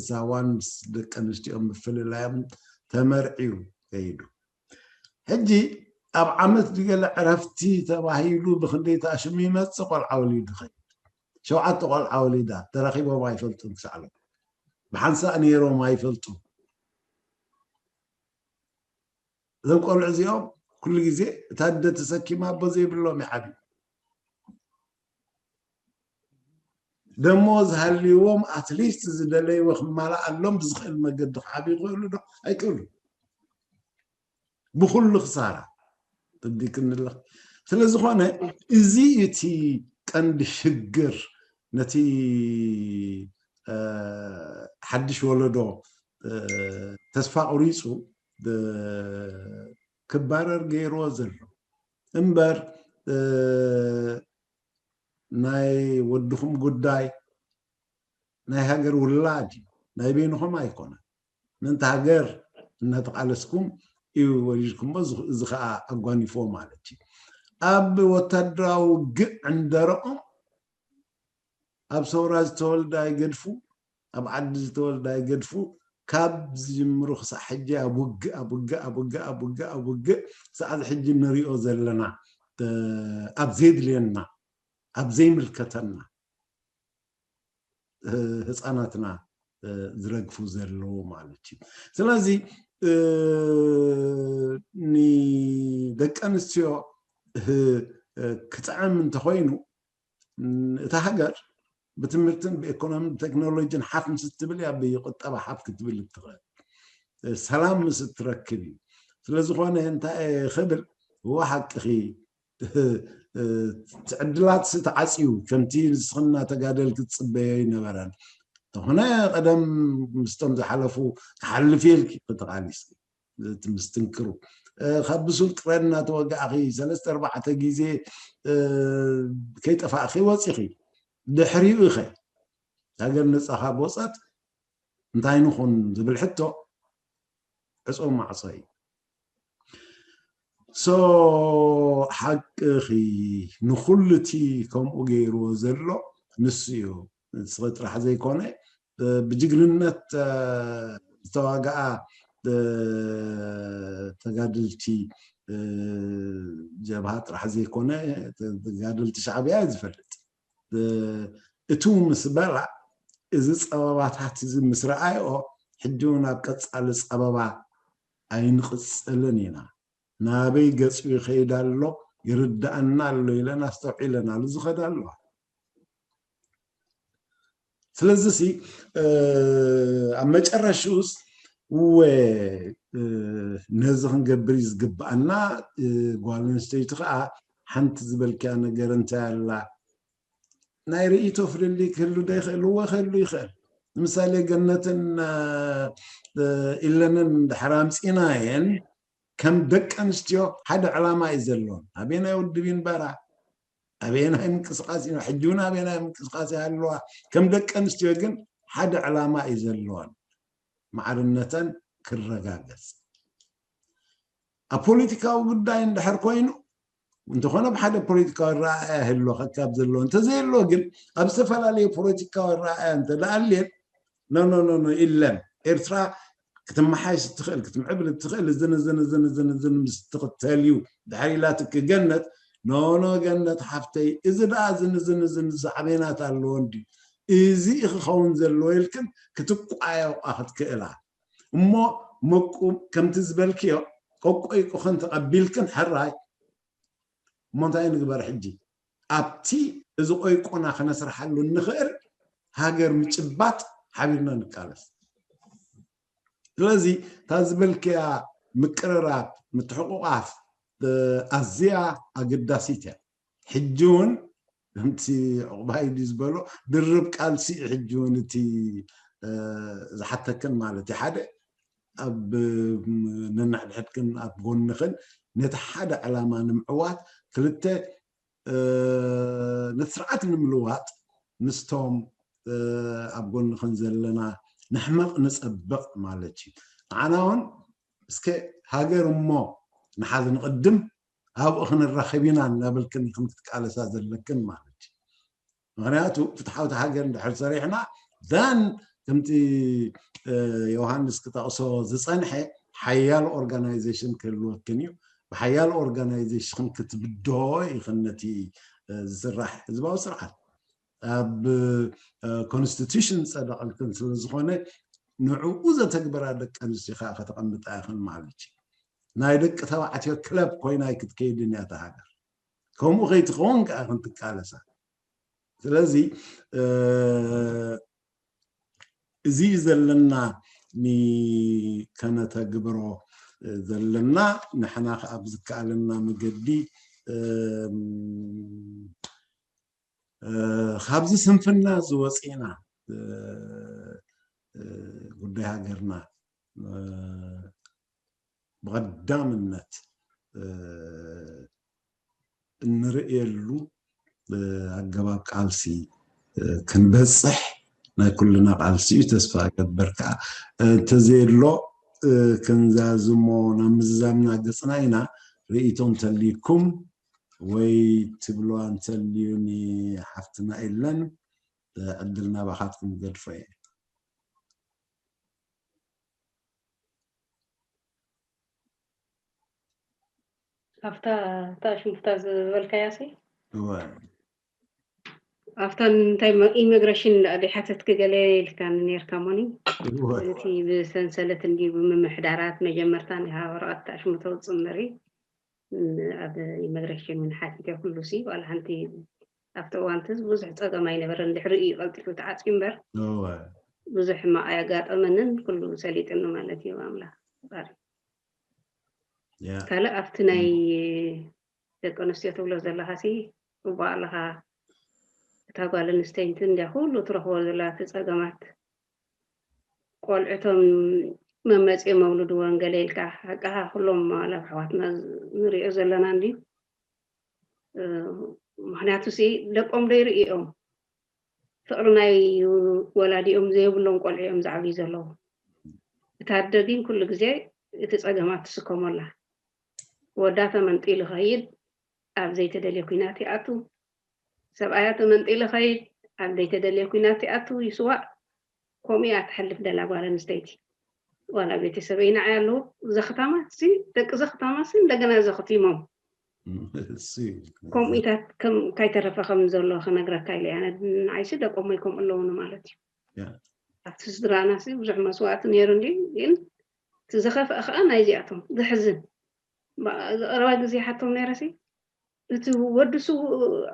ሳዋን ምስ ደቂ ኣንስትዮ ምፍልላዮም ተመርዕዩ ከይዱ። ሕጂ ኣብ ዓመት ድገለ ዕረፍቲ ተባሂሉ ብክንደይ ተኣሽሙ ይመጽእ፣ ቆልዓ ወሊዱ ይኸይድ። ሸውዓተ ቆልዓ ወሊዳ፣ ተራኺቦም ኣይፈልጡን ክሳዕ ሎሚ። ብሓንሳእ ነይሮም ኣይፈልጡ። እዞም ቆልዑ እዚኦም ኩሉ ግዜ እታ ኣደ ተሰኪማ ኣቦ ዘይብሎም ይዓብዩ። ደሞዝ ሃልይዎም ኣትሊስት ዝደለይዎ ክማላኣሎም ብዝኽእል መገዲ ክዓብዩ ይኽእሉ ዶ? ኣይክእሉ። ብኩሉ ክሳራ ተብዲክኒ ኣለኽ። ስለ ዝኾነ እዚ እቲ ቀንዲ ሽግር ነቲ፣ እ፣ ሓድሽ ወለዶ፣ እ፣ ተስፋ ቁሪጹ፣ እ፣ ክባረር ገይርዎ ዘሎ እምበር፣ እ፣ ናይ ወድኹም ጉዳይ ናይ ሃገር ውላድ እዩ። ናይ በይንኹም ኣይኮነን። ምእንቲ ሃገር እናተቓለስኩም እዩ ወሊድኩሞ፣ እዚ፣ እዚ ኸዓ ኣጓኒፎ ማለት እዩ። ኣብ ወታደራዊ ውግእ ዕንደረኦም ኣብ ሰውራ ዝተወልደ ኣይገድፉ፣ ኣብ ዓዲ ዝተወልደ ኣይገድፉ፣ ካብ ዝጅምሩ ክሳዕ ሕጂ ኣብ ውግእ፣ ኣብ ውግእ፣ ኣብ ውግእ፣ ኣብ ውግእ፣ ኣብ ውግእ፣ ክሳዕ እዚ ሕጂ ንሪኦ ዘለና፣ እ፣ ኣብ ዘየድልየና፣ ኣብ ዘይምልከተና፣ እ፣ ህፃናትና፣ እ፣ ዝረግፉ ዘለዉ ማለት እዩ። ስለዚ፣ እ፣ ንደቂ ኣንስትዮ፣ እ፣ እ፣ ክጥዕም እንተኾይኑ፣ ም፣ እታ ሃገር ብትምህርትን ብኢኮኖምን ብቴክኖሎጂን ሓፍ ምስ እትብል እያ ብቁጠባ ሓፍ ክትብል እትኽእል። ሰላም ምስ እትረክብ እዩ። ስለዝኾነ እንታይ እየ ክብል፣ እወ ሓቅኺ፣ እቲ ዕድላት ሲ ተዓፅዩ፣ ከምቲ ንስኽና ተጋደልኪ ትፅበዮ ኣይነበረን። እንተኾነ ቀደም ምስቶም ዝሓለፉ ክሓልፍ ኢልኪ ተቓሊስኪ፣ እቲ ምስትንክሩ፣ እ፣ ካብ ብሱል ጥረ እናተወጋእኺ ሰለስተ ኣርባዕተ ግዜ፣ እ፣ ከይጠፋእኺ ወፂኺ። ድሕሪኡ ኢኸ ሃገር ነፃ ካብ ወፀት እንታይ ንኹን ዝብል ሕቶ ዕፁብ ማዕፆ እዩ። ሶ ሓቅኺ፣ ንኹሉ እቲ ከምኡ ገይርዎ ዘሎ ንሱ እዩ። ንስኺ ጥራሕ ዘይኮነ፣ እ፣ ብጅግንነት፣ እ፣ ዝተዋግኣ፣ እ፣ ተጋደልቲ፣ እ፣ ጀብሃ ጥራሕ ዘይኮነ፣ ተ-፣ ተጋደልቲ ሻዕብያ እየ ዝፈልጥ። እ፣ እቱ ምስ በላ፣ እዚ ጸበባታት እዚ ምስ ረኣይኦ፣ ሕጂ እውን ኣብ ቀጻሊ ጸበባ ኣይንቕጽልን ኢና። ናበይ ገጹ ይኸይድ ኣሎ፣ ይርዳእና ኣሎ ኢለን ኣስተውዒለናሉ ዝኸዳ ኣለዋ። ስለዚ ሲ፣ እ፣ ኣብ መጨረሽኡስ፣ እወ፣ እ፣ ነዚ ክንገብር እዩ ዝግብኣና። እ፣ ጓል ኣንስተይቲ ኸዓ ሓንቲ ዝበልክያ ነገር እንታይ ኣላ? ናይ ርእይቶ ፍልልይ ክህሉ ዶ ይኽእል? እወ፣ ክህሉ ይኽእል። ንምሳሌ፣ ገነትን፣ እ፣ እ፣ ኢለንን ድሕር ኣምጺእናየን፣ ከም ደቂ ኣንስትዮ ሓደ ዕላማ እዩ ዘለዎን። ኣበየናይ ውድብ ይንበራ? ኣበየናይ ምንቅስቃስ እዩ? ሕጂ እውን ኣበየናይ ምንቅስቃስ ይሃለዋ? ከም ደቂ ኣንስትዮ ግን ሓደ ዕላማ እዩ ዘለዎን። ማዕርነተን ክረጋገጽ። ኣብ ፖለቲካዊ ጉዳይ እንድሕር ኮይኑ፣ እንተኾነ ብሓደ ፖለቲካዊ ኣረኣእያ ይህሎ ከካብ ዘለዎ፣ እንተዘየሎ ግን ኣብ ዝተፈላለዩ ፖለቲካዊ ኣረኣእያ እንተ ደኣ ኣልየን፣ ኖ፣ ኖ፣ ኖ፣ ኖ፣ ኢለን። ኤርትራ ክትመሓየሽ እትኽእል፣ ክትምዕብል እትኽእል፣ እዝን፣ እዝን፣ እዝን፣ እዝን፣ እዝን ምስ ትኽተል እዩ። ድሕር ኢላትኪ ገነት፣ ኖ፣ ኖ፣ ገነት ሓፍተይ፣ እዚ ደኣ እዝን፣ እዝን፣ እዝን፣ እዚ ኣበየናት ኣለዎ እንድዩ? እዚ እዩ ክኸውን ዘለዎ ኢልክን ክትቋየቋ ክትክእላ። እሞ መቁ-፣ ከምቲ ዝበልክዮ፣ ቆቆይቁኽን ተቐቢልክን ሕራይ። እሞ እንታይ ንግበር ሕጂ? ኣብቲ እዚ ቆይቆና ክነስርሓሉ እንኽእል ሃገር ምጭባጥ ሓቢርና ንቃለስ። ስለዚ እታ ዝበልክያ ምቅርራብ፣ ምትሕቑቓፍ፣ እ፣ ኣዝያ ኣገዳሲት እያ። ሕጂ እውን ከምቲ ዕቑባይ ድዩ ዝበሎ፣ ድርብ ቃልሲ እዩ ሕጂ እውን እቲ፣ እ፣ ዝሓተክን ማለት እዩ። ሓደ ኣብ ነንሕድሕድክን ኣብ ጎንኽን ነቲ ሓደ ዕላማ ንምዕዋት፣ ክልተ፣ እ፣ ነቲ ስርዓት ንምልዋጥ ምስቶም፣ እ፣ ኣብ ጎንኽን ዘለና ንሕመቕ ንጸብቕ ማለት እዩ። ንዓና እውን እስከ ሃገር እሞ ንሓዝ ንቕድም፣ ኣብኡ ክንራኸብ ኢና እናበልክን ኢኽን ክትቃለሳ ዘለክን ማለት እዩ። ምኽንያቱ ፍትሓዊት ሃገር እንድሕር ሰሪሕና፣ ዛን ከምቲ፣ እ፣ ዮሃንስ ክጠቕሶ ዝጸንሐ ሓያል ኦርጋናይዜሽን ክህልወክን እዩ። ብሓያል ኦርጋናይዜሽን ክትብድሆ ኢኽን ነቲ፣ እ፣ ዝስራሕ ህዝባዊ ስርዓት። ኣብ፣ እ፣ ኮንስቲቱሽን ዝጸደቐልክን ስለ ዝኾነ፣ ንዕኡ ዘተግበራ ደቂ ኣንስትዮ ከዓ ከተቐምጣ ኢኽን ማለት እዩ። ናይ ደቂ ተባዕትዮ ክለብ ኮይና ኣይክትከይድን እያ እታ ሃገር። ከምኡ ከይትኸውን ከዓ ኢኽን ትቃለሳ። ስለዚ፣ እ፣ እዚ እዩ ዘለና ኒ-፣ ከነተግብሮ ዘለና። ንሕና ከዓ ኣብ ዝከኣለና መገዲ፣ እም፣ እ፣ ካብዚ ስንፍና ዝወፅእና፣ እ፣ እ፣ ጉዳይ ሃገርና፣ እ፣ ብቐዳምነት፣ እ፣ እንርእየሉ፣ እ፣ ኣገባብ ቃልሲ፣ እ፣ ክንበጽሕ ናይ ኩልና ቃልሲ እዩ። ተስፋ እገብር ከኣ፣ እ፣ እንተዘየሎ፣ እ፣ ክንዛዝሞ ናብ ምዝዛምና ገጽና ኢና። ርእይቶ እንተልይኩም ወይ ትብልዋ እንተልዩ ንሓፍትና ኢለን፣ እ፣ ዕድል ናባኻትኩም ገድፎ እየ። ኣብታ እታ ሽሙፍታ ዝበልካያ ሲ እወ። ኣብታ እንታይ መ- ኢሚግሬሽን ዳኣ ዘይሓተትክ ገለ ኢልካ ነርካ ሞኒ እወ። እቲ ብሰንሰለት እንዲ ብምምሕዳራት መጀመርታ ናይ ወረቐት ታሽሙ ተውፅእ እምበሪ ን- ኣብ ኢሚግሬሽን ውን ሓቲተ ኩሉ ሲ ዋላ ሓንቲ ኣብቲ እዋን እቲ ብዙሕ ፀገም ኣይነበረን። ድሕሪ እዩ ቀልጢፉ ተዓፅዩ እምበር እወ ብዙሕ ሕማቕ ኣያጋጠመንን፣ ኩሉ ሰሊጥኒ ማለት እዩ። ኣምላኽ ባር ያ ካልእ ኣብቲ ናይ ደቂ ኣንስትዮ ትብሎ ዘለኻ ሲ ጽቡቕ ኣለኻ። እታ ጓል ኣንስተይቲ እንድያ ኩሉ ትረኽቦ ዘላ እቲ ጸገማት። ቆልዕቶም መመጽኦም መውልድወን ገለ ኢልካ ሓቅኻ ኩሎም ኣሕዋትና ንሪኦ ዘለና እንድዩ። ምኽንያቱ ሲ ደቆም ዶ ይርእዮም? ፍቕሪ ናይ ወላዲኦም ዘይብሎም ቆልዑ እዮም ዝዓብዩ ዘለዉ። እታ ኣደ ግን ኩሉ ግዜ እቲ ጸገማት ትስከሞ ኣላ። ወዳ ተመንጢሉ ይኸይድ፣ ኣብ ዘይተደልየ ኲናት ይኣቱ። ሰብኣያ ተመንጢሉ ይኸይድ፣ ኣብ ዘይተደልየ ኲናት ይኣቱ፣ ይስዋእ። ከምኡ እያ ትሓልፍ ደላ ጓል ኣንስተይቲ። ዋላ ቤተሰበይ ንዓይ ኣለዉ፣ ዘኽታማት ሲ፣ ደቂ ዘኽታማት ሲ እንደገና ዘኽቲሞም። እሱ ከምኡታት ከም ካይተረፈ ከም ዘሎ ክነግረካ ኢለ እያ። ንዓይሲ ደቆመይ ከምኡ ኣለውኒ ማለት እዩ። ያ ኣብቲ ስድራና ሲ ብዙሕ መስዋእቲ ነይሩ እንዲ፣ ግን እቲ ዝኸፍአ ከዓ ናይዚኣቶም ዘሕዝን። ባ- ቀረባ ግዜ ሓቶም ነይረ ሲ፣ እቲ ወዲ ሱ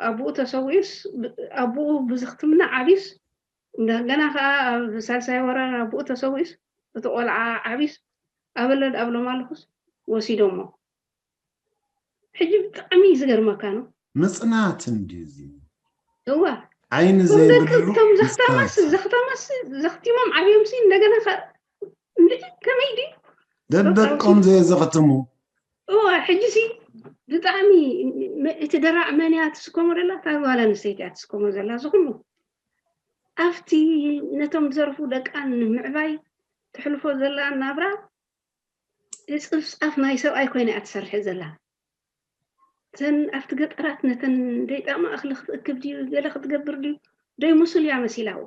ኣቦኡ ተሰዊኡስ፣ ብ- ኣቦኡ ብዝኽትምና ዓብዩስ፣ እንደገና ከዓ ኣብ ሳልሳይ ወራር ኣቦኡ ተሰዊኡስ፣ እቲ ቆልዓ ዓብዩስ፣ ኣበለ ድኣ ብሎም ኣለኹስ ወሲዶሞ። ሕጂ ብጣዕሚ እዩ ዝገርመካ ነው። ምጽናት እንድዩ እዚ እዋ ዓይኒ እቶም ደቂ ዘይብሉ እቶም ዘኽታማስ ምጽናት ዘኽታማስ ዘኽቲሞም ዓብዮም ሲ እንደገና ከ እንድዒ ከመይ ድዩ ደደቆም ዘይዘኽትሙ እዋ ሕጂ ሲ ብጣዕሚ መ- እቲ ደራዕ መን እያ ትስከሞ ዘላ? እታ ጓል ኣንስተይቲ እያ ትስከሞ ዘላ። እዚ ኩሉ ኣብቲ ነቶም ዝዘርፉ ደቃ ንምዕባይ ትሕልፎ ዘላ ናብራ፣ እፅፍፃፍ ናይ ሰብኣይ ኮይና እያ ትሰርሕ ዘላ። እተን ኣብቲ ገጠራት ነተን ደይጠቕማ እኽሊ ክትእክብ ድዩ ገለ ክትገብር ድዩ ደይ ሙሱል እያ መሲላዎ።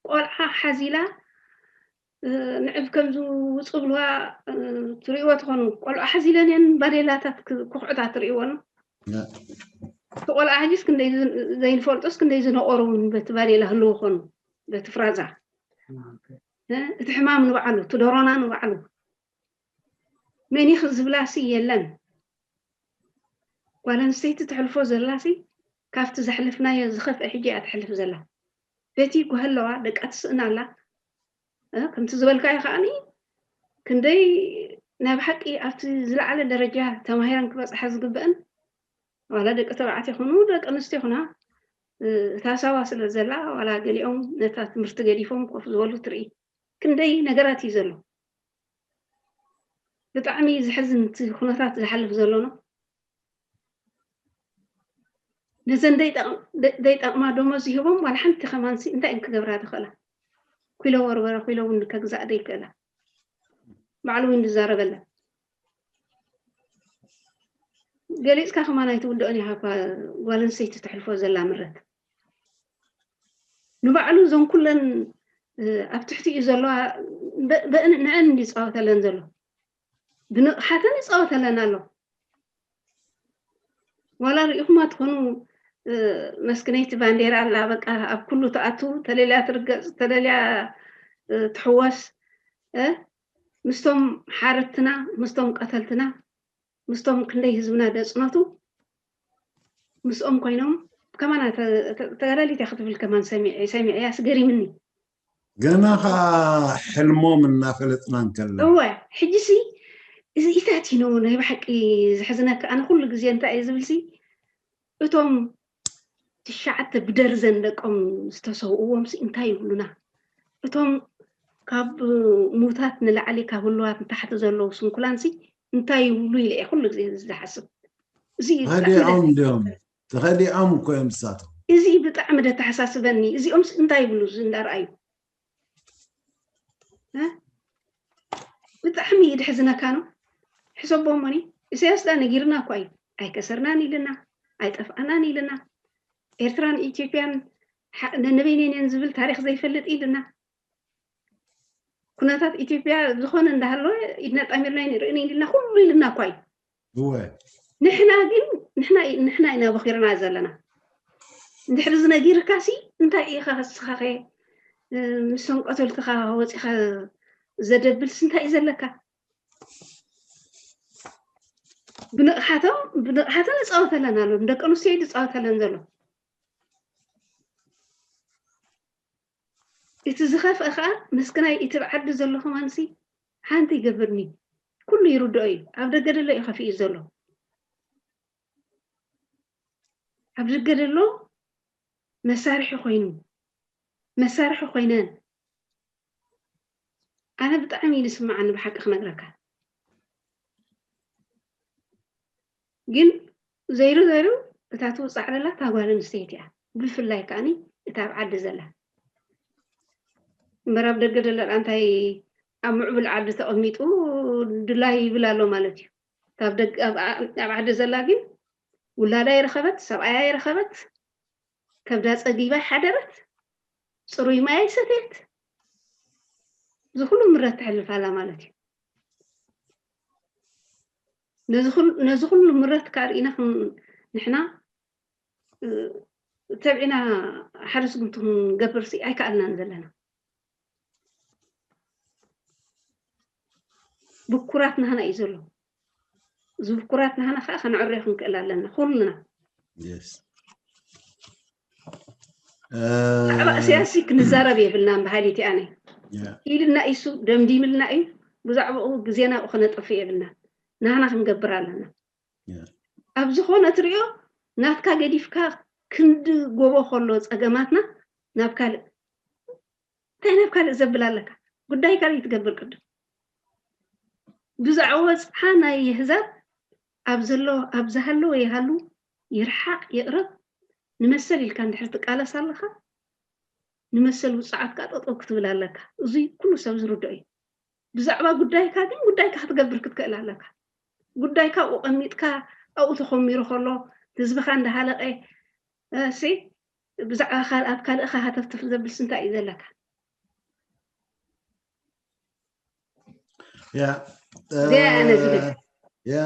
ቆልዓ ሓዚላ ንዕብ ከም ዝውፅብልዋ ትርእይዎ ትኾኑ። ቆልዓ ሓዚለን እየን ባዴላታት ክኩሕዕታ ትርእይዎ ነው። እቲ ቆልዓ ሕጂስ ክንደይ ዘይንፈልጦስ ክንደይ ዝነቆሩ እውን በቲ ባዴላ ህልው ኾኑ፣ በቲ ፍራዛ እቲ ሕማም ንባዕሉ፣ እቲ ዶሮና ንባዕሉ መኒኽ ዝብላሲ የለን። ጓል ኣንስተይቲ ትሕልፎ ዘላሲ ካብቲ ዘሕልፍናዮ ዝኸፍአ ሕጂ እያ ትሕልፍ ዘላ። በቲ ጓህለዋ ደቃ ትስእን ኣላ። ከምቲ ዝበልካዮ ከዓኒ ክንደይ ናይ ብሓቂ ኣብቲ ዝለዓለ ደረጃ ተማሂረን ክበፅሓ ዝግበአን ዋላ ደቂ ተባዕትዮ ይኹኑ ደቂ ኣንስትዮ ይኹና እታ ሳዋ ስለ ዘላ ዋላ ገሊኦም ነታ ትምህርቲ ገዲፎም ኮፍ ዝበሉ ትርኢ። ክንደይ ነገራት እዩ ዘሎ። ብጣዕሚ ዘሕዝን እቲ ኩነታት ዝሓልፍ ዘሎ ነው። ነዘን ደይጠቕማ ደሞዝ ይህቦም ዋላ ሓንቲ ከማንሲ እንታይ እን ክገብራ ዝኽእላ? ኩሎ ወርበረ ኩሎ እውን ከግዛእ ደይክእላ ባዕሉ እውን ዝዛረበላ ገሊፅካ ከማን ኣይትውድኦን ኢኻ እኳ ጓል ኣንስተይቲ ተሕልፎ ዘላ ምረት ንባዕሉ እዞን ኩለን ኣብ ትሕቲ እዩ ዘለዋ ንዐን እንዲ ይፃወተለን ዘሎ ብንቕሓተን ይፃወተለን ኣሎ ዋላ ርኢኹማ ትኾኑ መስክነይቲ ባንዴራ ኣላ በቃ ኣብ ኩሉ ትኣቱ ተደልያ ትርገፅ ተደልያ ትሕወስ ምስቶም ሓረድትና ምስቶም ቀተልትና ምስቶም ክንደይ ህዝብና ደፅነቱ ምስኦም ኮይኖም ከማና ተጋዳሊት እያ ክትብል ከማን ሰሚዐ ሰሚዐ ያስ ገሪምኒ ገና ከዓ ሕልሞም እናፈለጥና እንከለና እወ ሕጂሲ እዚ ኢታት ኢኖ ናይ ብሓቂ ዝሕዝነካ ኣነ ኩሉ ግዜ እንታይ እየ ዝብልሲ እቶም ትሽዓተ ብደርዘን ደቆም ዝተሰውእዎም ሲ እንታይ ይብሉና እቶም ካብ ሙታት ንላዕሊ ካብ ህልዋት ንታሕቲ ዘለዉ ስንኩላን ሲ እንታይ ይብሉ ኢለ እየ ኩሉ ግዜ ዝሓስብ እዚ እዩ ብጣዕሚ ተኸዲዖም እንዲዮም ተኸዲዖም እኮ እዮም ንሳቶም እዚ ብጣዕሚ ደተሓሳስበኒ እዚኦም ሲ እንታይ ይብሉ እዚ እንዳረኣዩ ብጣዕሚ እዩ ድሕዝነካ ነው ሕሰቦሞኒ ኢሳያስ ዳ ነጊርና እኳ እዩ ኣይከሰርናን ኢልና ኣይጠፍኣናን ኢልና ኤርትራን ኢትዮጵያን ነንበይነይነን ዝብል ታሪክ ዘይፈልጥ ኢልና ኩነታት ኢትዮጵያ ዝኾነ እንዳሃለወ ኢድና ጣሚርና ንርእን ኢልና ኩሉ ኢልና እኳ እዩ እወ ንሕና ግን ንሕና ንሕና ኢና በኺርና ዘለና እንድሕሪ ዝነጊርካ ሲ እንታይ ኢኻ ከስኻኸ ምስቶም ቀተልትኻ ወፂኻ ዘደብል ሲ እንታይ እዩ ዘለካ ብንቕሓቶም ብንቕሓተን ይፃወተለን ኣሎ ደቂ ኣንስትዮ እዩ ዝፃወተለን ዘሎ እቲ ዝኸፍአ ከዓ ምስክናይ እቲ ብዓዲ ዘሎ ከማንሲ ሓንቲ ይገብርኒ። ኩሉ ይርድኦ እዩ። ኣብ ደገ ደሎ እዩ ከፊኡ ዘሎ። ኣብ ደገ ደሎ መሳርሒ ኮይኑ፣ መሳርሒ ኮይነን። ኣነ ብጣዕሚ እዩ ዝስምዓኒ ብሓቂ ክነግረካ። ግን ዘይሩ ዘይሩ እታ ትውፃዕ ዘላ እታ ጓል ኣንስተይቲ እያ። ብፍላይ ከዓኒ እታ ኣብ ዓዲ ዘላ። እምበር ኣብ ደገ ዘላ እንታይ ኣብ ምዕቡል ዓዲ ተቐሚጡ ድላይ ይብል ኣሎ ማለት እዩ። እታ ኣብ ደገ-፣ ኣብ፣ ኣብ ዓዲ ዘላ ግን ውላዳ ይረኸበት፣ ሰብኣያ ይረኸበት፣ ከብዳ ጸጊባ ይሓደረት፣ ጽሩይ ማይ ይሰትየት። እዚ ኩሉ ምረት ተሕልፍ ኣላ ማለት እዩ። ነዚ ኩሉ፣ ነዚ ኩሉ ምረት ካርኢና ክን-፣ ንሕና፣ እ፣ ተብዒና ሓደ ስጉምቲ ክንገብርሲ ኣይከኣልናን ዘለና። ብኩራት ናህና እዩ ዘሎ። እዚ ብኩራት ናህና ከዓ ከነዕርዮ ክንክእል ኣለና ኩልና። Yes. ብዛዕባ እስያሲ ክንዛረብ የብልናን። ባህሊቲ ኣነ ኢልና ኢሱ ደምዲምልና እዩ። ብዛዕባኡ ግዜና ኣብኡ ከነጠፍእ የብልናን። ናህና ክንገብር ኣለና። Yeah. ኣብ ዝኾነ ትሪኦ ናትካ ገዲፍካ ክንዲ ጎቦ ከሎ ጸገማትና ናብ ካልእ እንታይ ናብ ካልእ ዘብል ኣለካ? ጉዳይ ካልእ ትገብር ቅድም። ብዛዕባ ወጽዓ ናይ የህዛብ ኣብ ዘሎ፣ ኣብ ዝሃለወ ይሃሉ፣ ይርሓቕ ይቕረብ፣ ንመሰል ኢልካ እንድሕር ትቃለስ ኣለኻ፣ ንመሰል ውጽዓትካ ጠጠው ክትብል ኣለካ። እዙይ ኩሉ ሰብ ዝርድኦ እዩ። ብዛዕባ ጉዳይካ ግን ጉዳይካ ክትገብር ክትክእል ኣለካ። ጉዳይካ ኣብኡ ቀሚጥካ ኣብኡ ተኾሚሩ ከሎ ህዝብኻ እንዳሃለቀ፣ እሲ ብዛዕባ ካልኣት ካልእኻ ሃተፍተፍ ዘብልስ እንታይ እዩ ዘለካ? ያ እዚኣ እያ ነዚ ዝብል። ያ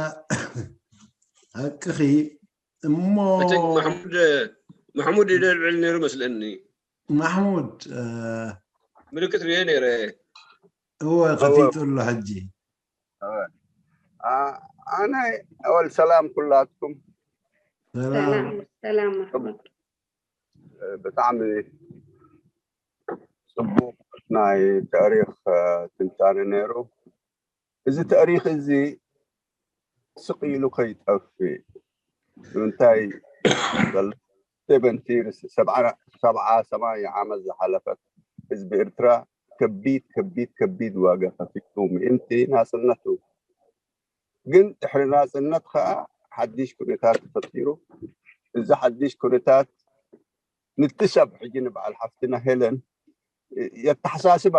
ሓቅኺ እሞ እቲ ማሕሙድ ማሕሙድ ይደልዕል ነይሩ መስለኒ። ማሕሙድ እ፣ ምልክት ርየ ነይረ። እወ ከፊቱ ኣሎ ሕጂ። አ- ኣነ ኣወል ሰላም ኩላትኩም። ሰላም ሰላም ሰላም መርሓባ። ብጣዕሚ ጽቡቅ ናይ ታሪኽ እ፣ ትንታነ ነይሩ። እዚ ታሪኽ እዚ ስቕ ኢሉ ከይጠፍእ ንምንታይ ሰቨንቲ ሰብዓ ሰብዓ ሰማንያ ዓመት ዝሓለፈት ህዝቢ ኤርትራ ከቢድ ከቢድ ከቢድ ዋጋ ከፊሉ ምእንቲ ናጽነቱ። ግን ድሕሪ ናጽነት ከኣ ሓድሽ ኩነታት ተፈጢሩ። እዚ ሓድሽ ኩነታት ንቲ ሰብ ሕጂ ንበዓል ሓፍትና ሄለን የተሓሳስባ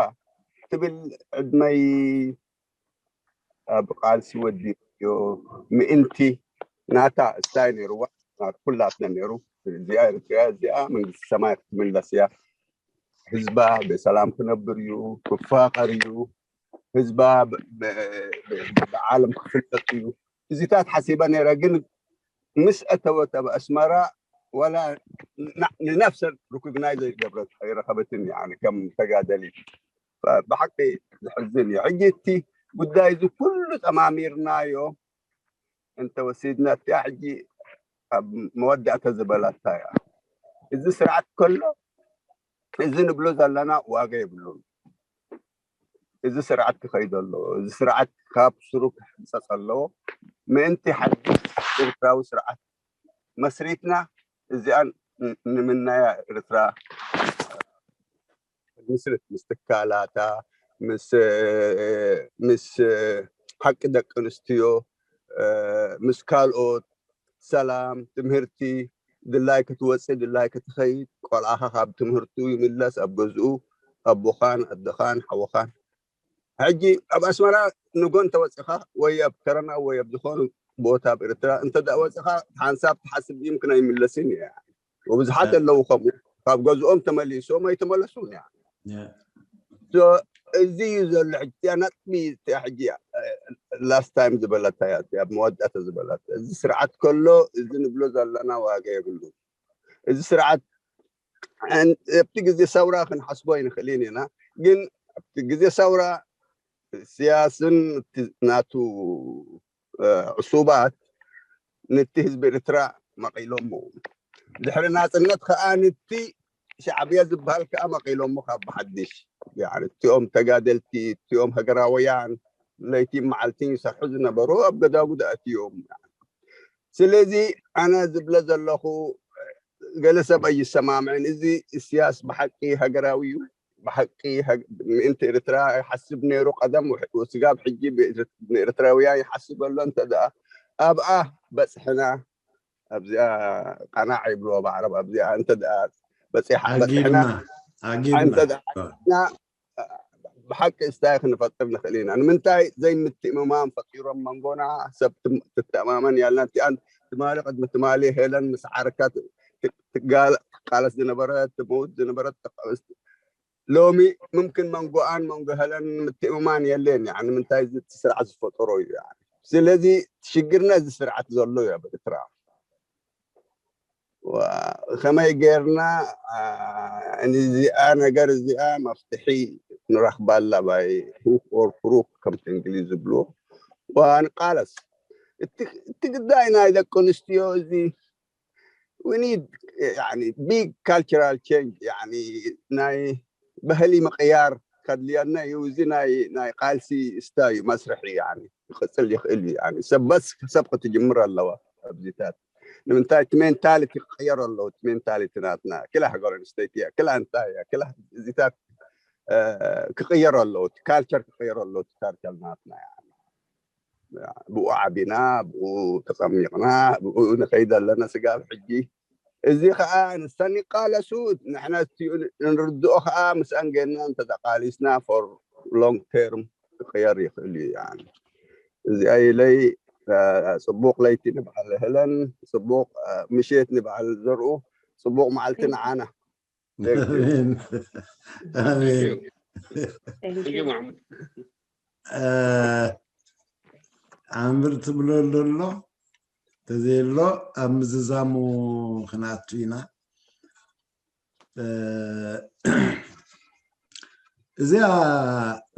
ትብል ዕድመይ ኣብ ቃልሲ ወዲዮ ምእንቲ ናታ እስታይ ነይርዋ ናት ኩላትና ነይሩ። እዚኣ ኤርትራ እዚኣ መንግስቲ ሰማይ ክትምለስ እያ። ህዝባ ብሰላም ክነብር እዩ፣ ክፋቀር እዩ። ህዝባ ብ- ብ- ብ- ብዓለም ክፍለጥ እዩ። እዚታት ሓሲበ ነይረ፣ ግን ምስ ኣተወት ኣብ ኣስመራ ዋላ ና- ንነፍሰ ሪኮግናይዝ ኣይገብረት ኣይረኸበትን እያ ከም ተጋደሊት። ብሓቂ ዝሕዝን እዩ። ሕጂ እቲ ጉዳይ እዚ ኩሉ ጠማሚርናዮ እንተወሲድና እቲኣ ሕጂ ኣብ መወዳእታ ዝበላታ እያ። እዚ ስርዓት ከሎ እዚ ንብሎ ዘለና ዋጋ የብሉን። እዚ ስርዓት ክኸይድ ኣሎ። እዚ ስርዓት ካብ ስሩ ክሕንፀፅ ኣለዎ። ምእንቲ ሓድሽ ኤርትራዊ ስርዓት መስሪትና እዚኣን ን- ንምናያ ኤርትራ ምስርት ምስ ትካላታ ምስ ምስ ሓቂ ደቂ ኣንስትዮ ምስ ካልኦት ሰላም ትምህርቲ ድላይ ክትወፅእ ድላይ ክትኸይድ ቆልዓኻ ካብ ትምህርቱ ይምለስ ኣብ ገዝኡ ኣቦኻን ኣደኻን ሓወኻን ሕጂ ኣብ ኣስመራ ንጎን ተወፂኻ ወይ ኣብ ከረና ወይ ኣብ ዝኾኑ ቦታ ኣብ ኤርትራ እንተ ወፂኻ ሓንሳብ ትሓስብ ይምክን ኣይምለስን እያ ወብዝሓት ኣለዉ ከምኡ ካብ ገዝኦም ተመሊሶም ኣይተመለሱን እያ እዚ እዩ ዘሎ ሕጂ እቲያ ነጥቢ እቲያ ሕጂ ላስት ታይም ዝበለታ እያ እቲያ መወዳእታ ዝበለታ እዚ ስርዓት ከሎ እዚ ንብሎ ዘለና ዋጋ የብሉ እዚ ስርዓት ኣብቲ ግዜ ሰውራ ክንሓስቦ ኣይንኽእልን ኢና ግን ኣብቲ ግዜ ሰውራ ስያስን ናቱ ዕሱባት ነቲ ህዝቢ ኤርትራ መቒሎሞ ድሕሪ ናፅነት ከዓ ነቲ ሻዕብያ ዝበሃል ከዓ መቒሎሞ ካብ ብሓድሽ። ያኒ እቲኦም ተጋደልቲ፣ እቲኦም ሃገራውያን ለይቲ መዓልቲ ይሰርሑ ዝነበሩ ኣብ ገዳጉድ ኣትዮም። ስለዚ ኣነ ዝብለ ዘለኹ ገለ ሰብ ኣይሰማምዕን። እዚ እስያስ ብሓቂ ሃገራዊ እዩ። ብሓቂ ሃግ-፣ ምእንቲ ኤርትራ ይሓስብ ነይሩ ቀደም፣ ውሕ-፣ ስጋብ ሕጂ ብኤርት-፣ ንኤርትራውያን ይሓስብ ኣሎ። እንተ ደኣ ኣብኣ በጽሕና ኣብዚኣ ቃናዕ ይብልዎ ብዓረብ ኣብዚኣ እንተ ደኣ በፂሓ በፅሕና ኣጊድና ኣጊድና እንተ ደኣ ሓቂና ብሓቂ እንታይ ክንፈጥር ንኽእል ኢና ንምንታይ ዘይምትእምማን ፈጢሮም መንጎና ሰብ ትም- ትተማመን ያልና እቲኣን ትማሊ ቅድሚ ትማሊ ሄለን ምስ ዓርካ ት- ት- ትጋል ትቃለስ ዝነበረት ትመውት ዝነበረት ተቃለስ ሎሚ ምምክን መንጎኣን መንጎ ሄለን ምትእምማን የለን ያ ንምንታይ እዚ እቲ ስርዓት ዝፈጠሮ እዩ ያ ስለዚ ሽግርና እዚ ስርዓት ዘሎ እዩ ኣብ ኤርትራ ዋ- ከመይ ጌርና አ፣ ንዚኣ ነገር እዚኣ መፍትሒ ንረኽባላ ባይ ሁክ ኦር ክሩክ ከምቲ እንግሊዝ ዝብልዎ ዋ ንቃለስ እቲ እቲ ግዳይ ናይ ደቂ ኣንስትዮ እዚ we need يعني big cultural change يعني ናይ ባህሊ ምቕያር ከድልየና እዩ እዚ ናይ ናይ ቃልሲ ስታ እዩ መስርሒ يعني ይቕፅል ይኽእል እዩ يعني ሰብ በስ ሰብ ክትጅምር ኣለዋ ኣብዚታት ንምንታይ እቲ ሜንታሊቲ ክቕየር ኣለዎ እቲ ሜንታሊቲ ናትና ክላ ሃገር ኣንስተይቲ እያ ክላ እንታይ እያ ክላ እዚታት እ፣ ክቕየር ኣለዎ እቲ ካልቸር ክቕየር ኣለዎ እቲ ካልቸር ናትና يعني ብኡ ዓቢና ብኡ ተፀሚቕና ብኡ ንኸይድ ኣለና ስጋብ ሕጂ እዚ ከዓ ንሰን ይቃለሱ ንሕና እቲኡ ንርድኦ ከዓ ምስኣን ገና እንተተቃሊስና for long term ክቅየር ይኽእል እዩ يعني እዚኣ ኢለይ እ፣ ፅቡቅ ለይቲ ንበዓል ህለን ፅቡቅ እ፣ ምሽት ንበዓል ዘርኡ ፅቡቅ መዓልቲ ንዓና ኣሜን ኣሜን Thank you. እ፣ ዓምር ትብሎ ዘሎ ተዘየሎ ኣብ ምዝዛሙ ክንኣቱ ኢና እ፣ እዚኣ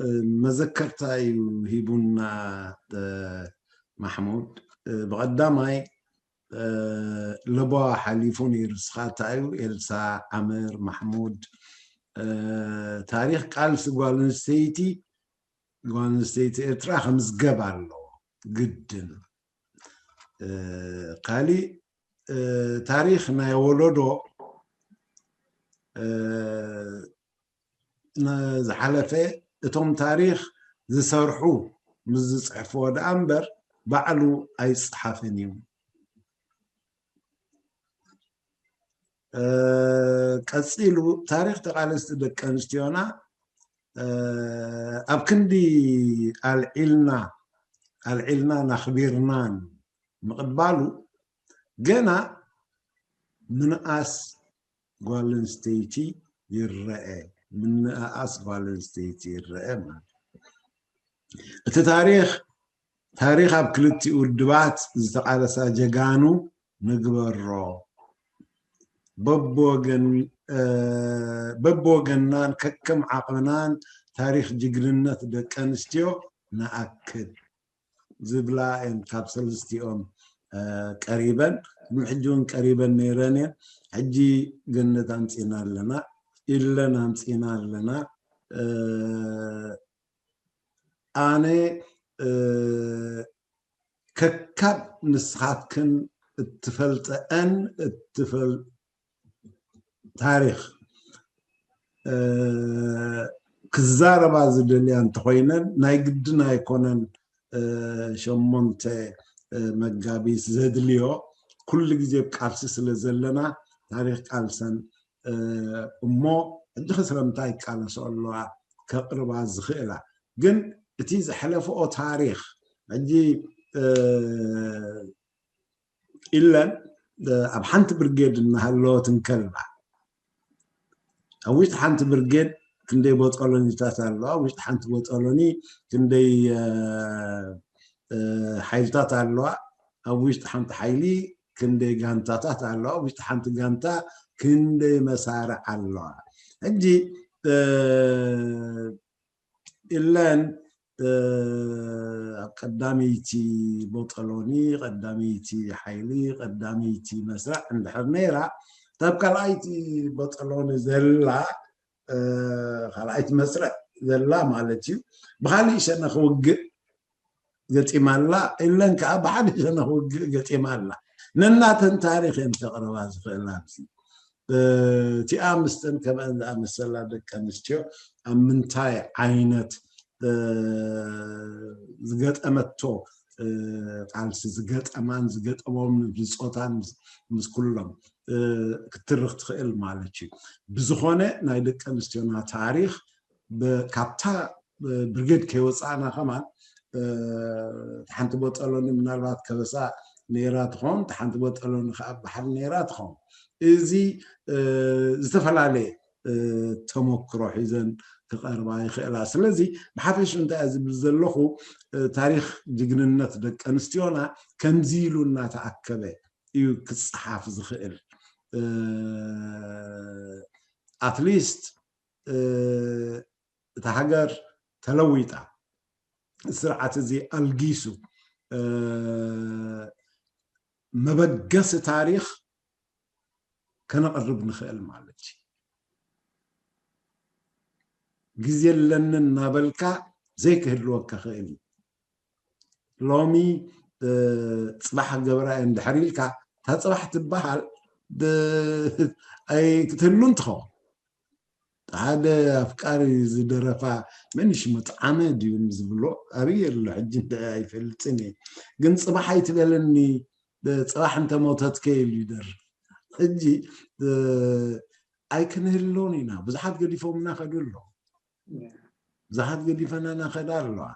እ፣ መዘከርታ እዩ ሂቡና እ፣ ማሕሙድ እ፣ ብቐዳማይ እ፣ ለቦ ሓሊፉ ነይሩ ንስኻ እንታይ እዩ ኤልሳ ዓምር ማሕሙድ እ፣ ታሪክ ቃልሲ ጓል ኣንስተይቲ ጓል ኣንስተይቲ ኤርትራ ክምዝገብ ኣለዎ ግድን እ፣ ካሊእ እ፣ ታሪክ ናይ ወለዶ እ፣ ን- ዝሓለፈ እቶም ታሪክ ዝሰርሑ ምስ ዝፅሕፍዎ ደኣ እምበር ባዕሉ ኣይፅሓፍን እዩ እ፣ ቀፂሉ ታሪክ ተቃለስቲ ደቂ ኣንስትዮና እ፣ ኣብ ክንዲ ኣልዒልና ኣልዒልናን ኣኽቢርናን ምቕባሉ ገና ምንኣስ ጓል ኣንስተይቲ ይረአ ምንኣኣስ ጓል ኣንስተይቲ ይረአ ማለት እዩ። እቲ ታሪኽ ታሪኽ ኣብ ክልቲኡ ውድባት ዝተቓለሳ ጀጋኑ ንግበሮ በብወገን እ፣ በብወገናን ከከም ዓቕምናን ታሪኽ ጅግንነት ደቂ ኣንስትዮ ንኣክል ዝብላ እየን ካብ ሰለስቲኦም እ፣ ቀሪበን ቅድሚ ሕጂ እውን ቀሪበን ነይረን እየን ሕጂ ገነት ኣምፂና ኣለና ኢለን ኣምፂና ኣለና እ፣ ኣነ እ፣ ከካብ ንስኻትክን እትፈልጠአን እትፈል ታሪኽ እ፣ ክዛረባ ዝደልያ እንተኾይነን ናይ ግድን ኣይኮነን እ፣ ሸሞንተ እ፣ መጋቢት ዘድልዮ ኩሉ ግዜ ብ ቃልሲ ስለ ዘለና ታሪኽ ቃልሰን እ፣ እሞ ሕጂ ክስረምታ ይቃለሶ ኣለዋ ከቕርባ ዝኽእላ ግን እቲ ዝሐለፈኦ ታሪኽ ሕጂ እ፣ ኢለን እ፣ ኣብ ሓንቲ ብርጌድ እናሃለወት እንከላ ኣብ ውሽጢ ሓንቲ ብርጌድ ክንደይ ቦጦሎኒታት ኣለዋ ኣብ ውሽጢ ሓንቲ ቦጦሎኒ ክንደይ እ፣ እ፣ ሓይልታት ኣለዋ ኣብ ውሽጢ ሓንቲ ሓይሊ ክንደይ ጋንታታት ኣለዋ ኣብ ውሽጢ ሓንቲ ጋንታ ክንደይ መሳርዕ ኣለዋ ሕጂ እ፣ ኢለን እ፣ ኣብ ቀዳመይቲ ቦጠሎኒ ቀዳመይቲ ሓይሊ ቀዳመይቲ መስርዕ እንድሕር ነይራ ኣብ ካልኣይቲ ቦጠሎኒ ዘላ ካልኣይቲ መስርዕ ዘላ ማለት እዩ። ብካሊእ ሸነኽ ውግእ ገጢማ ኣላ ኢለን ከዓ ብሓደ ሸነኽ ውግእ ገጢማ ኣላ። ነናተን ታሪኽ እየን ከቕርባ ዝኽእላ። እቲኣ ምስተን ከምአን ዝኣመሰላ ደቂ ኣንስትዮ ኣብ ምንታይ ዓይነት ዝገጠመቶ ቃልሲ ዝገጠማን ዝገጠሞም ብፆታን ምስ ኩሎም ክትርኽ ትኽእል ማለት እዩ። ብዝኾነ ናይ ደቂ ኣንስትዮና ታሪኽ ካብታ ብርጌድ ከይወፃእና ከማን ሓንቲ ቦጠሎኒ ምናልባት ከበሳ ነይራ ትኸውን፣ ሓንቲ ቦጠሎኒ ከዓ ባሕሪ ነይራ ትኸውን። እዚ ዝተፈላለየ ተመክሮ ሒዘን ክቐርባ ይኽእላ። ስለዚ ብሓፈሽ እንታይ ዝብል ዘለኹ ታሪኽ ጅግንነት ደቂ ኣንስትዮና ከምዚ ኢሉ እናተኣከበ እዩ ክፅሓፍ ዝኽእል። ኣትሊስት እታ ሃገር ተለዊጣ፣ ስርዓት እዚ ኣልጊሱ መበገሲ ታሪኽ ከነቕርብ ንኽእል ማለት እዩ። ግዜ ኣለኒ እናበልካ ዘይክህልወካ ክእል እዩ። ሎሚ ፅባሕ ገብራ እንድሕር ኢልካ እታ ፅባሕ ትበሃል ኣይክትህሉን ትኸውን። ሓደ ኣፍቃሪ ዝደረፋ መን ሽሙ ጣዕመ ድዩ ዝብሎ ኣበይ ኣሎ ሕጂ እንደ ኣይፈልጥን እየ። ግን ፅባሕ ኣይትበለኒ ፅባሕ እንተሞተት ከ ኢሉ ይደርፍ። ሕጂ ኣይክንህልውን ኢና። ብዙሓት ገዲፎምና ከዱ ኣለዉ። ብዙሓት ገዲፈናና ከዳ ኣለዋ።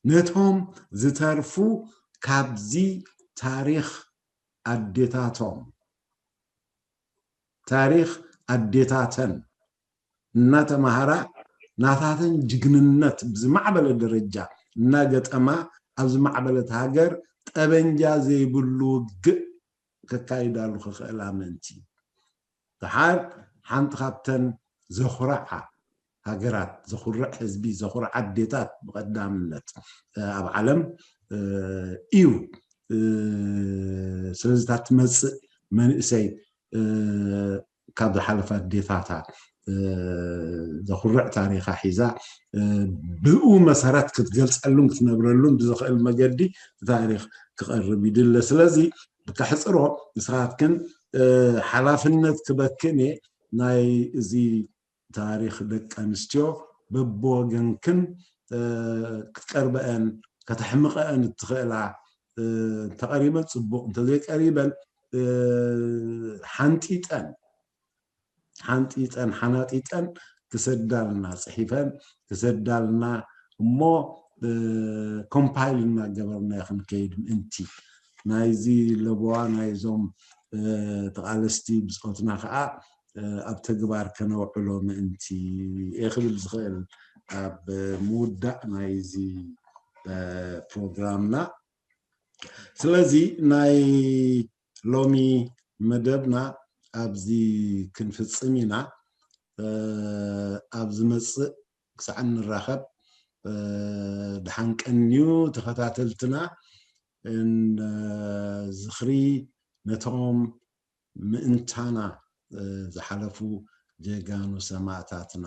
ነቶም ዝተርፉ ካብዚ ታሪኽ ኣዴታቶም ታሪኽ ኣዴታተን እናተማሃራ ናታተን ጅግንነት ብዝማዕበለ ደረጃ እናገጠማ ኣብ ዝማዕበለት ሃገር ጠበንጃ ዘይብሉ ውግእ ከካይዳሉ ክኽእላ ምእንቲ። ደሓር ሓንቲ ካብተን ዘኹርዓ ሃገራት፣ ዘኹርዕ ህዝቢ፣ ዘኹርዓ ኣዴታት ብቐዳምነት ኣብ ዓለም እዩ። ስለዚ እታ ትመፅእ መንእሰይ ካብ ዝሓለፋ ኣዴታታ ዘኹርዕ ታሪኻ ሒዛ ብኡ መሰረት ክትገልፀሉን ክትነብረሉን ብዝኽእል መገዲ ታሪኽ ክቐርብ ይድለ። ስለዚ ብካሕፅሮ ንስኻትክን ሓላፍነት ክበክን እየ ናይ እዚ ታሪኽ ደቂ ኣንስትዮ በብወገንክን ክትቀርበአን ከተሕምቐአን እትኽእላ እንተቐሪበን ፅቡቕ፣ እንተዘይቀሪበን ሓንጢጠን ሓንጢጠን ሓናጢጠን ክሰዳልና፣ ፅሒፈን ክሰዳልና እሞ ኮምፓይል እናገበርና ክንከይድ ምእንቲ ናይዚ ለበዋ ናይዞም ተቓለስቲ ብፆትና ከዓ ኣብ ተግባር ከነውዕሎ ምእንቲ እየ ክብል ዝኽእል ኣብ ምውዳእ ናይዚ ፕሮግራምና። ስለዚ ናይ ሎሚ መደብና ኣብዚ ክንፍፅም ኢና። ኣብ ዝመፅእ ክሳዕ እንራኸብ ደሓን ቀንዩ ተኸታተልትና። ዝኽሪ ነቶም ምእንታና ዝሓለፉ ጀጋኑ ሰማእታትና